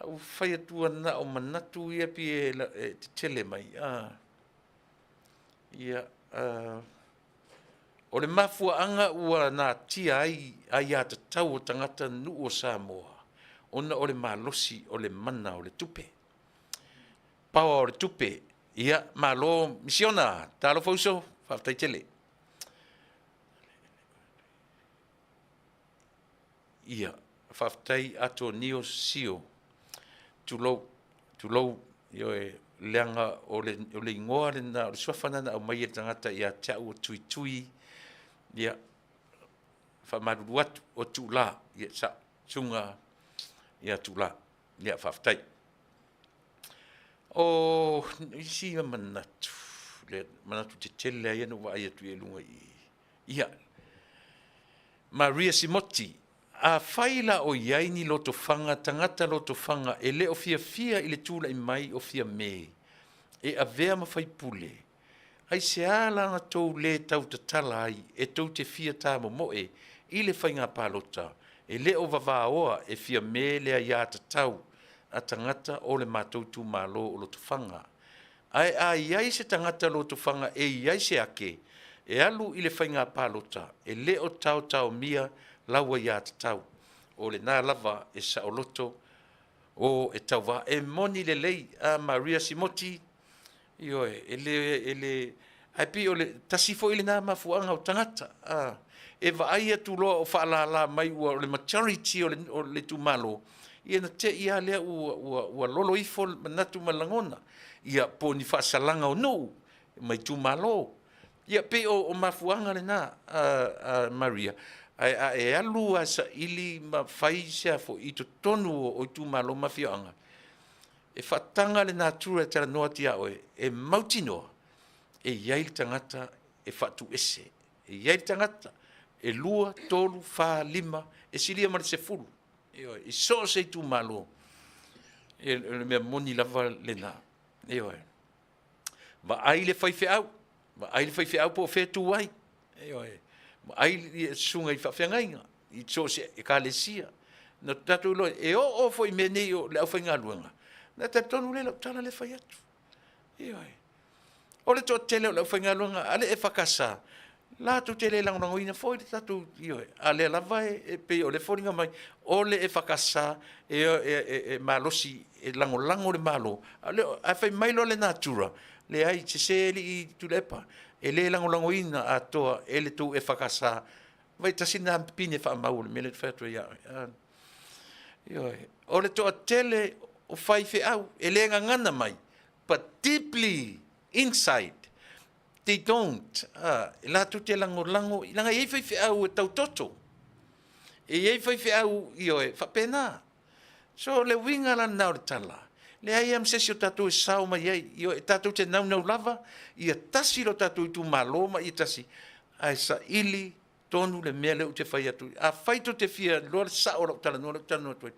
A ua fai atu na o manatu ia pei e tetele mai. Ah. Ia, o le mafuaaga ua natia ai aiatatau a tagata nuu o Samoa, ona o le malosi o le mana o le tupe. Power o le tupe. Ia, malo misiona. Talofa uso, faafetai tele. Ia, faafetai Atonio Sio. Tulou, tulou, ioe, leaga o le, o le igoa lena, o le suafa lena na aumai e le tagata ia te au o Tuitui, ia, faamalulu atu, o Tuula, ia, sa, susuga ia Tuula. Ia, faafetai. O isi ia manatu, le manatu tetele lava ia na ou vaai atu i ai i luga i i, ia, Maria Simoti, Afai la o i ai ni lotofaga, tagata lotofaga e le o fiafia i le tulai mai o Fiame e avea ma faipule, aisea la na tou le tautatala ai e tou te fia tamomoe i le faiga palota e le o vavaoa e Fiame le aiatatau a tagata o le matou itumalo o Lotofaga? Ae a i ai se tagata lotofaga e i ai se ake e alu i le faiga palota e le o taotaomia lau aiatatau, o lena lava e saoloto o e tauva. E moni lelei a Maria Simoti, ioe, e le, e le, ae pei o le tasi foi lena mafuaaga o tagata, a, e vaai atu loa o faalala mai ua o le majority o le, o le itumalo, ia na te i lava lea ua, ua, ua lolo ifo le manatu ma le lagona. Ia, po o ni faasalaga o nuu ma itumalo. Ia, pei o, o mafuaaga lena, a, a Maria, ae a e alu lava e saili ma fai se a foi i totonu o itumalo ma afioaga, e faataga le natura e talanoa atu ia oe, e mautinoa e i ai le tagata e faatuese, e i ai le tagata e 2, 3, 4, 5, e silia ma le 10. Ioe, i so o se itumalo, e, o le mea moni lava lena. Ioe. Vaai le faifeau, vaai le faifeau po o fea e tu ai. Ioe. Vaai le susuga i faafeagaiga, i so o se ekalesia. Na tatou iloa, e oo foi i mea nei o le aufaigaluega, na talitonu lea i lau tala lea e fai atu. Ioe. O le toatele o le aufaigaluega a le EFKS, latou te le lagolagoina foi le tatou, ioe, a lea lava e pei o lea e foliga mai o le EFKS e, e, e, e malosi e lagolago le Malo, ae fai mai loa le natura, leai, sese alii Tuilaepa, e le lagolagoina atoa e le tou EFKS. Vai tasi lena pine faamau o le mea lea e fai atu ai ia oe. Ioe, o le toatele o faifeau e le gagana mai, but deeply inside they don't uh, latou te lagolago leaga e i ai faifeau e tautoto e i ai faifeau ioe faapena so le uiga la lena o le tala leai lava ma se isi o tatou e sao mai ai ioe tatou te naunau lava ia tasi lo tatou itumalo ma ia tasi ae saili tonu le mea lea ou te fai atu. Afai tou te fia iloa le sao o lau talanoa lea ou te talanoa atu ai,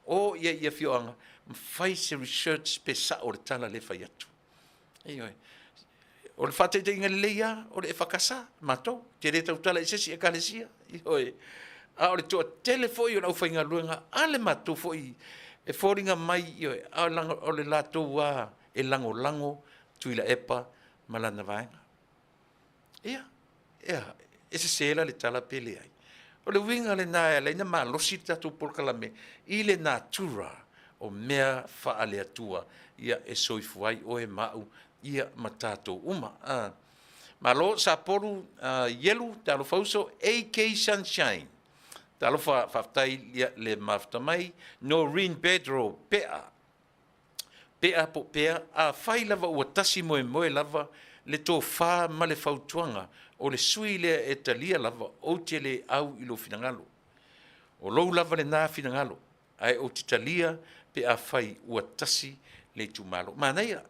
o i ai i afioaga ma fai se research pe sao le tala lea e fai atu. Ioe. O le faataitaiga lelei lava o le EFKS, matou, te le tautala i se isi ekalesia. Ioe. A o le toatele foi o le aufaigaluega a le matou foi e foliga mai, ioe, a o le latou lava e lagolago Tuilaepa ma lana vaega. Ia, e a, e sese la le tala pe leai. O le uiga lena e ala ai ona malosi le tatou polokalame i le natura o mea faale-Atua, ia e soifua ai oe ma au, ia ma tatou uma. A. Malo Sapolu uh, Ielu, talofa uso, AK Sunshine. Talofa, faafetai le mafuta mai. Noreen Pedro, Pea. Pea po o Pea, afai lava ua tasi moemoe lava le tofa ma le fautuaga o le sui lea e talia lava, ou te le au i lou finagalo. O lou lava lena finagalo, ae ou te talia pe afai ua tasi le itumalo. Manaia,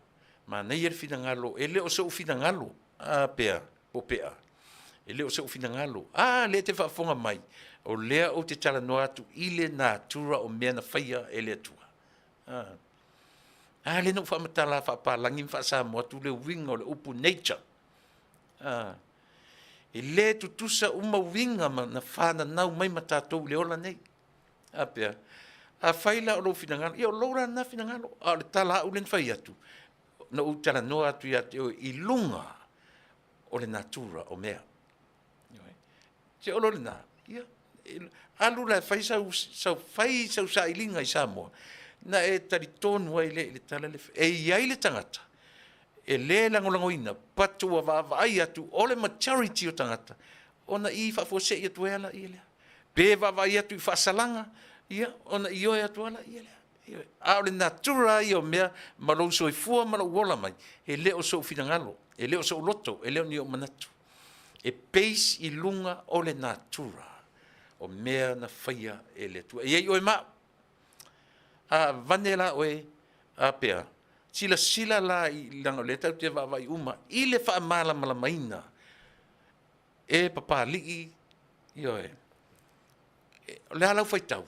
manaia le finagalo, e le o sou finagalo, a Pea po o Pea, e le o sou finagalo. A lea e te faafofoga mai, o lea ou te talanoa atu i le natura o mea na faia e le Atua. A, a lea na ou faamatala faapalagi ma faasamoa atu le uiga o le upu nature. A, e le tutusa uma uiga ma na fananau mai ma tatou i le ola nei. A pea, afai la o lou finagalo, ia o lou la lena finagalo, a o le tala a au lea na fai atu, na ou talanoa atu ia te oe i luga o le natura o mea. Se o lo lena, ia, alu la e fai sau, sau, fai sau sailiga i Samoa, na e talitonu ai lea i le tala lea. E i ai le tagata e le lagolagoina, but ua vaavaai atu o le majority o tagata, ona i faafuasei atu ai lava lea. Pe vaavaai atu i faasalaga, ia, ona ioe atu lava lea. A o le natura ia o mea ma lou soifua ma lou ola mai, e le o sou finagalo, e le o sou loto, e le o ni ou manatu. E base i luga o le natura o mea na faia e le Atua. E i ai oe ma au. A avane la oe, a pea, silasila la i, leaga o lea tatou te vaavaai uma i le faamalamalamaina e Papalii, ioe. O le a lau faitau?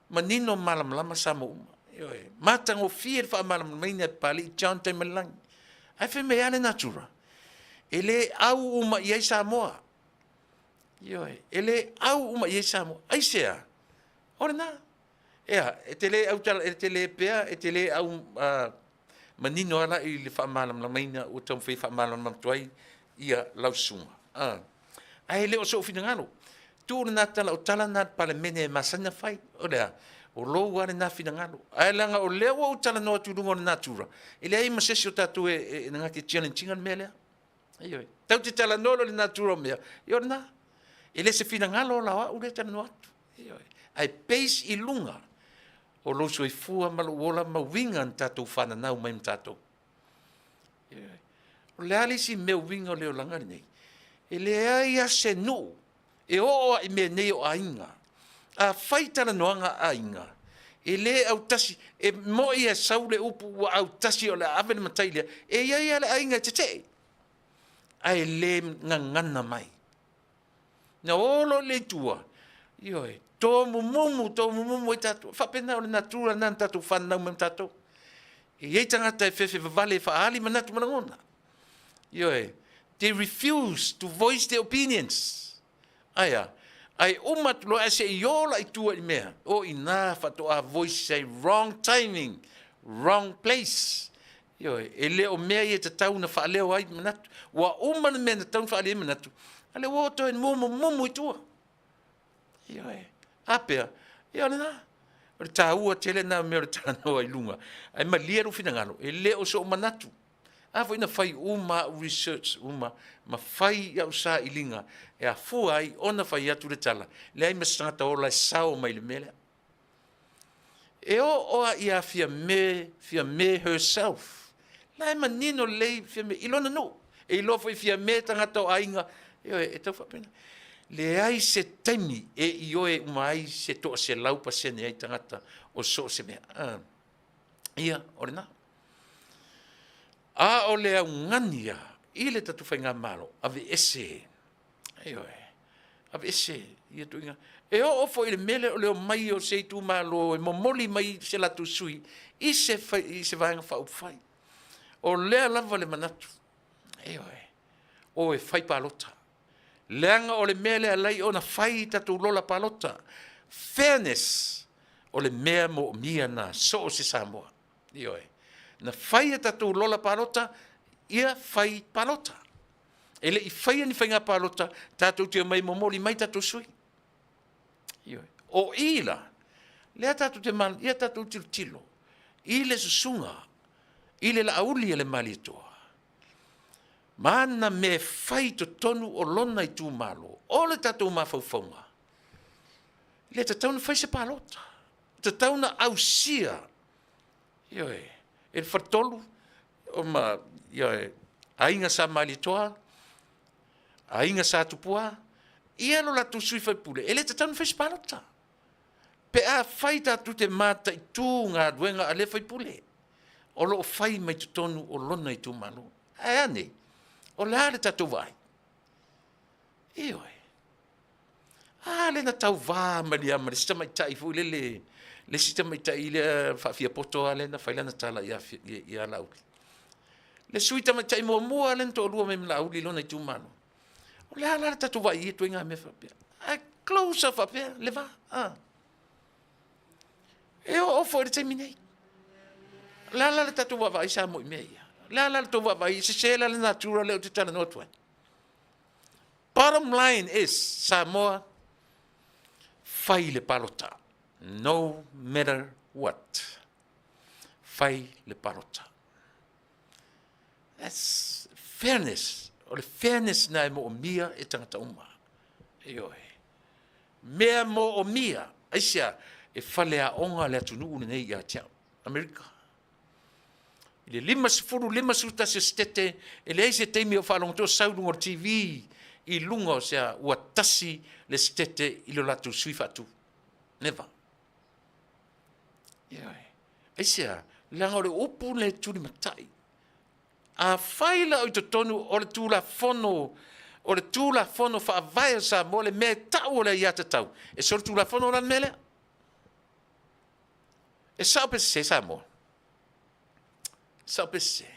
Manino ma malamalama Samoa uma. Ioe. Matagofie le faamalamalamaina e Papalii John Taimalelagi. Ae fai mai lava le natura, e le au uma i ai Samoa. Ioe. E le au uma i ai Samoa. Aisea? O lena. Ea, e te le autala, e te le pea, e te le au manino lava la i le faamalamalamaina ua taumafai e faamalamalama atu ai ia lau susuga. Ae le o sou finagalo. Tuu lena tala, o tala na a le Palemene e masani ona fai. O le a? O lou lava lena finagalo. Ae leaga o lea ua ou talanoa atu i luga o le natura, e leai ma se isi o tatou e na te challenge ina le mea lea. Ioe. Tatou te talanoa loa i le natura o mea, ia o lena. E le se finagalo la o au lea e talanoa atu. Ioe. Ae base i luga o lou soifua ma lou ola ma uiga na tatou fananau mai ma tatou. Ioe. O le a le isi mea uiga o le olaga lenei? E leai lava se nuu e oo lava i mea nei o aiga. Afai talanoaga a aiga, e le autasi, e moi e sau le upu ua autasi o le a ave le matai lea, e i ai lava le aiga e tetee, ae le gagana mai. Na o loa lea i tua, ioe, tomumumu, tomumumu ai tatou. E faapena, o le natura lena na tatou fananau mai ma tatou. E i ai tagata e fefe vavale e faaali manatu ma lagona. Ioe, they refuse to voice their opinions. Ae a? Ae uma atu loa ae se i o la i tua i le mea, o i ina faatoa voice ai, wrong timing, wrong place. Ioe, e le o mea ia e tatau ona faaleo ai manatu. Ua uma le mea na tatau ona faaali ai manatu, a lea ua o toe mumumumu i tua. Ioe, a pea, ia o lena. O le taua tele lena o mea o le talanoa i luga. Ae malie lou finagalo, e le o sou manatu. A foi na fai uma au research uma ma fai au sailiga e afua ai ona fai atu le tala, leai ma se tagata ola e sao mai i le mea lea. E oo lava ia Fiame, Fiame herself, la e manino lelei Fiame i lona nuu. E iloa foi Fiame tagata o aiga, ioe, e tau faapena. Leai se taimi e ioe uma ai se 100% ai tagata o so o se mea. Ia, o lena. A o le augani ia i le tatou faigamalo, aveese, ioe, aveese ia tuiga. E oo foi i le mea lea o le omai o se itumalo e momoli mai se latou sui i se, i se vaega faaupufai. O lea lava le manatu, ioe, o e fai palota. Leaga o le mea lea e alai ona fai tatou lola palota. Fairness, o le mea moomia na so o se Samoa. Ioe. Na fai a tatou lola palota, ia fai palota. E le i faia ni faiga palota, tatou te omai e momoli mai tatou sui. Ioe. O i la, lea tatou te man, ia tatou tilotilo i le susuga, i le Laauli a le Malietoa, ma ana mea e fai i totonu o lona itumalo, o le tatou mafaufauga. Le tatau ona fai se palota. Tatau ona ausia, ioe, e le faletolu o ma, ioe, aiga Sa Malietoa, aiga Sa Tupua, ia lo latou sui faipule, e le tatau ona fai se palota. Pe a fai tatou te mataitu galuega a lea faipule, o lo o fai mai totonu o lona itumalo. Ae a nei? O le a le tatou vaai? Ioe. A lea na tauva mai lava ma le isi tamaitai foi lele, le isi tamaitai lea faafiapoto lava lea na fai lana tala ia, ia Laauli. Le sui tamaitai muamua lea na toalua mai ma Laauli i lona itumalo. O le a la le tatou vaai i ia ituaiga mea faapea? Ae close lava faapea le va. A. E oo foi i le taimi nei. O le a la le tatou vaavaai Samoa i mea ia? O le a la le tou vaavaai? E sese la le natura lea ou te talanoa atu ai. Bottom line is, Samoa, fai le palota. No matter what. Fai le palota. That's fairness. O le fairness na e moomia e tagata uma. Ioe. Mea moomia. Aisea, e faleaoga le atunuu lenei ia te au. Amerika. I le 50, 51 o Setete, e leai se taimi o faalogo sau i luga o le TV i luga o sea ua tasi le Setete i lo latou sui faatu. Never. Ioe. Aisea, leaga o le upu le tulimatai. A fai la o i totonu o le Tulafono, o le Tulafono Faavae o Samoa le mea e tau o le aiatatau, e solitulafono la le mea lea? E sao pe sese Samoa? E sao pe sese?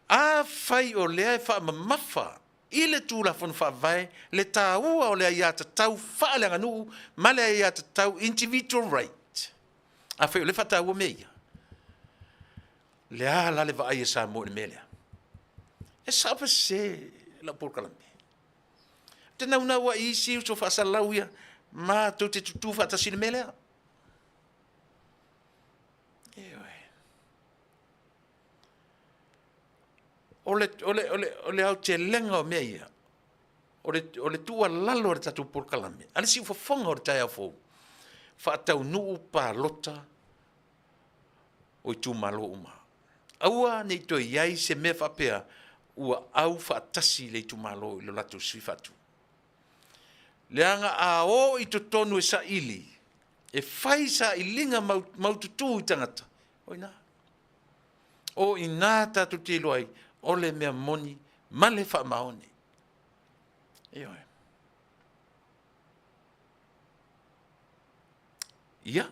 Afai o lea e faamamafa i le Tulafono Faavae le taua o le aiatatau faaleaganuu ma le aiatatau individual right, afai o lea e faataua mea ia, le a la le vaai a Samoa i le mea lea? E sao pe sese lau polokalame? Ou te naunau ai i isi uso faasalalau ia, matou te tutū faatasi i le mea lea. Ioe. O le, o le, o le, o le aotelega o mea ia, o le, o le tuualalo a le tatou polokalame, a le siufofoga o le taeao fou, faataunuu palota o itumalo uma. Aua ne i toe i ai se mea faapea ua au faatasi le itumalo i lo latou sui faatu. Leaga a o i totonu e saili, e fai sailiga maututū i tagata, o i ina. O i ina tatou te iloa ai o le mea moni ma le faamaoni. Ioe. Ia,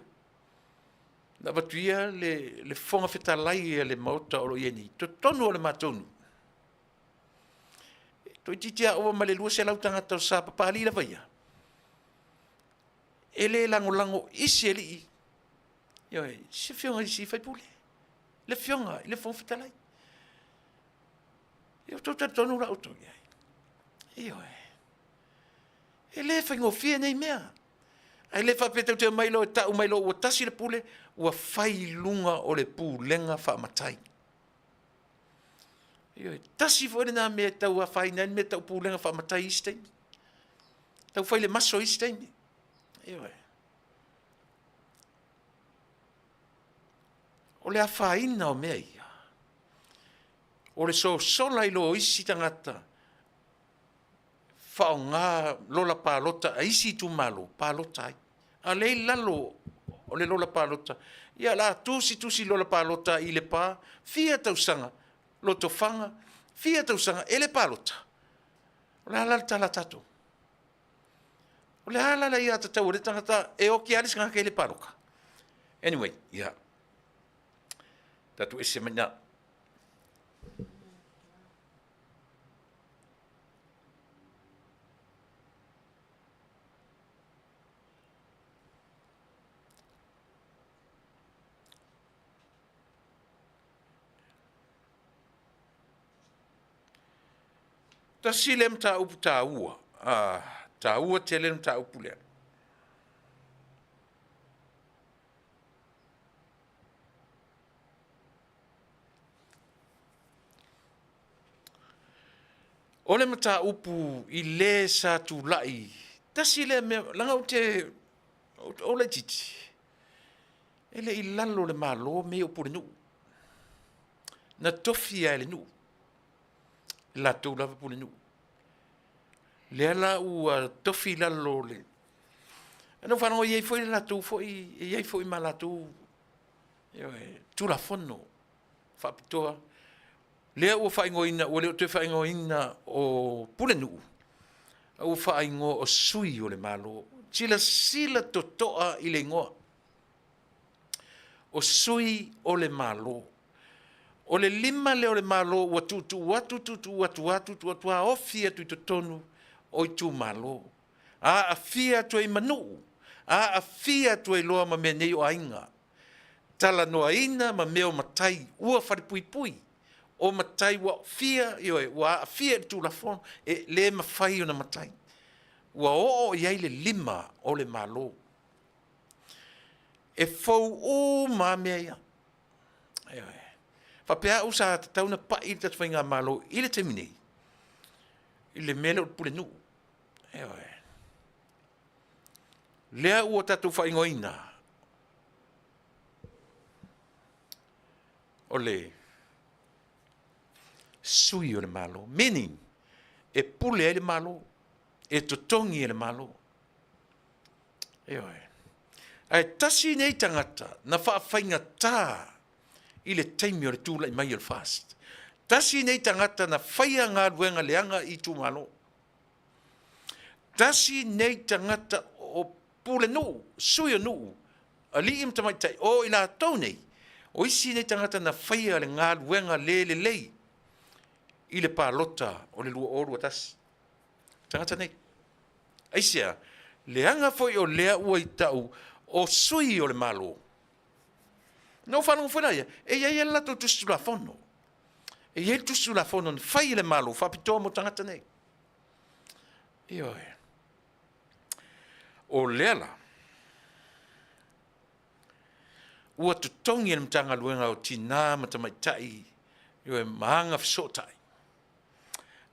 na avatu ia le, le Fofoga Fetalai a le Maota o lo o i ai nei, totonu o le matou nuu. Toeitiiti lava ova ma le 200 tagata o sa Papalii lava ia. E le lagolago isi alii, ioe, se afioga i si faipule, le afioga i le Fofoga Fetalai. Ia outou talitonu la outou i ai. Ioe. E le faigofie nei mea. Ae le faapea tou te omai loa e tau mai loa ua tasi le pule, ua fai i luga o le pulega faamatai. Ioe, tasi foi lena mea e tau afaina ai le mea tau pulega faamatai i isi taimi. Tau fai le maso i isi taimi. Ioe. O le afaina o mea ia, o le sosola i lo isi tagata faaaoga lola palota a isi itumalo, palota ai. A o lea i lalo o le lola palota, ia o le a tusitusi lola palota i Lepa, fia tausaga, Lotofaga, fia tausaga e le palota. O le a la le tala a tatou? O le a la le aiatatau a lea tagata e oti lava le isi tagata e le palota? Anyway, ia, tatou ese mai i ina. Tasi lea mataupu taua, taua tele le mataupu lea. O le mataupu i le sa tulai Tasi lea mea, leaga ou te, o laitiiti, e le i lalo o le Malo mea ia o Pulenuu. Na tofi lava e le nuu, e latou lava Pulenuu. Lea la ua tofi i lalo o le, na ou faalogo e i ai foi le latou foi, e i ai foi ma latou, ioe, Tulafono faapitoa lea ua faaigoaina, ua le o toe faaigoaina o Pulenuu, a ua faaigoa o Sui o le Malo. Silasila totoa i le igoa, o Sui o le Malo. O le lima lea o le Malo ua tuutuu atu, tuutuu atu lava, tuutuu atu lava, ofi atu i totonu o itumalo, aafia atu ai ma nuu, aafia atu ai loa ma mea nei o aiga, talanoaina ma mea o matai ua falepuipui, o matai ua aafia, ioe, ua aafia i le Tulafono, e le mafai ona matai. Ua oo i ai le lima o le Malo. E fou uma lava mea ia. Ioe. Faapea au sa tatau ona pai le tatou faigamalo i le taimi nei i le mea lea o le pulenuu. Ioe. Lea ua tatou faaigoaina o le sui o le Malo, meaning e pule ai le Malo, e totogi e le Malo. Ioe. Ae tasi nei tagata na faafaigata i le taimi o le tulai mai o le FAST. Tasi nei tagata na faia galuega leaga i itumalo. Tasi nei tagata o pulenuu, sui o nuu, alii ma tamaitai, o i latou nei, o isi nei tagata na faia le galuega le lelei i le palota o le 2021. Tagata nei. Aisea? Leaga foi o lea ua i tau o sui o le Malo. Na ou faalogo foi la ia, e i ai le latou tusi tulafono. E i ai le tusi tulafono na fai e le Malo faapitoa mo tagata nei. Ioe. O lea la, ua totogi e le Matagaluega o Tina ma Tamaitai, ioe, ma Agafesootai,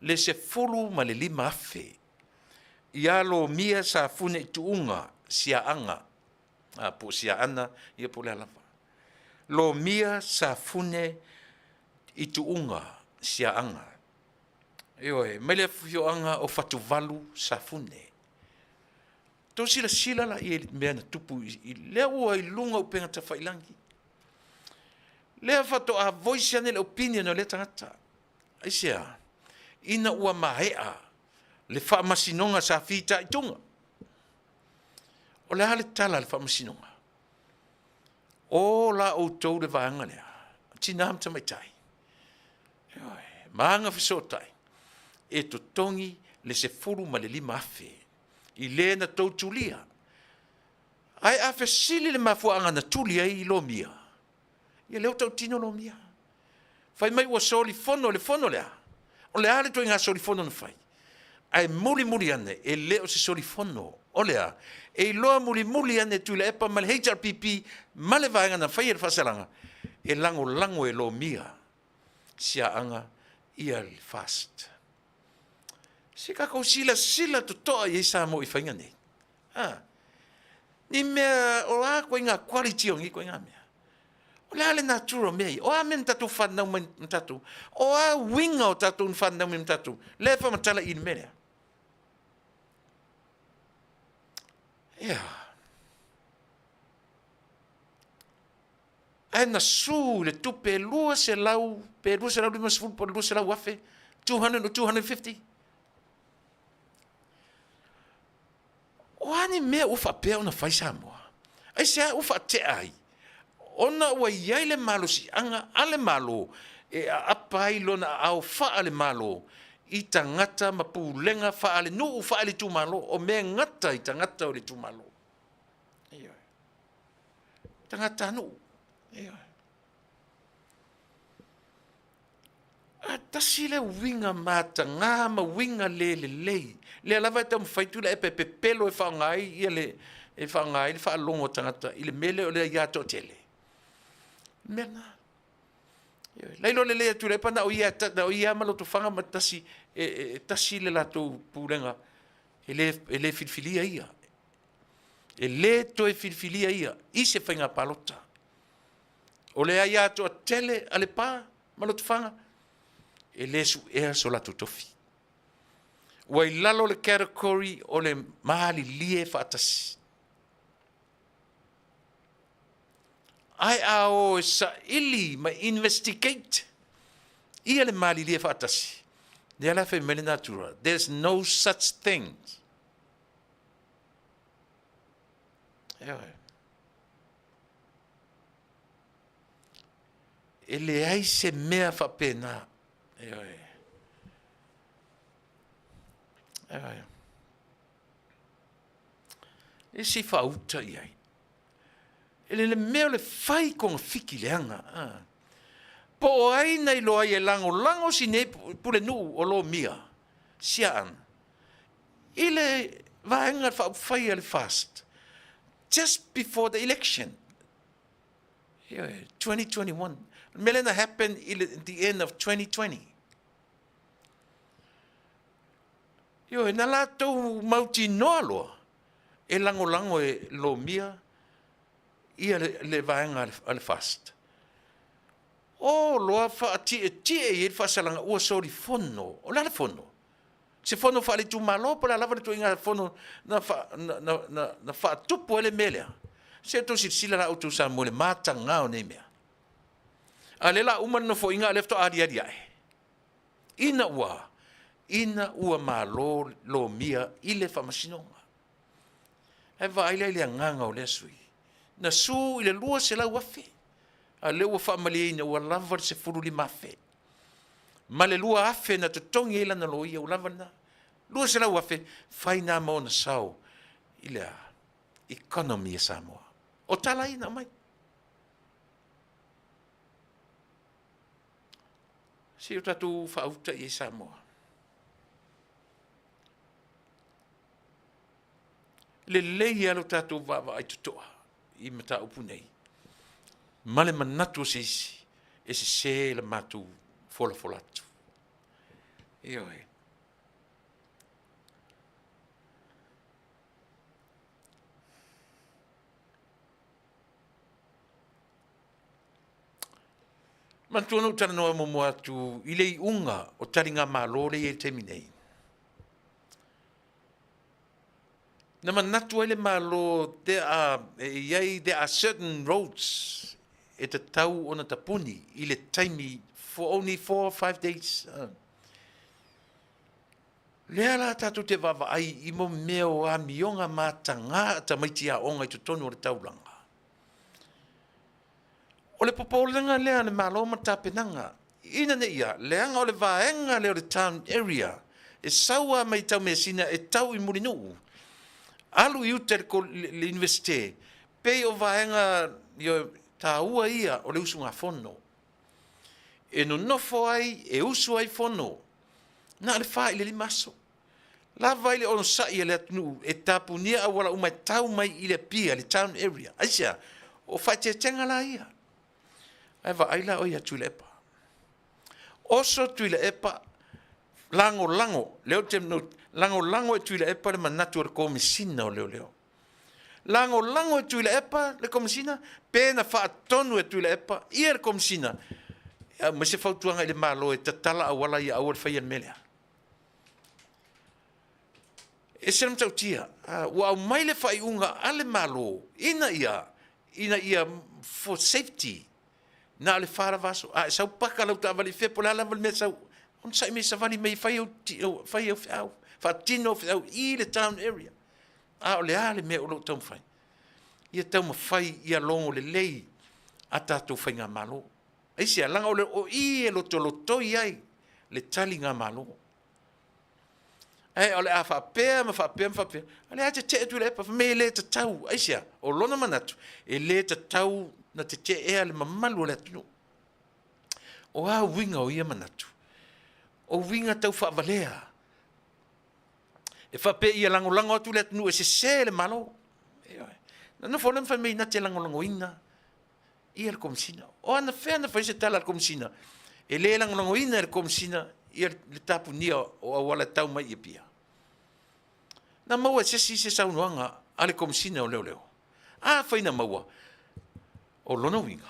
le $15,000 ia Lomia Safune i Tuuga Siaaga, po o Siaana, ia po o le a lava. Lomia Safune i Tuuga Siaaga. Ioe, mai le afioaga o Fatuvalu Safune. Tou silasila la i le mea na tupu i lea ua i luga o upega tafailagi. Lea faatoa voice ane le opinion o lea tagata. Aisea? Ina ua maea le faamasinoga sa fitaituga. O le a le tala a le faamasinoga? O la outou le vaega lea, tina ma tamaitai, ioe, ma agafesootai, e totogi le $15,000 i le na tou tulia. Ae a fesili le mafuaaga na tuli ai lomia, ia lea ua tautino lomia. Fai mai ua solifono le fono lea. O le a le ituaiga solifono na fai? Ae mulimuli ane, e le o se solifono. O le a? E iloa mulimuli ane e Tuilaepa ma le HRPP ma le vaega na faia le faasalaga, e lagolago e lomia siaaga ia le FAST. Se tatou silasila totoa i ai Samoa i faiga nei. A, ni mea, o a ituaiga quality o nei ituaiga mea? O le a le natura o mea ia? O a mea na tatou fanau mai ma tatou? O a uiga o tatou na fanau mai ma tatou? Lea e faamatala i le mea lea. Ia. Ae na su i le tupe 200 pe 250 po o le 200 afe, 200 or 250. O a ni mea ua faapea ona fai Samoa? Aisea ua faatea ai? Ona ua i ai le malosiaga a le Malo e aapa ai lona aao faale-Malo i tagata ma pulega faale-nuu faale-itumalo, o mea e gata i tagata o le itumalo. Ioe. Tagatanuu. Ioe. A tasi lea uiga mataga ma uiga le lelei, lea lava e taumafai Tuilaepa e pepelo e faaaoga ai ia le, e faaaoga ai le faalogo a tagata i le mea lea o le aia toatele. O le mea lena. Ioe. La iloa lelei e Tuilaepa na o ia, na o ia ma Lotofaga ma tasi, e, e, e tasi le latou pulega. E le, e le filifilia ia. E le toe filifilia ia i se faiga palota. O le aia toatele a Lepa ma Lotofaga, e le suea so latou tofi. Ua i lalo le category o le malilie faatasi. Ae a o e saili ma investigate ia le malilie faatasi, lea la fai mai le natura, there's no such thing. Ioe. E leai se mea faapena. Ioe. Ioe. E se i faauta i ai. E le le mea o le fai togafiti leaga. Po o ai na iloa ai e lagolago si nei pulenuu o lomia Siaana i le vaega faaupufai a le FAST just before the election. Ioe, 2021. O le mea lea na happen i le the end of 2020. Ioe, na latou mautinoa loa e lagolago e lomia ia le, le vaega a le FAST. O loa faatietie i ai le faasalaga ua solifono. O le a le fono? Se fono faale-itumalo po o le a lava le ituaiga fono na, fa, na, na, na, na faatupu ai le mea lea? Se outou silasila la outou Samoa i le mataga o nei mea. A lea la uma le nofoaiga a lea faatoa aliali ae. Ina ua, ina ua malo lomia i le faamasinoga. Ae vaai la i le agaga o lea sui. Na su i le 200,000, a lea ua faamalieina ua lava le 15,000. Ma le 2,000 na totogi ai lana loia, ua lava lena. 200,000, fai na ma ona sao i le a? Economy a Samoa. O tala ia na aumai. Se i o tatou faauta i ai Samoa. Lelei lava lo tatou vaavaai totoa i mataupu nei, ma le manatu o se isi e sese le matou folafola atu. Ioe. Manatua na ou talanoa muamua atu i le iuga o taligamalo lea e i ai i le taimi nei. Na manatu ai le Malo there are, e i ai, there are certain roads e tatau ona tapuni i le taimi for only 4 or 5 days. Lea la tatou te vaavaai i mo mea o amioga mataga a tamaiti aoga i totonu o le taulaga. O le popolega lea a le Malo ma tapenaga, ina ne i a, leaga o le vaega lea o le town area, e sau lava mai Taumeasina e tau i Mulinuu, alu i uta i le Iunivesite, pei o vaega taua ia o le usugafono. E nonofo ai, e usu ai fono, na o le 4 i le 5 aso. Lava ai le onosai a le atunuu e tapunia auala uma e tau mai i le Apia, le town area. Aisea? O faaeteetega la ia. Ae vaai la oe ia Tuilaepa. Oso Tuilaepa, lagolago, lea ou te lagolago e Tuilaepa le manatu o le Komesina o Leoleo. Lagolago e Tuilaepa le Komesina, pe na faatonu e Tuilaepa ia le Komesina e aumai se fautuaga i le Malo e tatala auala ia aua le faia le mea lea. E ese le matautia, ua aumai le faaiuga a le Malo ina ia, ina ia for safety, na o le fa lava aso, a e sau paka lau taavale i fea po o le a lava le mea e sau, onosai mai savali mai e fai au, fai au feau, faatino au feau i le town area. A o le a le mea o lo o taumafai? Ia taumafai ia logo lelei a tatou faigamalo. Aisea? Leaga o le o i e lotolotoi ai le taligamalo. Ae o le a faapea ma faapea ma faapea, o lea e tetee Tuilaepa, fai mai e le tatau. Aisea? O lona manatu, e le tatau na teteea le mamalu o le atunuu. O a uiga o ia manatu? O uiga tau faavalea. E faapea ia lagolago atu le atunuu e sese le Malo. Ioe. Na nofo lea ma fai mai na te lagolagoina ia le Komesina. O anafea na fai se tala a le Komesina e le lagolagoina e le Komesina ia le tapunia o auala e tau mai i Apia. Na maua e se isi se saunoaga a le Komesina o Leoleo? Afai na maua, o lona uiga,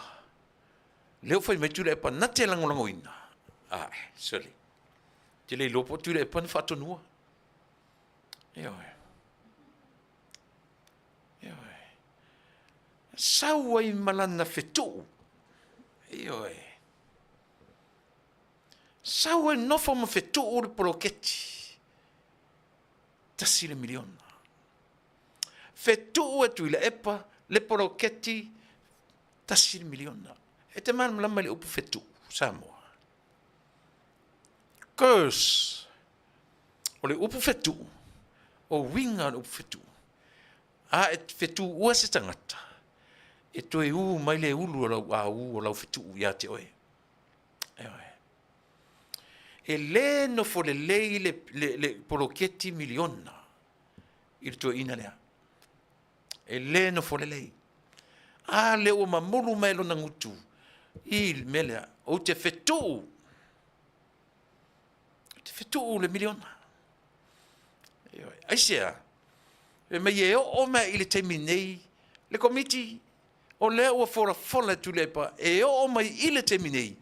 lea ua fai mai Tuilaepa na te lagolagoina. Ae, sole, ou te le iloa po o Tuilaepa na faatonua. Ioe. Ioe. Sau ai ma lana fetuu. Ioe. Sau ai nofo ma fetuu le poloketi. $1 miliona. Fetuu e Tuilaepa le poloketi $1 miliona. E te malamalama i le upu fetuu, Samoa? Curse. O le upu fetuu, o uiga o le upu fetuu, a e fetuua se tagata, e toe ū mai le ulu o lau aū o lau fetuu ia te oe. Ioe. E le nofo lelei le poloketi miliona i le toeaina lea. E le nofo lelei. A lea ua mamulu mai lona gutu i le mea lea, ou te fetuu, ou te fetuu le miliona. Ioe. Aisea? Fai mai e oo mai i le taimi nei le Komiti o lea ua folafola e Tuilaepa e oo mai i le taimi nei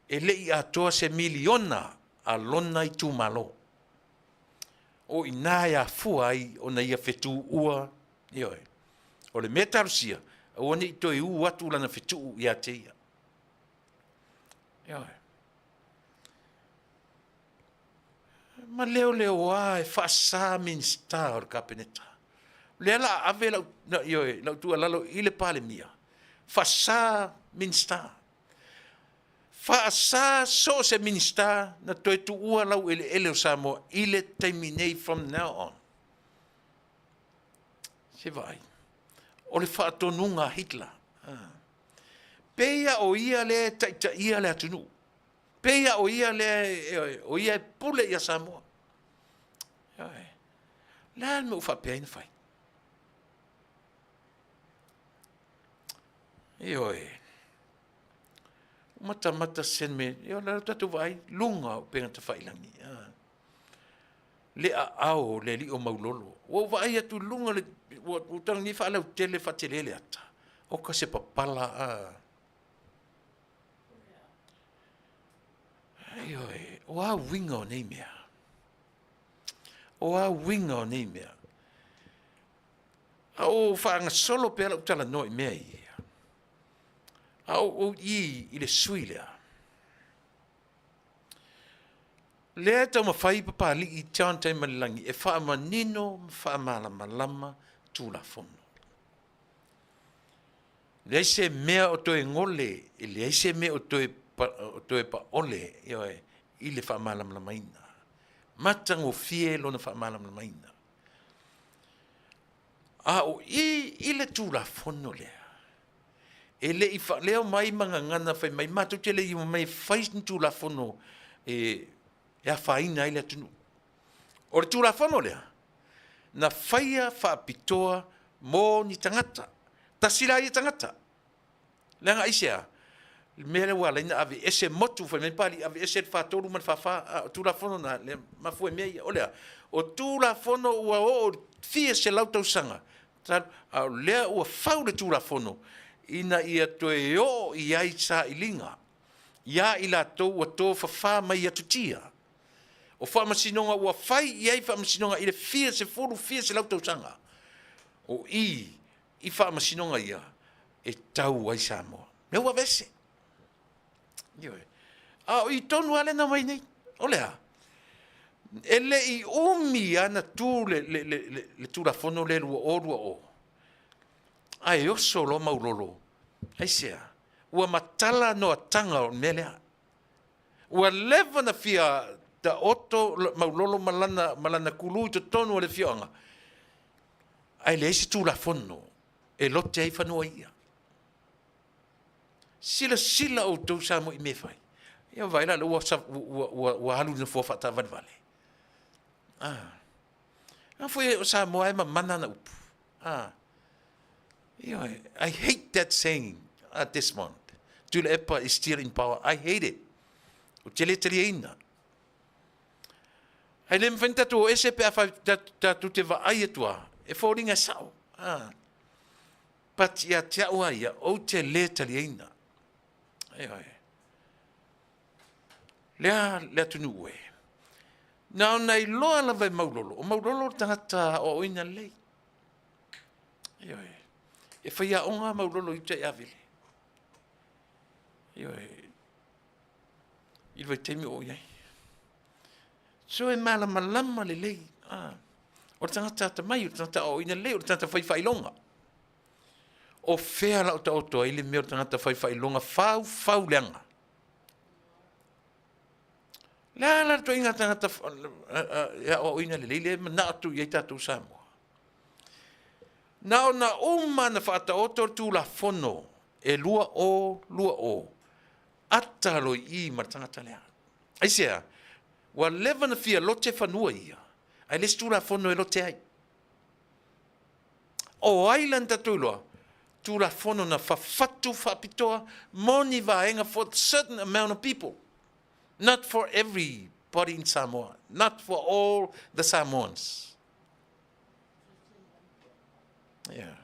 e le i atoa se miliona a lona itumalo. O i ina e afua ai ona ia fetuua, ioe. O le mea talosia, aua ne i toe ū atu lana fetuu ia te ia. Ioe. Ma leoleoa e faasa Minisita o le Kapeneta. O lea la a ave lau, ioe, lau tuualalo i le Palemia, faasa Minisita. Faasa so o se Minisita na toe tuua laueleele o Samoa i le taimi nei, from now on. Se vaai, o le faatonuga a Hitler. Pei a o ia lea e taitaia le atunuu. Pei a o ia lea, o ia e pule ia Samoa. Ioe. Le a le mea ua faapea ai na fai? Ioe. Matamata sene, ioe, le tatou vaai, luga o upega tafailagi. Le aao o le alii o Maulolo. Ua ou vaai atu i luga, le, ua ou tago nei faalautele, faatele le ata. Oka se papala, a. Ioe, o a uiga o nei mea? O a uiga o nei mea? A o faagasolo pea lau talanoa i mea ia, a o ou i i le sui lea, lea e taumafai Papalii John Taimalelagi e faamanino ma faamalamalama Tulafono. Leai se mea o toe gole, e leai se mea o toe, o toe paole, ioe, i le faamalamalamaina. Matagofie lona faamalamalamaina. A o i i le Tulafono lea, e le i faaleo mai ma gagana fai mai, matou te le i omai e fai ni Tulafono e afaina ai le atunuu. O le Tulafono lea, na faia faapitoa mo ni tagata. Tasi la ia tagata. Leaga aisea? Le mea lea ua ala ai ona aveese motu, fai mai Papalii, aveese le 43 ma le 44, a o Tulafono na, le mafua i mea ia. O le a? O Tulafono ua oo i fia selau tausaga, a o lea ua fau le Tulafono ina ia toe oo i ai sailiga ia i latou ua tofafa mai atutia. O faamasinoga ua fai i ai faamasinoga i le fia sefulu fia selau tausaga. O i i faamasinoga ia e tau ai Samoa. Lea ua aveese. Ioe. A o i tonu lava lea na omai nei. O le a? E le i umi lava na tu le Tulafono lea 2020, ae oso loa Maulolo. Aisea? Ua matala noataga o le mea lea. Ua leva na fia taoto Maulolo ma lana, ma lana kulu i totonu o le afioaga, ae leai se Tulafono e lote ai fanua ia. Silasila outou Samoa i mea e fai. Ia vaai la, ua, ua, ua, ua alu i le nofoa faataavalevale. Ah. A foi o Samoa e mamana ana upu. Ah. Ioe, I hate that saying, Desmond. Tuilaepa is still in power. I hate it. Ou te le taliaina. Ae le mafai ona tatou o ese pe afai tatou te vaai atu lava, e foliga e sao. A. But ia te au lava ia, ou te le taliaina. Ioe. Lea le atunuu e. Na ona iloa lava e Maulolo, o Maulolo o le tagata aoaoina lelei. Ioe. E faiaoga Maulolo i uta i Avele. Ioe. I le vaitaimi o i ai. So e malamalama lelei. Ah. O le tagata atamai, o le tagata aoaoina lelei, o le tagata fai faailoga. O fea la o taoto ai le mea o le tagata fai faailoga faufau leaga? Le a la le ituaiga tagata e aoaoina lelei lea e manao atu i ai tatou Samoa? Na ona uma na faataoto le Tulafono e 2020, ata loi i ma le tagata lea. Aisea? Ua leva na fia lote fanua ia, ae le isi Tulafono e lote ai. O ai la na tatou iloa? Tulafono na fafatu faapitoa mo ni vaega for certain amount of people. Not for everybody in Samoa. Not for all the Samoans. Yeah.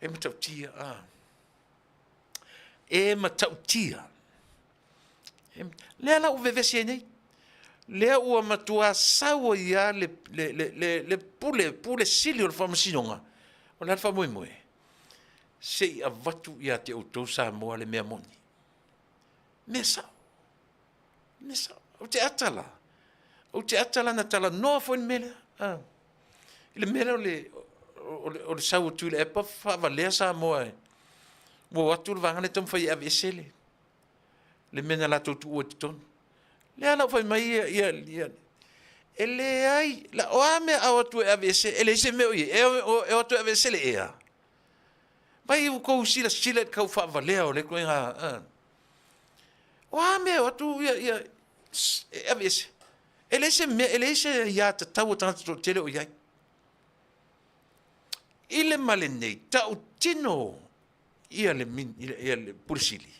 E matautia, ah. E matautia. E, lea la ua vevesi ai nei. Lea ua matua sau ai lava le, le, le, le, le pule, pule sili o le faamasinoga. O le a le faamoemoe? Se i avatu ia te outou Samoa le mea moni. Mea sao. Mea sao. Ou te ata la. Ou te ata la na talanoa foi le mea lea. Ah. I le mea lea o le, o le, o le sau o Tuilaepa faavalea Samoa e ua o atu le vaega lea taumafai e aveese le, le mea na latou tuua i totonu. Lea la ua fai mai ia, ia, ia e leai, la, o a mea a o atu e aveese, e leai se mea o i ai, e o, e o atu e aveese le ea. Vai ua tou silasila i le tau faavalea o le ituaiga, uh. O a mea e o atu ia, ia, e aveese. E leai se mea, e leai se aia tatau a tagata toatele o i ai. I le ma lenei, tautino ia le, ia le Pule Sili,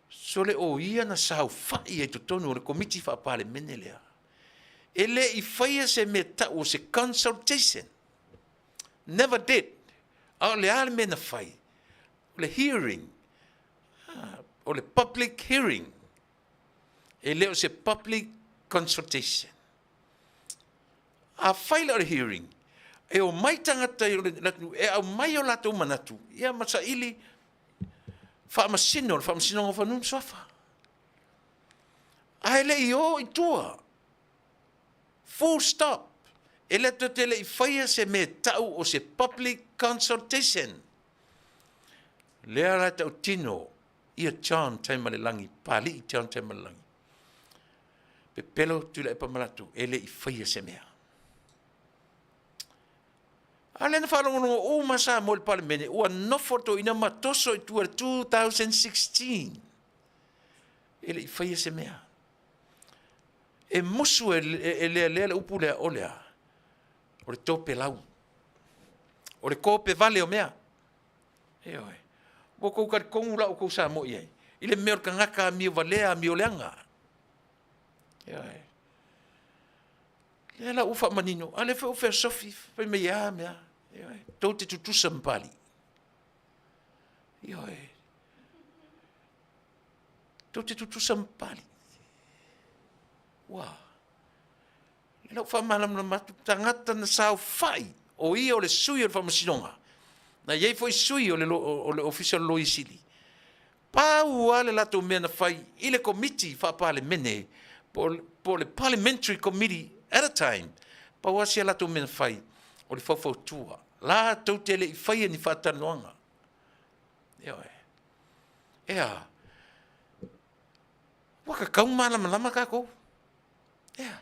sole o ia na saofai ai totonu o le Komiti Faa-Palemene lea. E le i faia se mea tau o se consultation. Never did. A o le a le mea na fai? O le hearing. Ah, o le public hearing. E le o se public consultation. A fai la o le hearing, e o mai tagata i le atunuu e aumai o latou manatu, ia ma saili faamasino, le Faamasinoga o Fanua ma Suafa. Ae le i o i tua. Full stop. E le tou te le i faia se mea tau o se public consultation. Lea la e tautino ia John Taimalelagi, Papalii John Taimalelagi. Pepelo Tuilaepa ma latou, e le i faia se mea. A lea na faalogologo uma Samoa i le Palemene, ua nofo le toeaina ma toso i tua i le 2016. E le i faia se mea. E musu e, e, e lealea le upu lea, o le a? O le topelau. O le kope vale o mea. Ioe. Ua outou talitonu la outou Samoa i ai, i le mea o le tagata amio valea, amio leaga. Ioe. Lea la ua faamanino, a lea foi ua feasofi, fai mai e a mea. Ioe. Tou te tutusa ma Papalii. Ioe. Tou te tutusa ma Papalii. Ua. I lau faamalamalama atu, tagata na saofai, o ia o le sui o le faamasinoga, na i ai foi sui o le, o le Ofisa o le Loia Sili. Pau lava le latou mea na fai i le Komiti Faa-Palemene, po, po le Parliamentary Committee at a time, pau lava si a latou mea na fai, o le faufautua. Latou te le i faia ni faatalanoaga. Ioe. Ea, ua tatau malamalama tatou. Ea.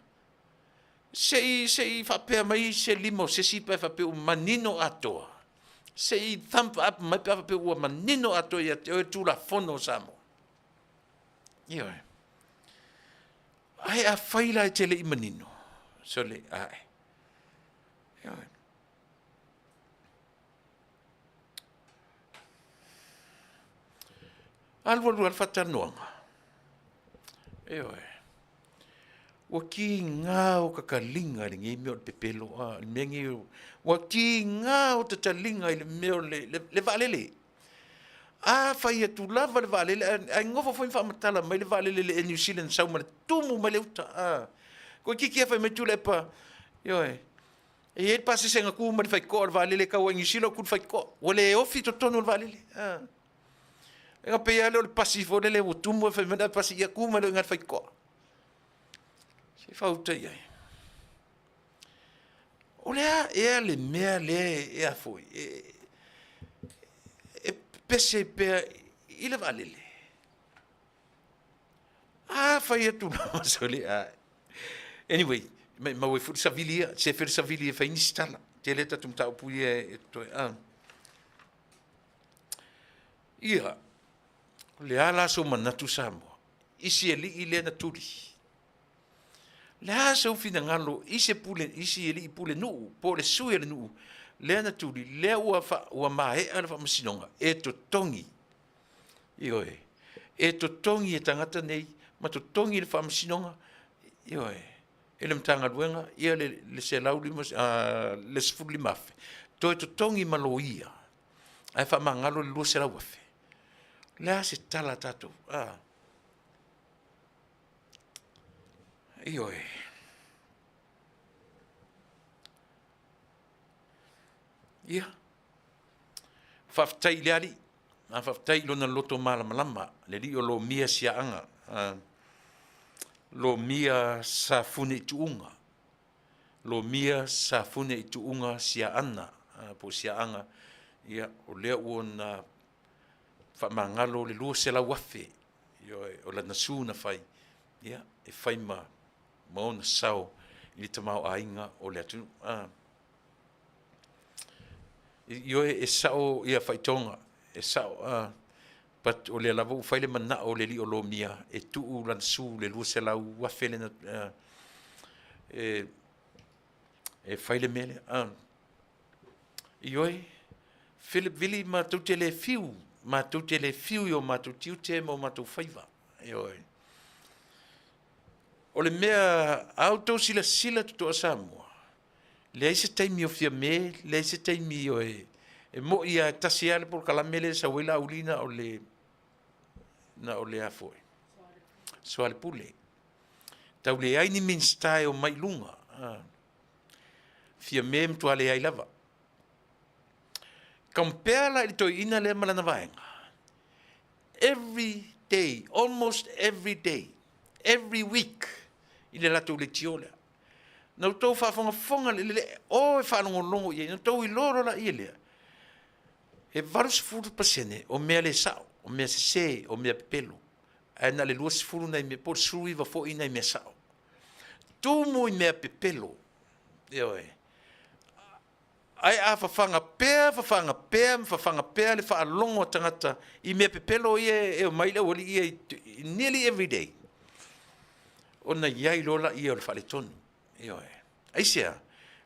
Se i, se i faapea mai se lima o se isi pe faapea ua manino atoa. Se i thumb up mai pe faapea ua manino atoa ia te oe Tulafono o Samoa. Ioe. Ae afai la e te le i manino, sole, ae. Ioe. Alualu lava le faatalanoaga. Ioe. Ua kiga o kakaliga i lenei mea o le pepelo, a, le mea nei, ua kiga o tataliga i le mea o le, le, le vaalele. A fai atu lava le vaalele, ae nofo foi ma faamatala mai le vaalele i le Air New Zealand sau ma le tumu mai le uta, a. Toeitiiti lava fai mai Tuilaepa, ioe, e i ai le pasese na tu ma le faitotoa o le vaalele e tau ai i Niu Sila, ou tu i le faitotoa, ua le ofi i totonu o le vaalele, a. E pei lava lea o le pasi foi lele ua tumu ae fai mai le ave pasi, ia tu mai loa i ina i le faitotoa. Se i faauta i ai. O le a ea le mea lea e a foi, e pepese ai pea i le vaalele? A fai atu lava sole, a. Anyway, maumau ai foi le savili ia, sefe le savili e fai nisi tala. Tele a tatou mataupu ia e totoe. A. Ia, o le a la sou manatu Samoa i si alii lea na tuli? O le a sou finagalo i se pule, i si alii pulenuu po o le sui o le nuu lea na tuli, lea ua, fa, ua maea le faamasinoga e totogi, ioe, e totogi e tagata nei ma totogi le faamasinoga, ioe, e le Matagaluega ia le, le 150, le 15,000, toe totogi ma loia ae faamagalo le 200,000. O le a se tala a tatou? A. Ioe. Ia. Faafetai i le Alii, a faafetai i lona loto malamalama, le Alii o lomia siaaga, lomia safune i tuuga, lomia safune i tuuga siaana, po o siaaga, ia, o lea ua ona faamagalo le 200,000, ioe, o lana sue na fai, ia, e fai ma ma ona sao i le tamaoaiga o le atunuu. Ioe, e sao ia faitoga, e sao, but o lea lava ua fai le manao o le alii o lomia e tuu lana sue le 200,000 lea na, e fai le mea lea. Ioe, Philip Vili matou te le fiu, matou te le fiu i o matou tiute ma o matou faiva. Ioe. O le mea a outou silasila totoa Samoa, leai se taimi o Fiame, leai se taimi o e, e moi lava e tasi lava le polokalame lea e sau ai Laauli na o le, na o le a foi, Soalepule. Tau leai ni Minisita e omai i luga. Fiame e matua leai lava. Compare la i le toeaina lea ma lana vaega. Every day, almost every day, every week i le latou leitio lea. Na outou faafogafoga le, le, o e faalogologo i ai, na outou iloa loa laia lea, e 80% o mea le sao, o mea sese, o mea pepelo, ae na o le 20 nai mea, po o le 19 foi nai mea sao. Tumu i mea pepelo, ioe. Ae a fafaga pea, fafaga pea ma fafaga pea le faalogo a tagata i mea pepelo ia e omai le aualii ia i nearly every day, ona i ai loa laia o le faaletonu. Ioe. Aisea?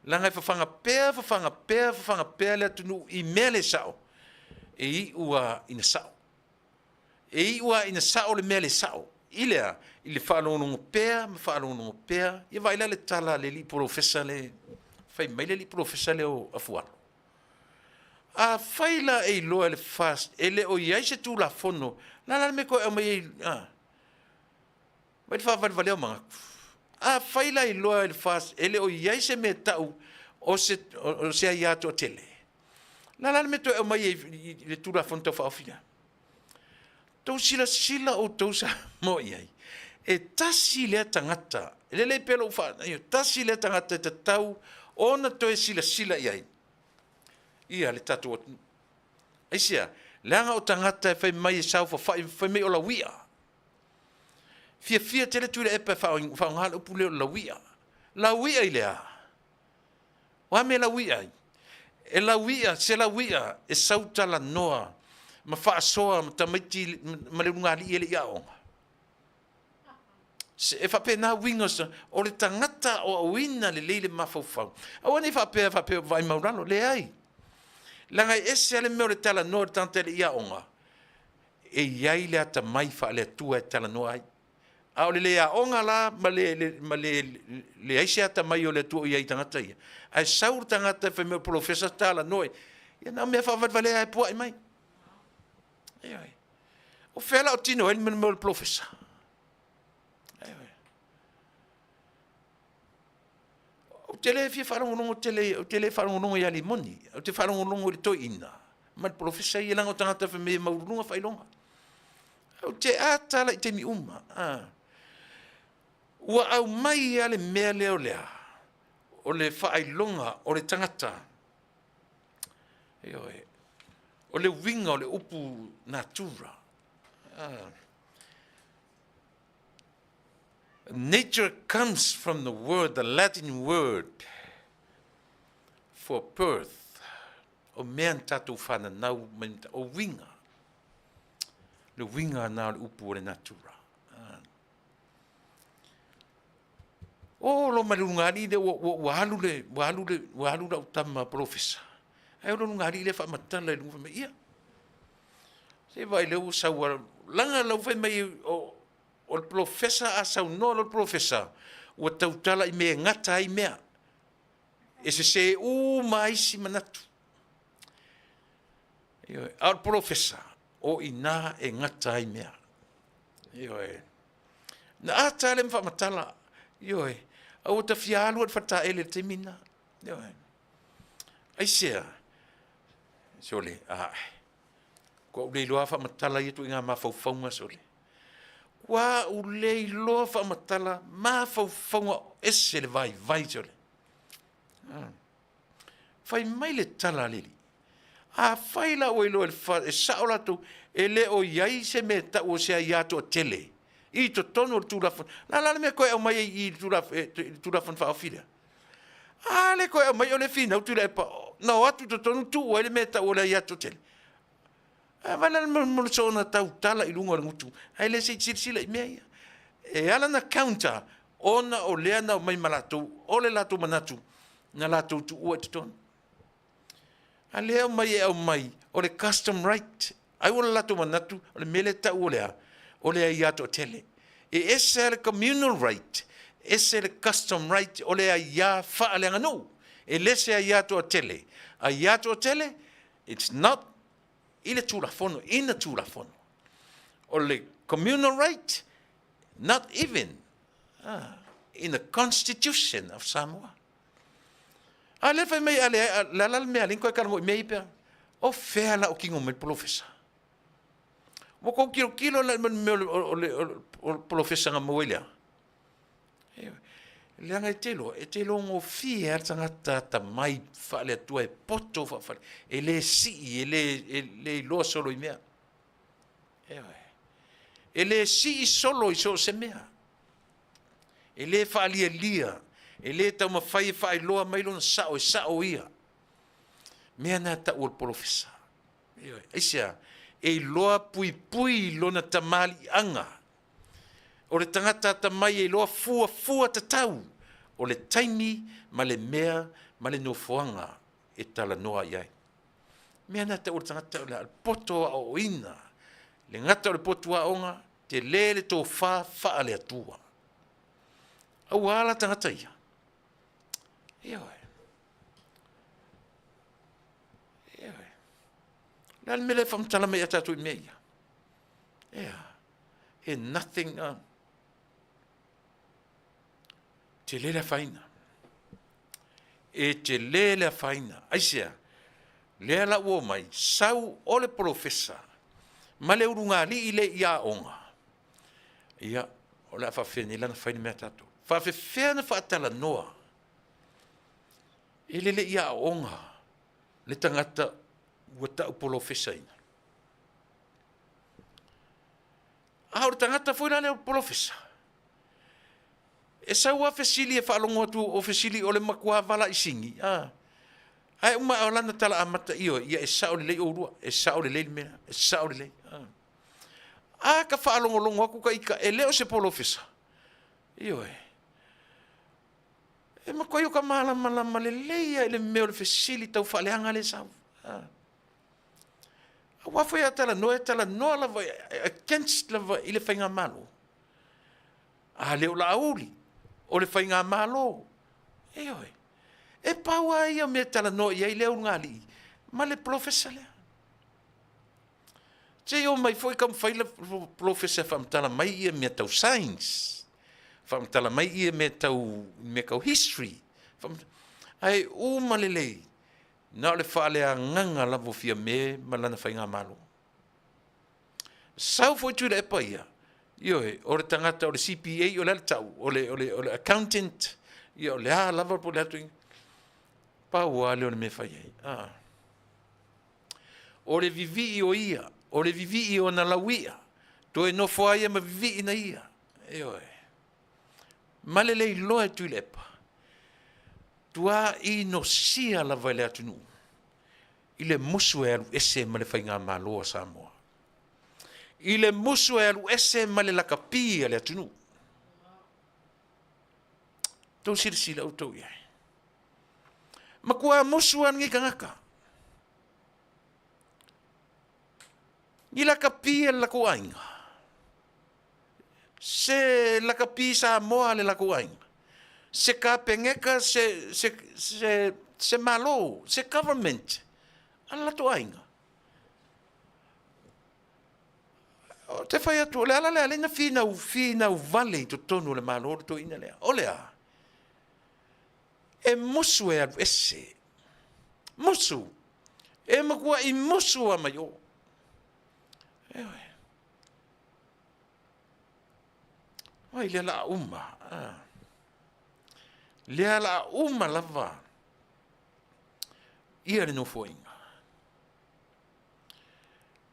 Leaga e fafaga pea, fafaga pea, fafaga pea le atunuu i mea le sao, e iu lava ina sao. E iu lava ina sao le mea le sao. I le a? I le faalogologo pea ma faalogologo pea. Ia vaai la le tala a le alii polofesa le, fai mai le alii polofesa lea o Afualo. Afai la e iloa e le FAST e le o i ai se Tulafono, o le a la le mea e toe aumai ai, a? Vaai le faavalevalea o manatu. Afai la e iloa e le FAST e le o i ai se mea e tau o se, o se aia toatele, o le a la le mea e toe aumai ai i le Tulafono Tau Faaofi lea? Tou silasila outou Samoa i ai, e tasi lea tagata, e lelei pea lou faa, tasi lea tagata e tatau ona toe silasila i ai ia le tatou atunuu. Aisea? Leaga o tagata e fai mai e saofafai, fai mai o lauia. Fiafia tele Tuilaepa e faaaoga le upu lea o le lauia. Lauia i le a? O a mea lauia ai? E lauia, se lauia e sau talanoa ma faasoa ma tamaiti ma le ulugalii e le i aoga. E faapena uiga o le tagata o auina lelei le mafaufau. Aua ne i faapea faapea vaai maulalo, leai. Leaga e ese lava le mea o le talanoa i le tagata e le i aoga. E i ai le atamai faale-Atua e talanoa ai. A o le le aoga la ma le, le, ma le, leai se atamai o le Atua o i ai i tagata ia, ae sau le tagata e fai mai o le polofesa talanoa, ia na o mea faavalevalea e puai mai. Ioe. O fea la o tino ai le mea o le polofesa? Ioe. Ou te le fia faalogologo tele, ou te le faalogologo ia Limoni, ou te faalogologo i le toeaina ma le polofesa ia, leaga o tagata fai mai e maualuluga faailoga. Ou te ata la i taimi uma. Ah. Ua aumai lava le mea lea o le a? O le faailoga o le tagata. Ioe. O le uiga o le upu natura. Ah. Nature comes from the word, the Latin word for birth. O mea na tatou whananau mai, o uiga. Le uiga na o le upu o le natura. Ah. O lo mai luga alii le ua, ua, ua alu le, ua alu le, ua alu lau tama polofesa. Ae o lo luga alii le faamatala i luga fai mai, ia. Se vaai lea ua sau a, laga lau fai mai o, o le polofesa a saunoa loa le polofesa, ua tautala i mea e gata ai mea. E sese uma ai isi manatu. Ioe, a o le polofesa, o i ina e gata ai mea. Ioe. Na ata le ma faamatala, ioe, a ua ta fia alu ai le faletaele i le taimi lena. Ioe. Aisea? Sole, ae. Kua ou le iloa faamatala ia ituaiga mafaufauga sole. Kua ou le iloa faamatala mafaufauga ese le vaivai sole. Hmm. Fai mai le tala a le Alii, Afai la ua iloa e le fa, e sao latou, e le o i ai se mea e tau o se aia toatele i totonu o le Tulafono. O le a la le mea e toe aumai ai i i le Tulafono Faaofi lea? A lea toe aumai o le finau Tuilaepa na o atu i totonu tuu ai le mea e tau o le aia toatele. A vai la le mo le soona tautala i luga o le gutu, ae le se i silasila i mea ia. E ala na counter ona o lea na omai ma latou, o le latou manatu na latou tuua i totonu. A lea aumai e aumai o le custom right. Ai ua le latou manatu o le mea lea e tau o le a? O le aia toatele. E ese le communal right, ese le custom right o le aia faaleaganuu. E le se aia toatele. Aia toatele, it's not i le Tulafono, ina Tulafono. O le communal right, not even in the Constitution of Samoa. A lea fai mai, a le, a le a la le mea a le koe kala ngoi mea i pea. O fea la o kingo mai polofesa. Ua kou kilo kilo la me o le, o le, o le polofesa nga maua i lea. Leaga e te iloa, e te iloa gofie lava le tagata atamai faale-Atua e poto faafale, e le sii, e le, e le iloa solo i mea. Ioe. E le sii solo i so o se mea. E le faalialia, e le taumafai e faailoa mai lona sao, e sao ia. Mea na tau o le polofesa. Ioe. Aisea? E iloa puipui i lona tamaliiaga. O le tagata atamai e iloa fuafua tatau o le taimi ma le mea ma le nofoaga e talanoa i ai. Mea na tau o le tagata o le poto aoaoina, le gata o le potu aoga, tele le tofa faale-Atua. Aua la tagata ia. Ioe. Ioe. Le a le mea lea e faamatala mai ia tatou i mea ia? Ea. E nothing. Tele le afaina. E tele le afaina. Aisea? Lea la ua omai, sau o le polofesa ma le ulugalii le i aoga. Ia, o le a faafefea nei la ona fai le mea a tatou? Faafefea ona faatalanoa e le le i aoga le tagata ua tau polofesaina? A o le tagata foi la lea o le polofesa, e sau a fesili e faalogo atu o fesili o le matua valaisini, a, ae uma o lana tala amata, ioe, ia e sao lelei oulua, e sao lelei le mea, e sao lelei. A, a ka faalogologo atu ka ita, e le o se polofesa, ioe, e matuai o ka malamalama lelei lava i le mea o le fesili tau faaleaga lea e sau. A. Aua foi a talanoa, e talanoa lava against lava i le faigamalo. A le o Laauli, o le faigamalo. Ioe. E pau lava ia o mea e talanoa i ai le ulugalii ma le polofesa lea. Se i omai foi taumafai le polofesa e faamatala mai ia mea tau science, faamatala mai ia mea tau mea tau history. Ae uma lelei, na o le faaleagaga lava o Fiame ma lana faigamalo. Sau foi Tuilaepa ia, ioe, o le tagata o le CPA, o le a le tau, o le, o le, o le accountant, ia o le a lava po o le a ituaiga. Pau lava lea o le mea e fai ai. Ah. O le vivii o ia, o le vivii o ana lauia, toe nofo lava ia ma vivii na ia. Ioe. Ma le le iloa e Tuilaepa, tua'i inosia lava e le atunuu i le musu e alu ese ma le faigamalo a Samoa, i le musu e alu ese ma le lakapi a le atunuu. Tou silasila outou i ai. Matua musu lava lenei tagata. Ni lakapi a le latou aiga. Se lakapi Samoa a le latou aiga. Se Kapeneta, se, se, se, se Malo, se government a le latou aiga. Ou te fai atu, o le ala lea lea na finau, finau vale i totonu o le Malo le toeaina lea. O le a? E musu e alu ese. Musu. E matuai musu lava mai o. Ioe. Ai lea la uma. Ah. Lea la uma lava ia le nofoaiga.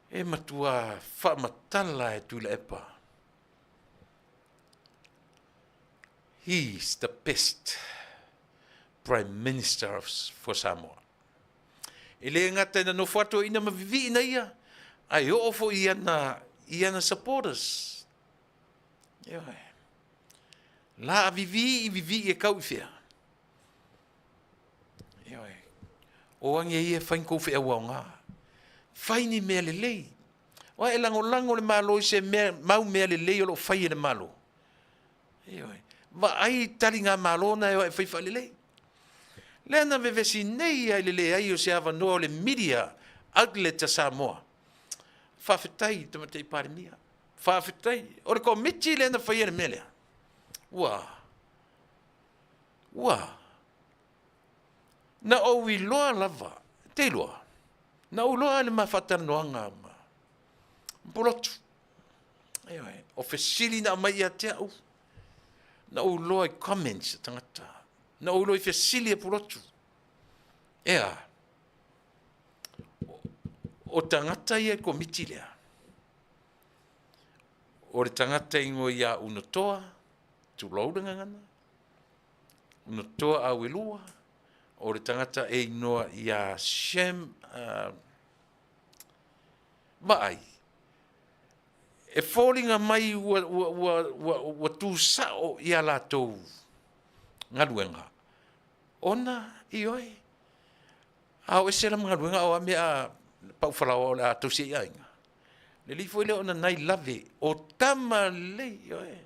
E matua faamatala e Tuilaepa. He is the best Prime Minister of, for Samoa. E le gata ina nofo atu ina ma viviina ia, ae oo foi i ana, i ana supporters. Ioe. La a vivii i vivii e kau i whea. Ioe. O ange ia e whai kou whea ua ngā. Whai ni mea lelei. Oa e langolango le Malo i se mea, mau mea lelei o loo fai e le Malo. Ioe. Vaai i taligamalo na e o e fai faalelei. Lea na vevesi nei ai le leai o se avanoa o le media outlet a Samoa. Faafetai i le Tamaitai Palemia. Faafetai. O le komiti lea na faia le mea lea. Ua. Ua. Na ou iloa lava, te iloa, na ou iloa le ma faatalanoaga ma Pulotu. Ioe, o fesili na aumai ia te au, na ou iloa i comments a tagata, na ou iloa i fesili a Pulotu. Ea, o tagata ia i komiti lea, o le tagata ingoa ia Unotoa, tulou le gagana, Unotoa Auelua, o le tagata e inoa ia Shem, vaai, e foliga mai ua, ua, ua, ua, ua tusao i a latou galuega, ona, ioe, a o ese la ma galuega a o a mea a pau falaoa o le a tausi ai aiga. Lelei foi lea ona nai lave o tama lelei, ioe.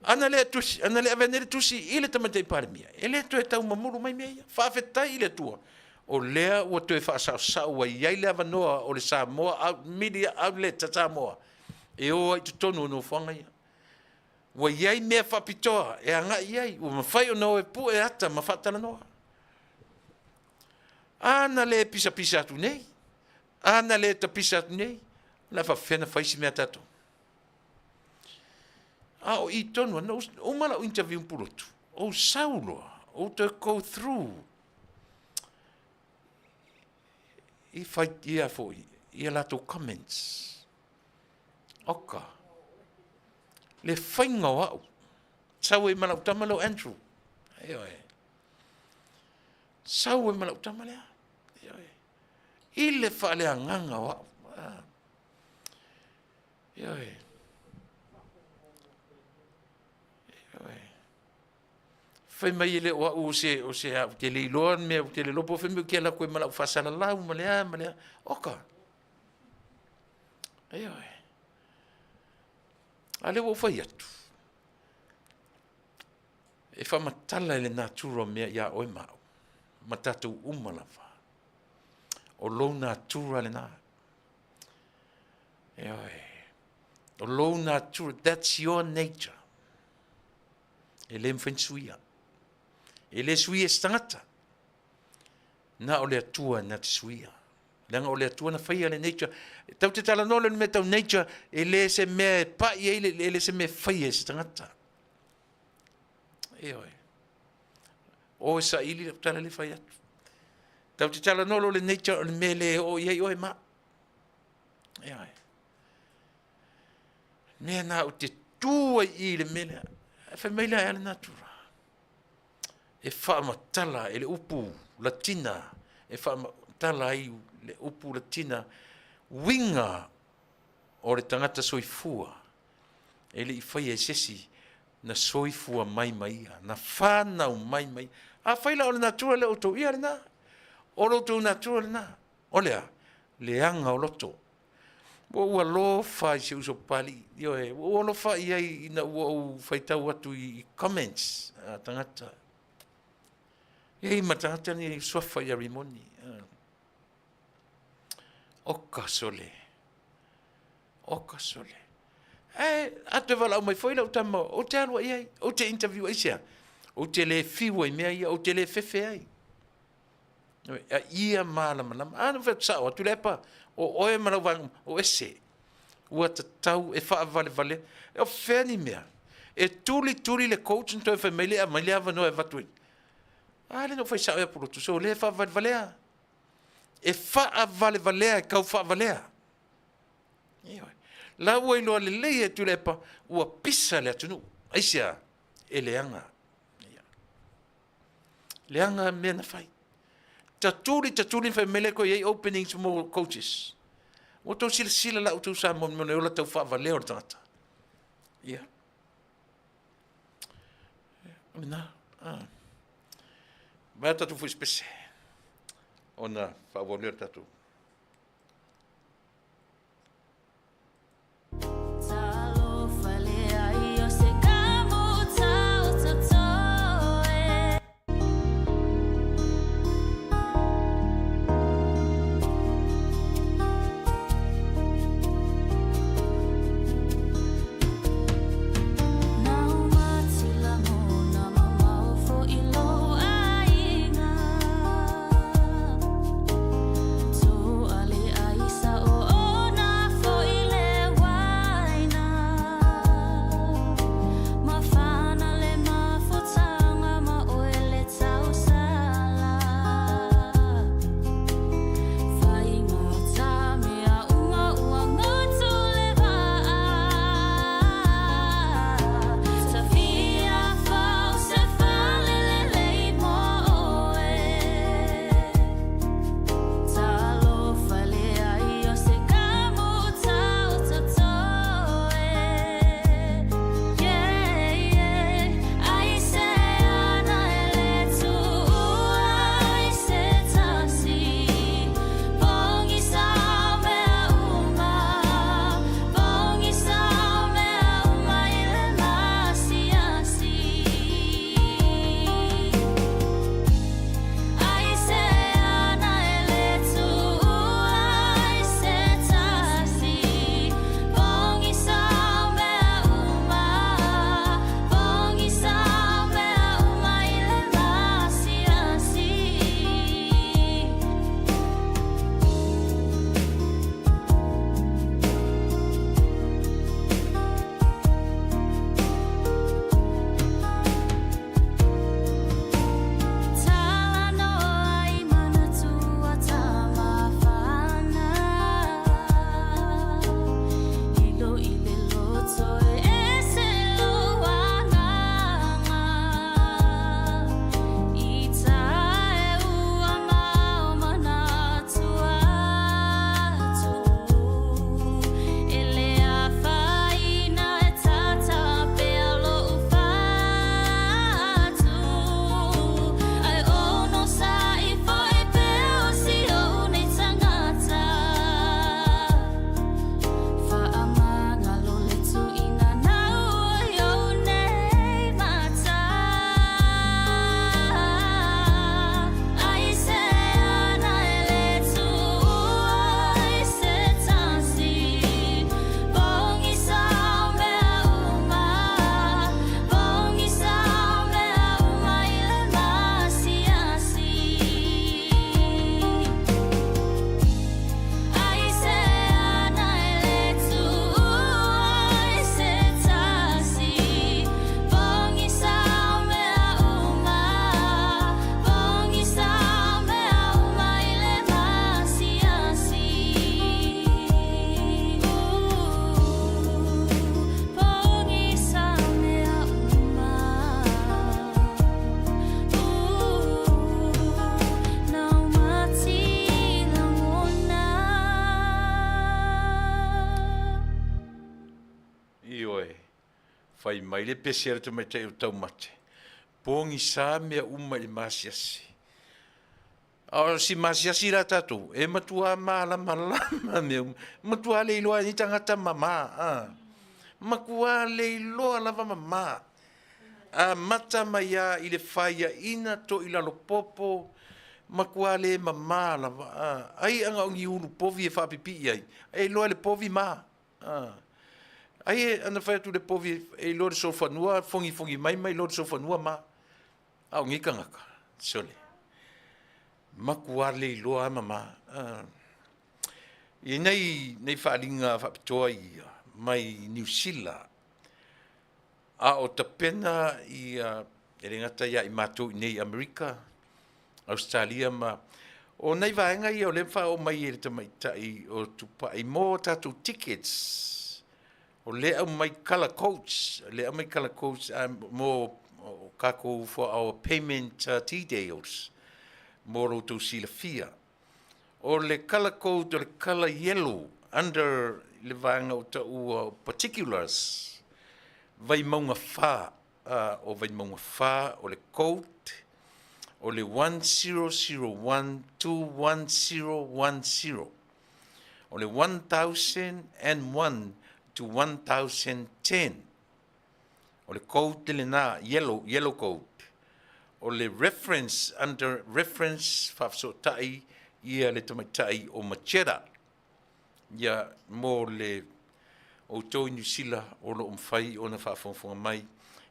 Ana le tusi, ana le avea nei le tusi i le Tamaitai Palemia, e le toe tau mamulu mai mea ia. Faafetai i le Atua, o lea ua toe faasaosao ua i ai le avanoa o le Samoa Out Media Outlet a Samoa e o ai i totonu o nofoaga ia. Ua i ai mea faapitoa e agai i ai, ua mafai ona o e pue ata ma faatalanoa. A na le pisapisa atu nei, a na le tapisa atu nei, o le a faapefea ona fai si mea a tatou? A o i tonu, na uma lau interview ma Pulotu, ou sau loa, ou toe go through i whai ia foi, i a latou comments. Oka, le whainga o au, sau e ma lau tama leo Andrew. Ioe. Sau e ma lau tama lea. Ioe. I le faaleagaga o au. Ah. Ioe. Ioe. Fai mai e le o au o se, o se a, ou te le iloa le mea, ou te le iloa po o fea mea ou te alu atu ai ma lau faasalalau ma le a ma le a. Oka. Ioe. A lea ua ou fai atu, e faamatala e le natura o mea ia oe ma au, ma tatou uma lava. O lou natura lena. Ioe. O lou natura, that's your nature. E le mafai ona suia. E le suia e se tagata. Na o le Atua na te suia. Leaga o le Atua na faia le nature. E tau te talanoa le mea tau nature, e le se mea e pai ai, e le se mea e faia e se tagata. Ioe. O e saili lau tala le fai atu. Tau te talanoa lo le nature o le mea le oo i ai oe ma. Ioe. Mea na ou te tu ai i le mea lea. Fai mai lea e a le natura. E faamatala e le upu Latina, e faamatala ai le upu Latina uiga o le tagata soifua e le i faia e se isi na soifua mai ma ia, na fanau mai ma ia. Afai la o le natura lea o outou, ia lena. O lo outou natura lena. O le a? Leaga o loto. Ua ou alofa i si ou uso Papalii, ioe, ua ou alofa i ai ina ua ou faitau atu i comments a tagata. E i ai ma tagata nei e suafa ia Rimoni. Oka sole. Oka sole. Ae a toe valaau mai foi lau tama, ou te alu i ai, ou te interview aisea? Ou te le fiu ai i mea ia, ou te le fefe ai. A ia malamalama. A na fai atu sao atu Tuilaepa, o oe ma lau vaega, o ese. Ua tatau e faavalevalea. O fea ni mea? E tuli tuli le coach na toe fai mai le aumai le avanoa e avatu ai. A lea na ou fai sao ia Pulotu, so lea e faavalevalea. E faavalevalea e tau faavalea. Ioe. La ua iloa lelei e Tuilaepa, ua pisa le atunuu. Aisea? E leaga. Leaga mea na fai. Tatuli, tatuli, fai mai lea toe i ai openings mo coaches. Ua outou silasila la outou Samoa i le ola tau faavalea o le tagata. Ia. O lena. Ah. Vai tatou foi spese. Ona faaauau lea o le tatou. Fai mai le pese a le tamaitai o Taumate, pogisa mea uma i le masiasi. A o si masiasi la tatou, e matua malamalama mea uma. Matua le iloa e ni tagata mama. A. Matua le iloa lava mama. Amata mai lava i le faiaina toilalopopo, matua le mama lava. A. Ai ana o ni ulu povi e faapipii ai, e iloa e le povi ma. A. Ai ana fai atu i le povi e iloa i le solofanua, fogifogi mai ma iloa i le solofanua ma. A o nei tagata, sole, matua le iloa lava mama. I nei, nei faaaliga faapitoa ia mai Niu Sila, a o tapena ia, e le gata ia i matou i nei i Amerika, Ausetalia ma, o nai vaega ia o lea e faaoo mai e le tamaitai o Tupai mo tatou tickets. O lea e aumai colour codes, o lea e aumai colour codes mo tatou for our payment details mo lo outou silafia. O le colour code o le colour yellow under le vaega ua taua o particulars, Vaimauga 4, o Vaimauga 4 o le code o le 1001 to 1010. O le 1001 to 1010. O le code lena, yellow, yellow code. O le reference, under reference faafesootai ia le tamaitai o Macheta. Ia, mo le outou i Niu Sila o lo o mafai ona faafogafoga mai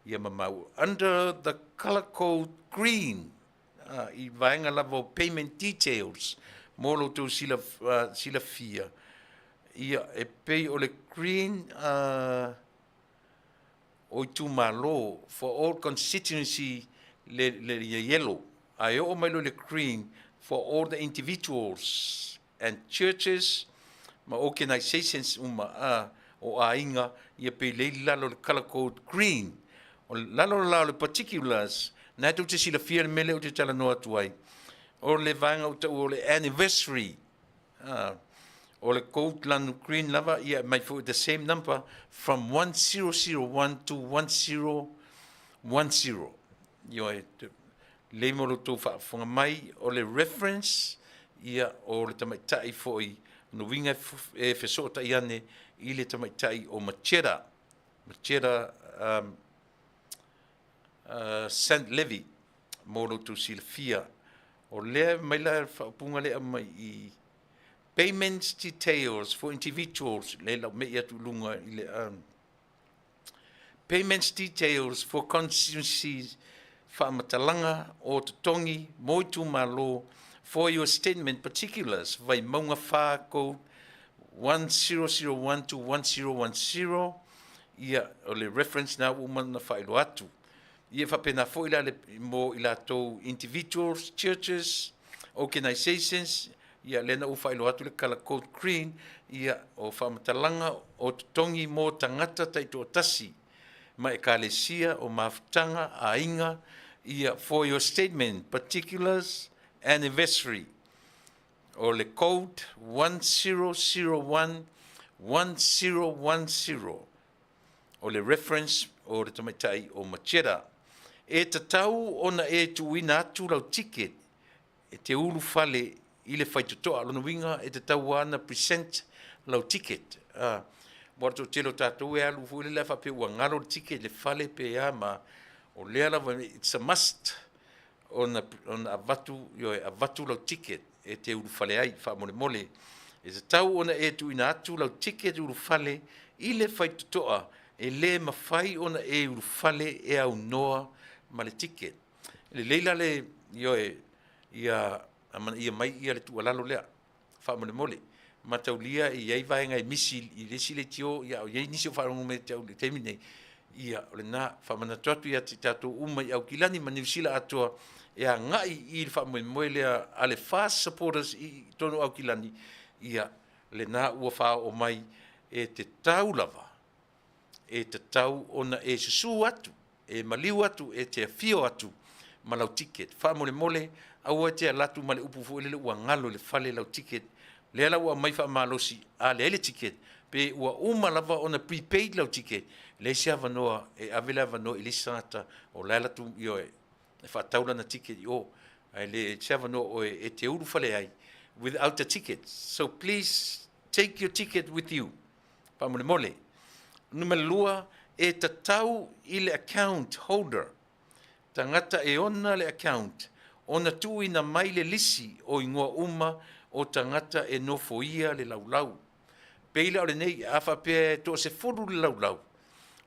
ia ma maua. Under the colour code green, i vaega lava o payment details mo lo outou silafia, ia, e pei o le green o itumalo for all constituency le yellow, ae oo mai loa i le green for all the individuals and churches ma organisations uma o aiga, ia pei lea i lalo o le colour code green. O lalo la o le particulars, na e tou te silafia le mea lea ou te talanoa atu ai, o le vaega ua taua o le anniversary, o le code lanu green lava, ia aumai foi the same number from 1001 to 1010. Ioe, lelei mo lo outou faafofoga mai, o le reference, ia, o le tamaitai foi, lona uiga e fesootai ane i le tamaitai o Macheta, Macheta Saint Levy, mo lo outou silafia. O lea mai la le faaupuga lea e aumai i payments details for individuals, lea lau mei atu i luga i le Payments details for constituencies Faamatalaga o totogi mo itumalo for your statement particulars Vaimauga 4 code 1001 to 1010 Ia, o le reference na ua uma ona faailoa atu. Ia, e faapena foi la le, mo i latou individuals, churches, organizations, ia lea na ou faailoa atu le colour code green, ia o faamatalaga o totogi mo tagata taitoatasi ma ekalesia o mafutaga, aiga, ia for your statement particulars anniversary o le code 1001 1010 o le reference o le tamaitai o Macheta. E tatau ona e tuuina atu lau ticket e te ulufale i le faitotoa. O lona uiga e tatau lava ona present lau ticket. Aua o le toatele o tatou e alu foi lele a faapea ua galo le ticket i le fale pe a ma o lea lava it's a must ona avatu, ioe, avatu lau ticket e te ulufale ai faamolemole. E tatau ona e tuuina atu lau ticket ulufale i le faitotoa, e le mafai ona e ulufale e aunoa ma le ticket. Lelei la le, ioe, ia amanaia mai ia le tuualalo lea faamolemole. Mataulia e i ai vaega e misi i le isi leitio, ia o i ai nisi o faalogo mai ia te au i le taimi lenei. Ia, o lena, faamanatu atu ia te tatou uma i Aukilani ma Niu Sila atoa e agai i le faamoemoe lea a le FAST supporters i totonu o Aukilani, ia, lena ua faaoo mai e te tau lava e tatau ona e susu atu, e maliu atu, e te afio atu ma lau ticket. Faamolemole, aua e te alu atu ma le upu foi lele ua galo i le fale lau ticket. Lea la ua aumai faamalosi, a leai le ticket, Pe ua uma lava ona prepaid lau ticket, e leai se avanoa e ave le avanoa i le isi tagata o la e alu atu, ioe, e faatau lana ticket i o. Ae leai se avanoa o oe e te ulufale ai without a ticket. So please take your ticket with you. Faamolemole. Numera 2, e tatau i le account holder, tagata e ona le account, ona tuuina mai le lisi o igoa uma o tagata e nofoia le laulau. Pei la o lenei, a faapea e toasefulu le laulau,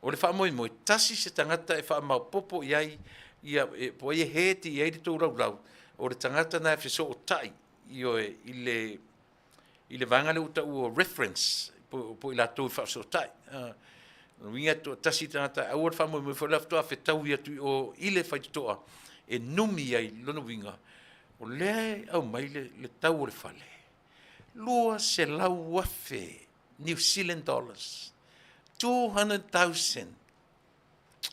o le faamoemoe, tasi se tagata e faamaopoopo i ai, ia, e, po o ai e head i ai le tou laulau, o le tagata na e fesootai, ioe, i le, i le vaega lea ua taua o reference, po, po i latou e faafesootai. Uh, uiga e toatasi le tagata, aua le faamoemoe foi la faatoa fetaui atu i o i le faitotoa e numi ai lona uiga, o lea e aumai le, le tau o le fale, 200,000 New Zealand dollars, 200,000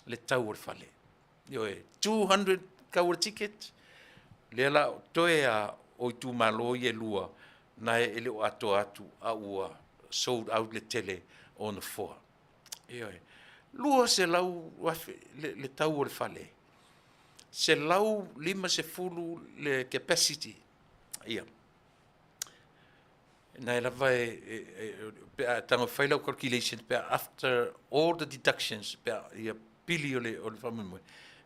le tau o le fale. Ioe, 200 tau o le ticket, lea la toe a o itumalo ia e lua, na e le o atoa atu a ua sold out le tele o nofoa. Ioe, 200,000 le, le tau o le fale, 150 le capacity. Ia. Na e lava e, e, e, pe a tago fai lau calculation, pe a after all the deductions, pe a ia pili o le, o le faamoemoe,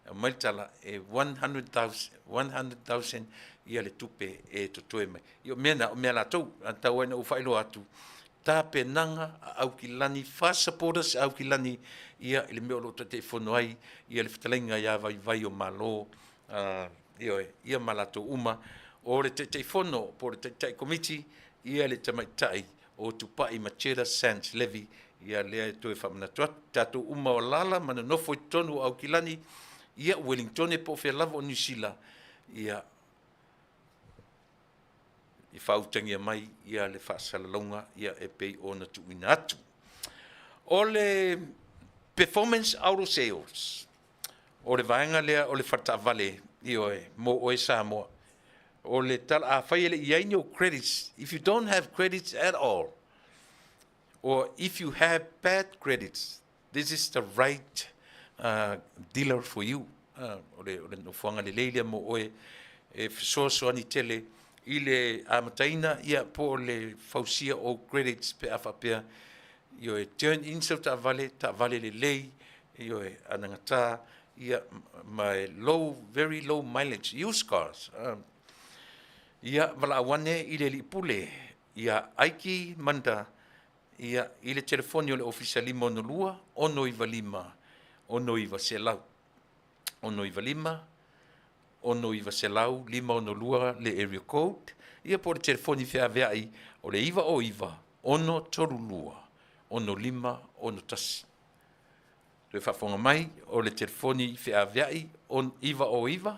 aumai le tala e 100,000, 100,000 ia le tupe e totoe mai. Ia o mea na, o mea latou, a tau ai na ou faailoa atu, tapenaga a Aukilani, fa supporters a Aukilani, ia i le mea o lo o Taitaifono ai ia le fetalaiga ia Vaivai o Malo, uh, ioe, ia ma latou uma, o le Taitaifono po o le Taitai Komiti, ia le tamaitai o Tupai Macheta Sands Levy, ia lea e toe faamanatu atu, tatou uma o alaala ma nonofo i totonu o Aukilani, ia Wellingtone po o fea lava o Niu Sila, ia i faautagia mai ia le faasalalauga ia e pei ona tuuina atu. O le performance auto sales, o le vaega lea o le faletaavale, ioe, mo oe Samoa. O le tala, afai e le i ai ni ou credits, if you don't have credits at all, or if you have bad credits, this is the right uh, dealer for you. Uh, o le, o le nofoaga lelei lea mo oe e fesoasoani tele i le amataina ia po o le fausia o credits pe a faapea ioe turn in sau taavale, taavale lelei, ioe anagata ia ma e low, very low mileage used cars. Um, ia valaau ane i le alii pule ia Aiki Manda ia i le telefoni o le ofisa 562 695 6900 695 6900 562 le area code ia po o le telefoni feaveai o le 909 632 6561. Toe faafofoga mai, o le telefoni feaveai 909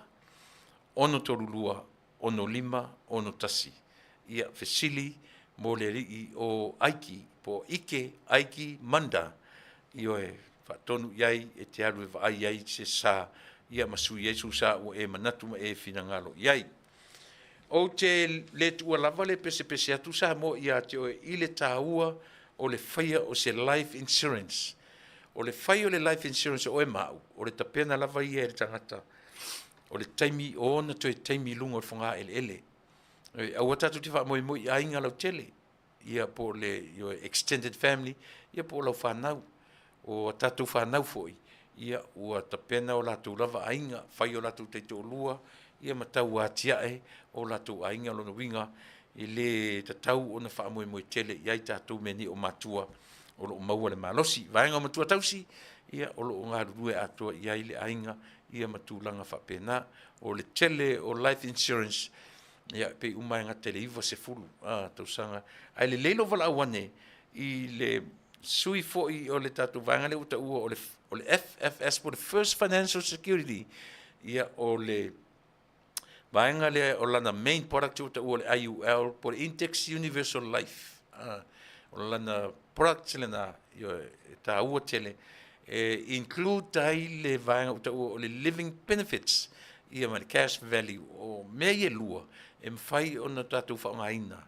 632 6561. Ia, fesili mo le alii o Aiki, po o Ike Aiki Manda, ioe, faatonu i ai e te alu e vaai ai se sa, ia ma sui ai sou sa ua e manatu ma e finagalo i ai. Ou te le tuua lava le pesepese atu Samoa ia te oe i le taua o le faia o se life insurance. O le fai o le life insurance o oe ma au, o le tapena lava ia e le tagata o le taimi o ona toe taimi i luga o le fogaeleele. Aua tatou te faamoemoe i aiga lautele, ia po o le your extended family, ia po o lau fanau. O a tatou fanau foi, ia ua tapena o latou lava aiga, fai o latou taitoalua, ia ma tau atiae o latou aiga. O lona uiga, e le tatau ona faamoemoe tele i ai tatou mea nei o matua o lo o maua le malosi. Vaega o matua tausi, ia o lo o galulue atoa i ai le aiga, ia ma tulaga faapena. O le tele o life insurance, ia pei uma e gata i le 90 tausaga. Ae lelei lou valaau ane i le sui foi o le tatou vaega lea ua taua o le, o le FFS po o le First Financial Security, ia o le vaega lea o lana main product ua taua o le IUL po o le Index Universal Life. O lana product lena e taua tele e include ai le vaega ua taua o le living benefits ia ma le cash value. O mea ia e lua e mafai ona tatou faaaogaina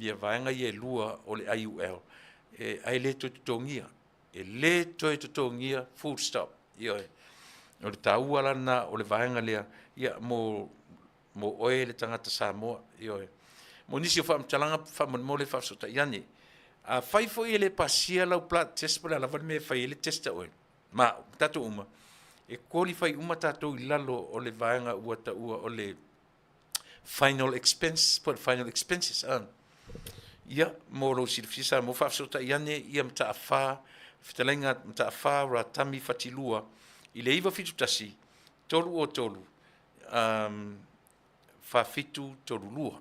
ia vaega ia e lua o le IUL. E, ae le toe totogia. E le toe totogia, full stop. Ioe. O le taua la lena o le vaega lea, ia, mo, mo oe le tagata Samoa. Ioe. Mo nisi o faamatalaga faamolemole faafesootai ane. Afai foi e le pasia lau blood test po o le a lava le mea e fai ai le test a oe, ma au, ma tatou uma, e qualify uma tatou i lalo o le vaega ua taua o le final expense po o le final expenses. Ia, mo lou silafia Samoa, faafesootai ane ia Mataafa, fetalaiga Mataafa Ratami Fatilua i le 971 303 4732.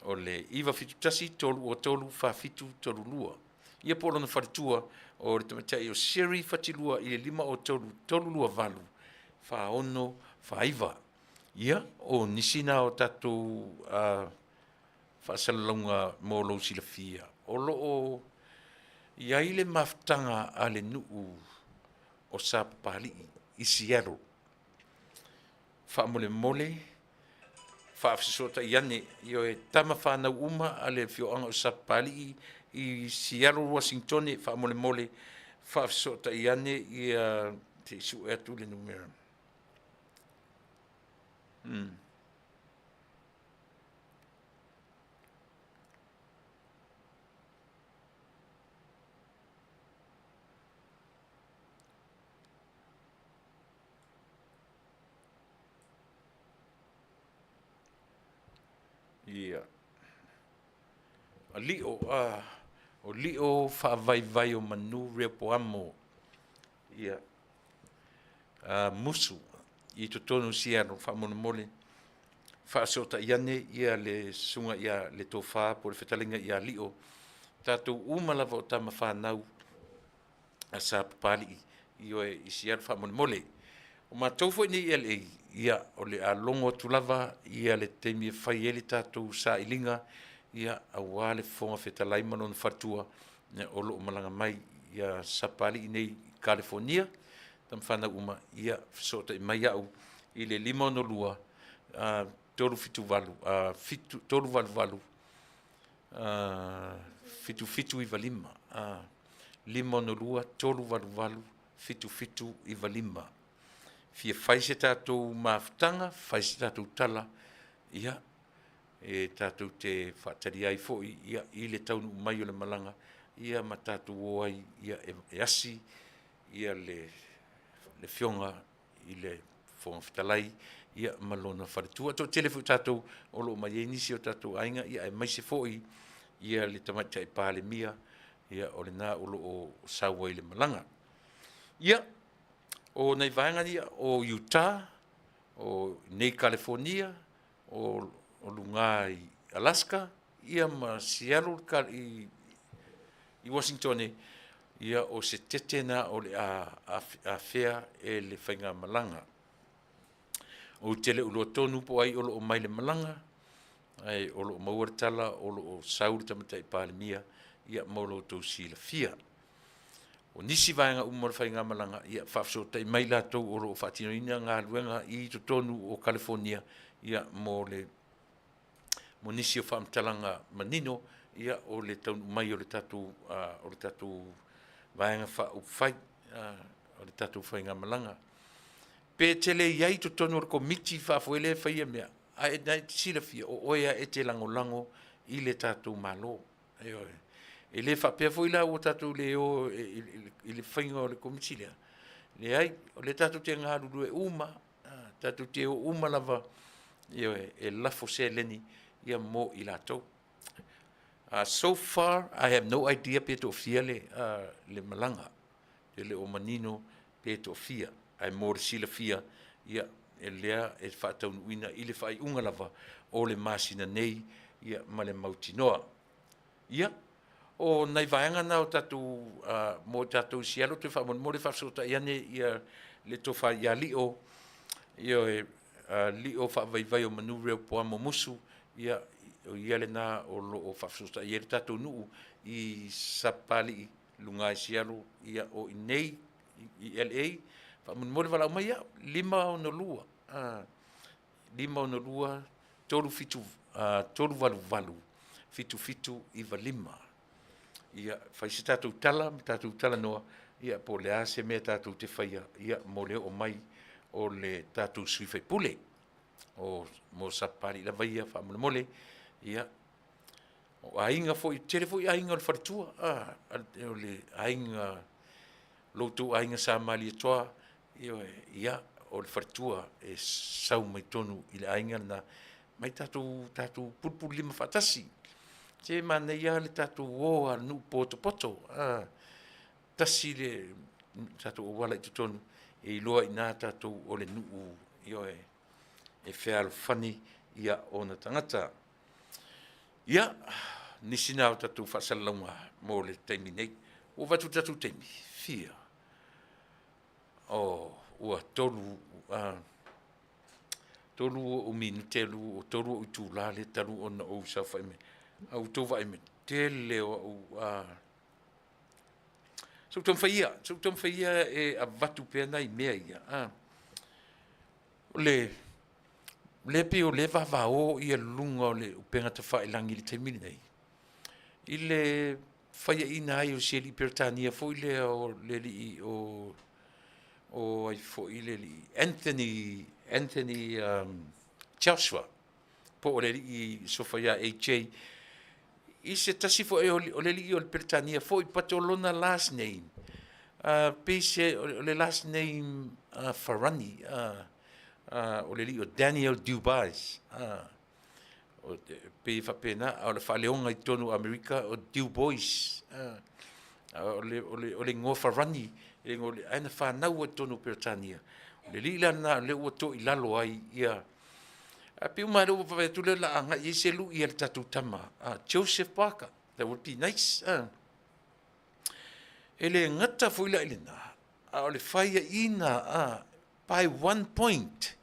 O le 971 303 4732. Ia po o lona faletua o le tamaitai o Sherry Fatilua i le 503 328 4649. Ia, o nisi na o tatou faasalalauga mo lou silafia. O lo o i ai le mafutaga a le nuu o Sapapalii i Seattle. Faamolemole, faafesootai ane, ioe, tama fanau uma a le afioaga o Sapapalii i Seattle, Uasinitone, faamolemole, faafesootai ane ia, se i sue atu le numera. Ia. Lio, o lio faavaivai o manu Reopoamo. Ia. Musu i totonu o Seattle faamolemole faafesootai ane ia le susuga ia le tofa po o le fetalaiga ia Lio. Tatou uma lava o tama fanau a Sapapalii, ioe, i Seattle faamolemole. O matou foi nei i LA, ia, o le a logo atu lava ia le taimi e fai ai le tatou sailiga, ia, aua le Fofoga Fetalai ma lona faletua, ia, o lo o malaga mai ia Sapapalii nei i Kalifonia, tama fanau uma, ia, fesootai mai au i le 562 378 7 388 7795, 562 388 7795. Fia fai se tatou mafutaga, fai se tatou tala, ia, e tatou te faatali ai foi ia, i le taunuu mai o le malaga, ia ma tatou o ai ia, e asi ia le Afioga i le Fofoga Fetalai ia, ma lona faletua. E toatele foi tatou o lo o mai ai nisi o tatou aiga, ia, aemaise foi ia le Tamaitai Palemia, ia, o lena o lo o sau ai le malaga. Ia, o nai vaega ia o Utah, o nei Kalifonia, o luga i Alaska, ia ma Seattle i Uasintone, ia o se tete na o le a afea e le faigamalaga. Ou te le o iloa tonu po o ai o lo o mai le malaga, ae o lo o maua le tala o lo o sau le Tamaitai Palemia, ia mo lo outou silafia. O nisi vaega uma o le faigamalaga, ia faafesootai mai latou o lo o faatinoina galuega i totonu o Kalifonia, ia mo le mo nisi o faamatalaga manino, ia o le taunuu mai o le tatou o le tatou vaega faaupufai o le tatou faigamalaga. Pe tele i ai i totonu o le komiti faafoe lea e faia mea, ae na e te silafia, o oe lava e te lagolago i le tatou Malo. Ioe. E le faapea foi la ua tatou le o i le faiga o le komiti lea. Leai, o lea tatou te galulue uma, tatou te o uma lava, ioe, e lafo seleni ia mo i latou. So far, I have no idea pe toafia le, le malaga. E le o manino pe toafia. Ae mo le silafia, ia, e lea e faataunuuina i le faaiuga lava o le masina nei, ia, ma le mautinoa. Ia, o nai vaega na o tatou, mo tatou i Seattle, toe faamolemole faafesootai ane ia le tofa ia Lio, ioe, Lio Faavaivai o Manu Reopoamo Musu, ia, o ia lena o lo o faafesootai ai le tatou nuu i Sapapalii, luga i Seattle, ia, o i nei i LA, faamolemole valaau mai au, 562, 562 37 388 7795. Ia, fai se tatou tala ma tatou talanoa, ia po o le a se mea tatou te faia, ia mo le oo mai o le tatou sui faipule. O mo Sapapalii lava ia faamolemole, ia o aiga foi, tele foi aiga o le faletua, o le aiga, lo outou aiga Sa Malietoa, ioe, ia, o le faletua e sau mai tonu i le aiga lena, mai tatou, tatou pulupululima faatasi. Se manaia lava le tatou o lava o le nuu potopoto, tasi le tatou auala i totonu, e iloa ai i ina tatou o le nuu, ioe, e fealofani ona tagata. Ia, nisi na o tatou faasalalauga mo le taimi nei. Ua ou vaai atu i le tatou taimi, fia? Oh, ua 3 ou minute, 3 ou itula lea talu ona ou saofai mai. A ua outou vaai mai, tele o au Se i ou taumafai ia, se i ou taumafai ia e avatu pea nai mea ia, o lea e pei o lea e vavao luga o le upega tafailagi i le taimi lenei, i le faiaina ai o si alii Peretania foi lea o le alii o ai foi le alii, Anthony, Anthony Joshua, po o le alii suafa ia AJ, i se tasi foi o le alii o le Peretania foi, but o lona last name, pei se o le last name Farani, o le alii o Daniel Dubais, pei e faapena, a o le faaleoga i totonu o Amerika o Dubois, o le igoa Farani, ae na fanau lava i totonu o Peretania. O le alii la lena o lea ua toilalo ai ia, ae pei uma lava o lea ua vaavaai atu o lea o le a agai i ai se lui a le tatou tama a Joseph Parker, that would be nice. E le gata foi la i lena, a o le faiaina by one point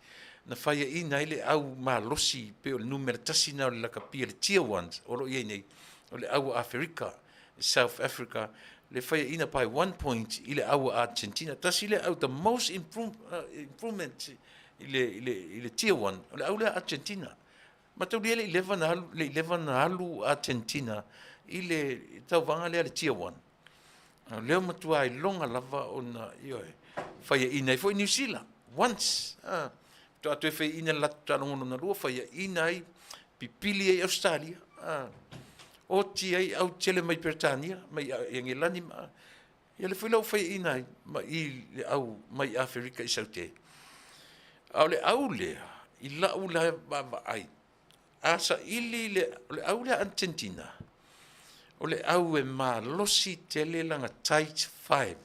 na faiaina ai le au malosi pei o le numera 1 lena o le lakapi a le Tier Ones o lo o i ai nei, o le au a Aferika, South Africa, le faiaina by one point i le au a Argentina. Tasi lea au, the most improvement i le Tier 1, o le au lea Argentina. Mataulia le i leva na alu, le i leva na alu Argentina i le tauvaga lea le Tier 1. O lea matua iloga lava ona, ioe, faiaina ai foi Niu Sila, once. Faatoa toe faiaina le latou taaloga lona lua, faiaina ai, pipili ai Ausetalia, oti ai au tele mai Peretania, mai Engelani ma Ia lea foi la ua faiaina ai ma i le au mai Aferika i Saute. A o le au lea, i lau la vaavaai, a saili le, o le au lea Argentina, o le au e malosi tele lana tight five.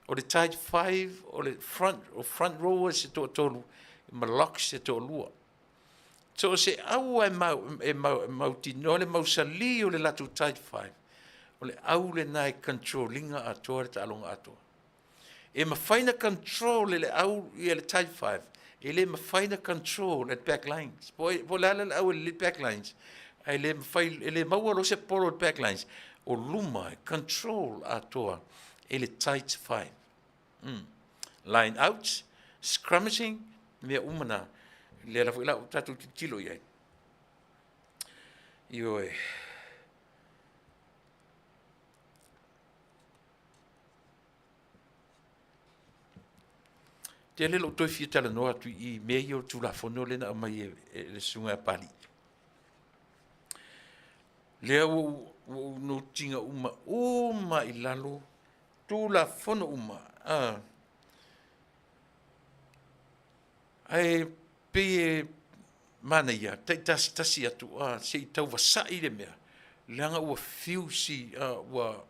O le tight five, o le front, o front rowers se toatolu, ma locks se toalua. So o se au e mau, e mau, e mautinoa le mausali o le latou tight five, o le au lena e control ina atoa le taaloga atoa. E mafai na control e le au ia le tight five, e le mafai na control e le back lines. Po o le a le au e le back lines, ae le mafai, e le maua loa se polo e le back lines, o luma e control atoa e le tight five. Line out, scrummaging, mea uma na, lea la foi la ua tatou tilotilo i ai. Ioe. Tele lou toe fia talanoa atu i mea ia o le Tulafono lea na aumai e le Susuga ia Papalii. Lea ua ou notiina uma uma i lalo Tulafono uma, ae pei e manaia taitasitasi atu se i tau vasai le mea, leaga ua fiusi, ua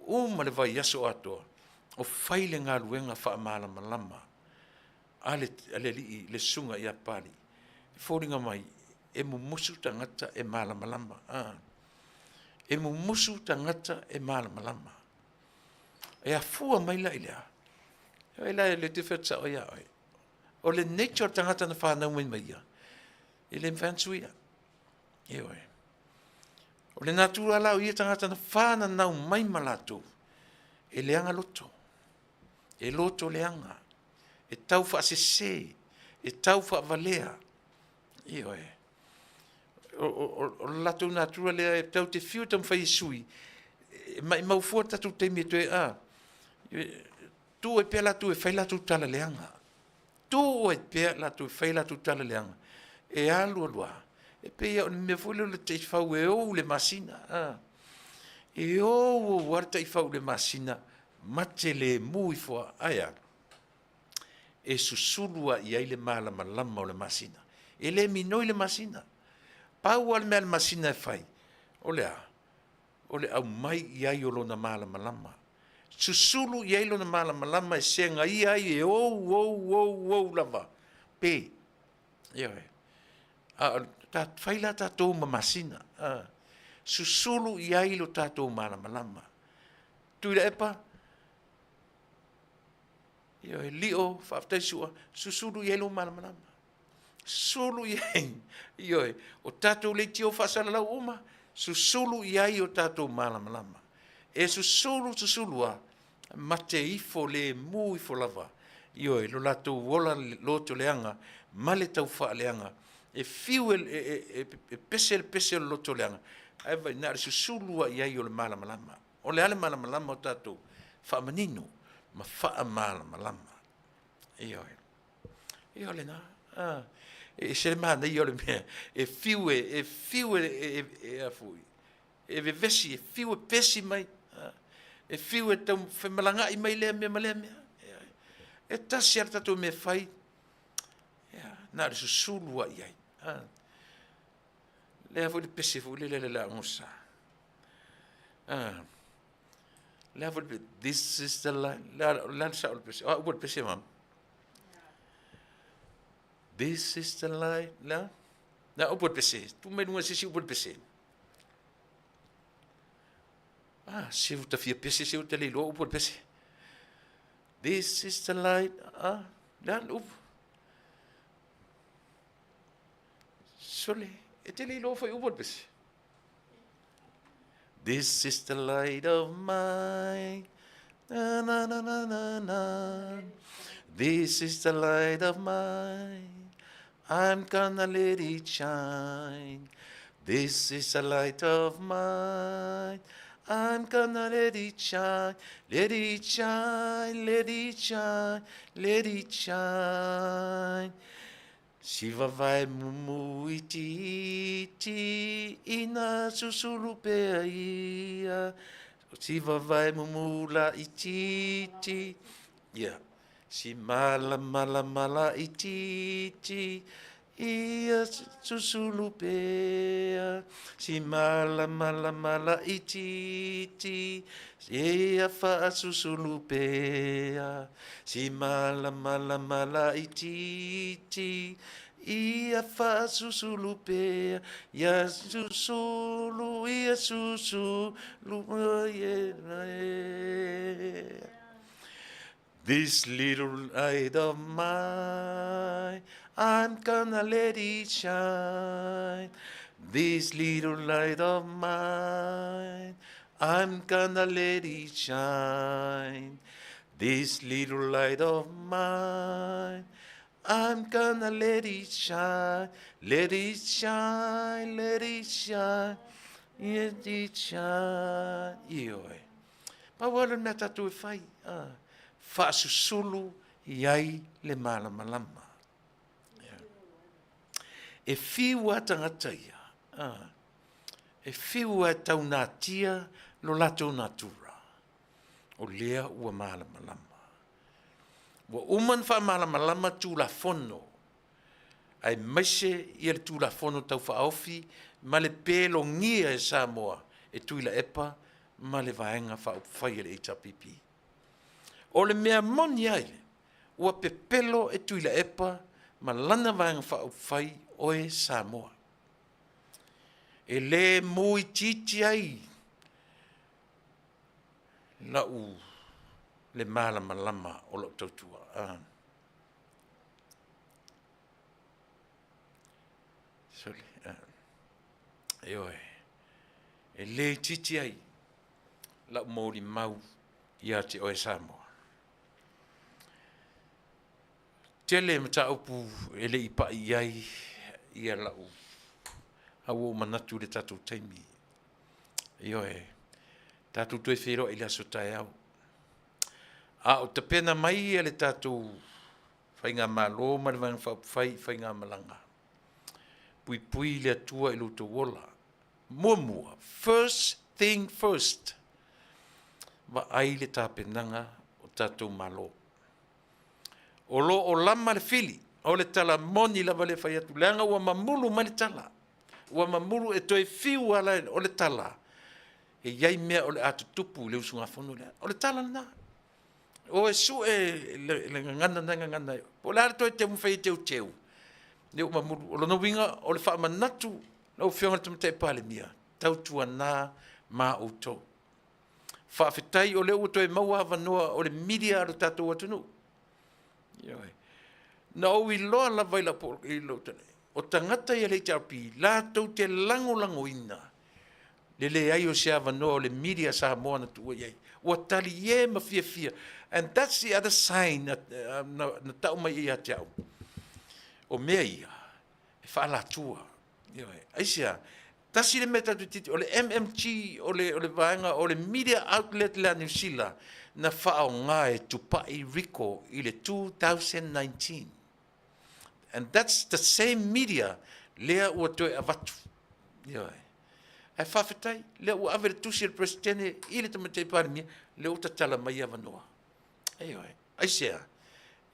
uma le vaiaso atoa o fai le galuega faamalamalama a le alii, le susuga ia Papalii. E foliga mai e mumusu tagata e malamalama. E mumusu tagata e malamalama. E afua mai la i le a? E la e le te fai atu sao ia oe. O le nature o le tagata na whanau mai mai ia, e le mawhai ana suia. Ioe. O le natura la o ia tagata na whananau mai ma latou, e leaga loto. E loto leaga. E tau faasese. E tau faavalea. Ioe. O le latou natura lea e tau te fiu e taumafai e sui. E maimau fua le tatou taimi e toe, a, tuu ai pea latou e fai latou tala leaga. Tuu ai pea latou e fai latou tala leaga, e alu alu lava, e pei lava o le mea foi lea o le taifau e ou i le masina, a, e ou ou lava le taifau i le masina, mate lemu ifo lava. Ae a? E susulu lava i ai le malamalama o le masina. E le minoi le masina. Pau lava le mea a le masina e fai, o le a? O le aumai i ai o lona malamalama. Susulu i ai lona malamalama e segaia ai e ou, ou, ou, ou lava pe. Ioe. A o ta, fai la tatou ma masina. A, susulu i ai lo tatou malamalama. Tuilaepa, ioe, Lio, faafetai Sua, susulu i ai lou malamalama. Sulu i ai, ioe, o tatou leitio faasalalau uma, susulu i ai o tatou malamalama. E susulu, susulu lava, mate ifo lemu ifo lava, ioe, lo latou ola loto leaga ma le taufaaleaga, e fiu e, e, e, e pese le pese o le loto leaga, ae vaai, na o le susulu lava i ai o le malamalama. O le a le malamalama o tatou? Faamanino ma faamalamalama. Ioe. Ia o lena. Ah, e ese le manaia o le mea e fiu e, e fiu e, e, e, e a foi, e vevesi, e fiu e pesi mai, ah, e fiu e tau femalaga'i mai lea mea ma lea mea. E tasi lava le tatou mea e fai, ia, na o le susulu lava i ai. Ah. Lea foi le pese foi lele le laagosa. Ah. Lea foi le This is the life. Lea le sao le pese. Ah, upu le pese mam. This is the life. Lea. Lea upu le pese. Tu mai lunga se si upu le pese. Ah, se uta fia pese se uta le iloa upu le pese. This is the life. Ah, lea le upu. Sole, e te le iloa foi upu le pese. This is the light of mine. Na, na, na, na, na, na. This is the light of mine. I'm gonna let it shine. This is the light of mine. I'm gonna let it shine. Let it shine, let it shine, let it shine. Si vavae mumu itiiti ina susulu pea ia. Si vavae mumu laitiiti ia. Si malamalama laitiiti ia susulu pea. Si malamalama laitiiti ia faasusulu pea. Si malamalama laitiiti ia faasusulu pea. Ia susulu, ia susulu, ia. This little light of mine, I'm gonna let it shine. This little light of mine, I'm gonna let it shine. This little light of mine, I'm gonna let it shine. Let it shine, let it shine, let it shine. Ioe. Pau lava le mea tatou e fai, faasusulu i ai le malamalama. E fiu lava tagata ia, e fiu lava e taunatia lo latou natura, o lea ua malamalama. Ua uma ona faamalamalama Tulafono, aemaise ia le Tulafono Tau Faaofi ma le pelogia e Samoa e Tuilaepa ma le Vaega Faaupufai a le HRPP. O le mea moni ai, ua pepelo e Tuilaepa ma lana Vaega Faaupufai oe Samoa. E le mu itiiti ai la'u le malamalama o la'u tautua. Ah. Sorry. Ah. Ioe. E le itiiti ai la'u molimau ia te oe Samoa. Tele mataupu e le i pa'i i ai ia la'u a ua ou manatu i le tatou taimi. Ioe. Tatou toe feiloai i le aso taeao. A o tapena mai ia le tatou Faigamalo ma le Vaega Faaupufai i faigamalaga, puipui le Atua i lo outou ola. Muamua, first thing first, vaai le tapenaga o tatou Malo. O lo o lama le fili, o le tala moni lava lea e fai atu, leaga ua mamulu mai le tala, ua mamulu e toe fiu lava, o le tala, e i ai mea o le a tutupu i le usugafono lea. O le tala lena. O e sue le gagana na e gagana ai. Po o le a le toe taumafai e teuteu, lea ua mamulu. O lona uiga, o le faamanatu lau Afioga i le Tamaitai Palemia, tautuana ma outou. Faafetai o lea ua toe maua avanoa o le media a lo tatou atunuu. Ioe. Na ou iloa lava i lau, i lou, o tagata ia le HRPP, latou te lagolagoina le leai o se avanoa o le media Samoa na tuua i ai. Ua talie ma fiafia. And that's the other sign na, na, na tau mai ia te au. O mea ia, e faalatua. Ioe. Aisea, tasi le mea tatou te o le MMG, o le, o le vaega, o le media outlet le a Niu Sila, na faaaoga e Tupai Rico i le 2019. And that's the same media lea ua toe avatu. Ioe. Ae faafetai, lea ua ave le tusi a le Peresetene i le Tamaitai Palemia, lea ua tatala mai avanoa. Ioe. Aisea?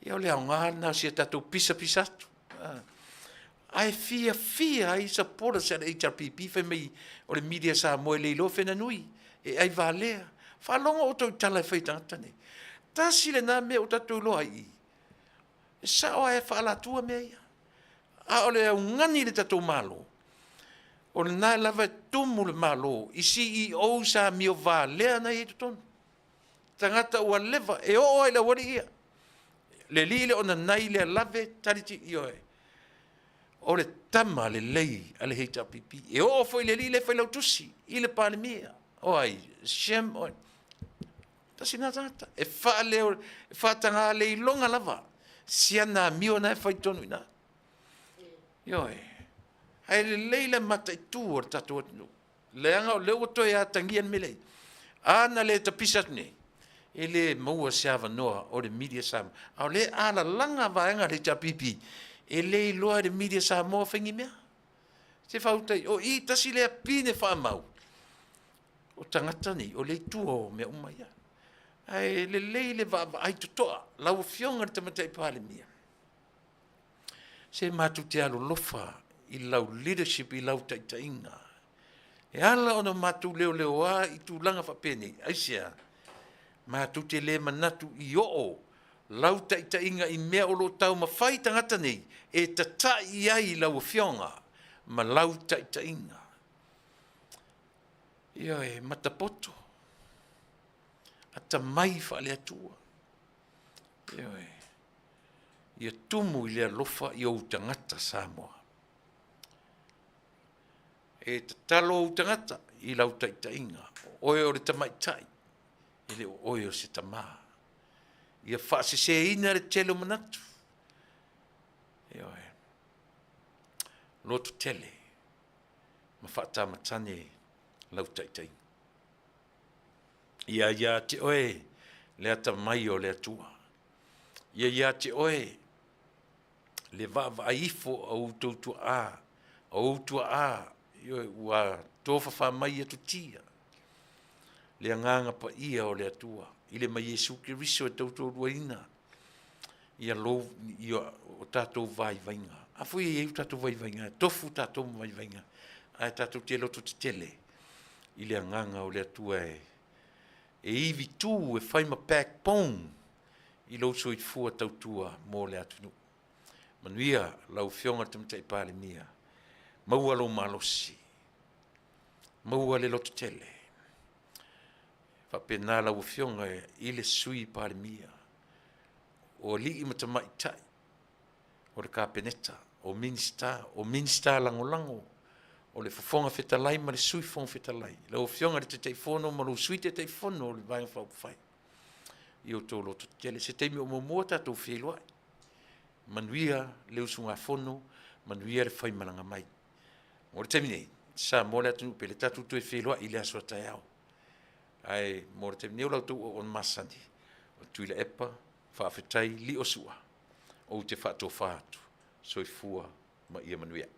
Ia o le aoga lena o si a tatou pisapisa atu. Ae fiafia ai supporters a le HRPP fai mai o le media Samoa e le iloa fena nui, e ai valea. Faalogo outou i tala e fai i tagata nei. Tasi lena mea ua tatou iloa ai i, E sao lava e faalatua mea ia. A o le augani i le tatou Malo, o lena lava e tumu le Malo i CEO sa amio valea na i ai i totonu. Tagata ua leva, e oo lava i le aualii ia. Le alii lea o Nanai lea lave, tali ti, ioe. O le tama lelei a le HRPP. E oo foi i le alii lea e failautusi i le Palemia. O ai? Shem, o ai? Tasi lena tagata e faaleo, e faataga le iloga lava siana amio na e fai tonu i ina. Ioe. Ae lelei le mataitu o le tatou atunuu. Leaga o lea ua toe atagia le mea lea. A na le tapisa atu nei, e le maua se avanoa o le media Samoa. A o lea e alalaga vaega a le HRPP, e le iloa e le media Samoa fai ni mea. Se faautai, o i tasi lea pine faamau O tagata nei, o le itu o mea uma ia. Ae lelei le vaavaai totoa, lau Afioga i le Tamaitai Palemia, se matou te alolofa i lau leadership, i lau taitaiga. E ala ona matou leoleoa i tulaga faapenei, aisea? Matou te le manatu i oo lau taitaiga i mea o lo o taumafai tagata nei e tatai i ai lau Afioga ma lau taitaiga. Ioe, matapoto, atamai faale-Atua. Ioe, ia tumu i le alofa i ou tagata Samoa. E tatalo ou tagata i lau taitaiga, o oe o le tamaitai, e le o oe o se tamā. Ia faaseseina le tele o manatu. Ioe, loto tele. ma faatamatane lau taitaiga. Ia ia te oe le atamai o le Atua. Ia ia te oe le vaavaai ifo a outou tuaa, a ou tuaa, ioe, ua tofafa mai i atutia le agaga paia o le Atua i le ma Iesu Keriso e tautoaluaina ia lou, ia o tatou vaivaiga. A foi e i ai o tatou vaivaiga, e tofu tatou ma vaivaiga, ae tatou te loto tetele i le agaga o le Atua e, e ivi tu, e fai ma backbone i lou soifua tautua mo le atunuu. Manuia lau Afioga i le Tamaitai Palemia, maua lou malosi, maua le lototele. Faapena lau Afioga i le Sui Palemia, o alii ma tamaitai o le Kapeneta, o Minisita, o Minisita Lagolago, o le Fofoga Fetalai ma le Sui Fofoga Fetalai, lau Afioga i le Taitaifono ma lou Sui Taitaifono o le Vaega Faaupufai, i outou lototetele. Se taimi o muamua tatou feiloai. Manuia le usugafono, manuia le faimalaga mai. Mo le taimi nei, Samoa le atunuu pele, tatou toe feiloai i le aso a taeao. Ae mo le taimi nei o la outou auauna masani, o Tuilaepa, faafetai Liosua, ou te faatofa atu, soifua ma ia manuia.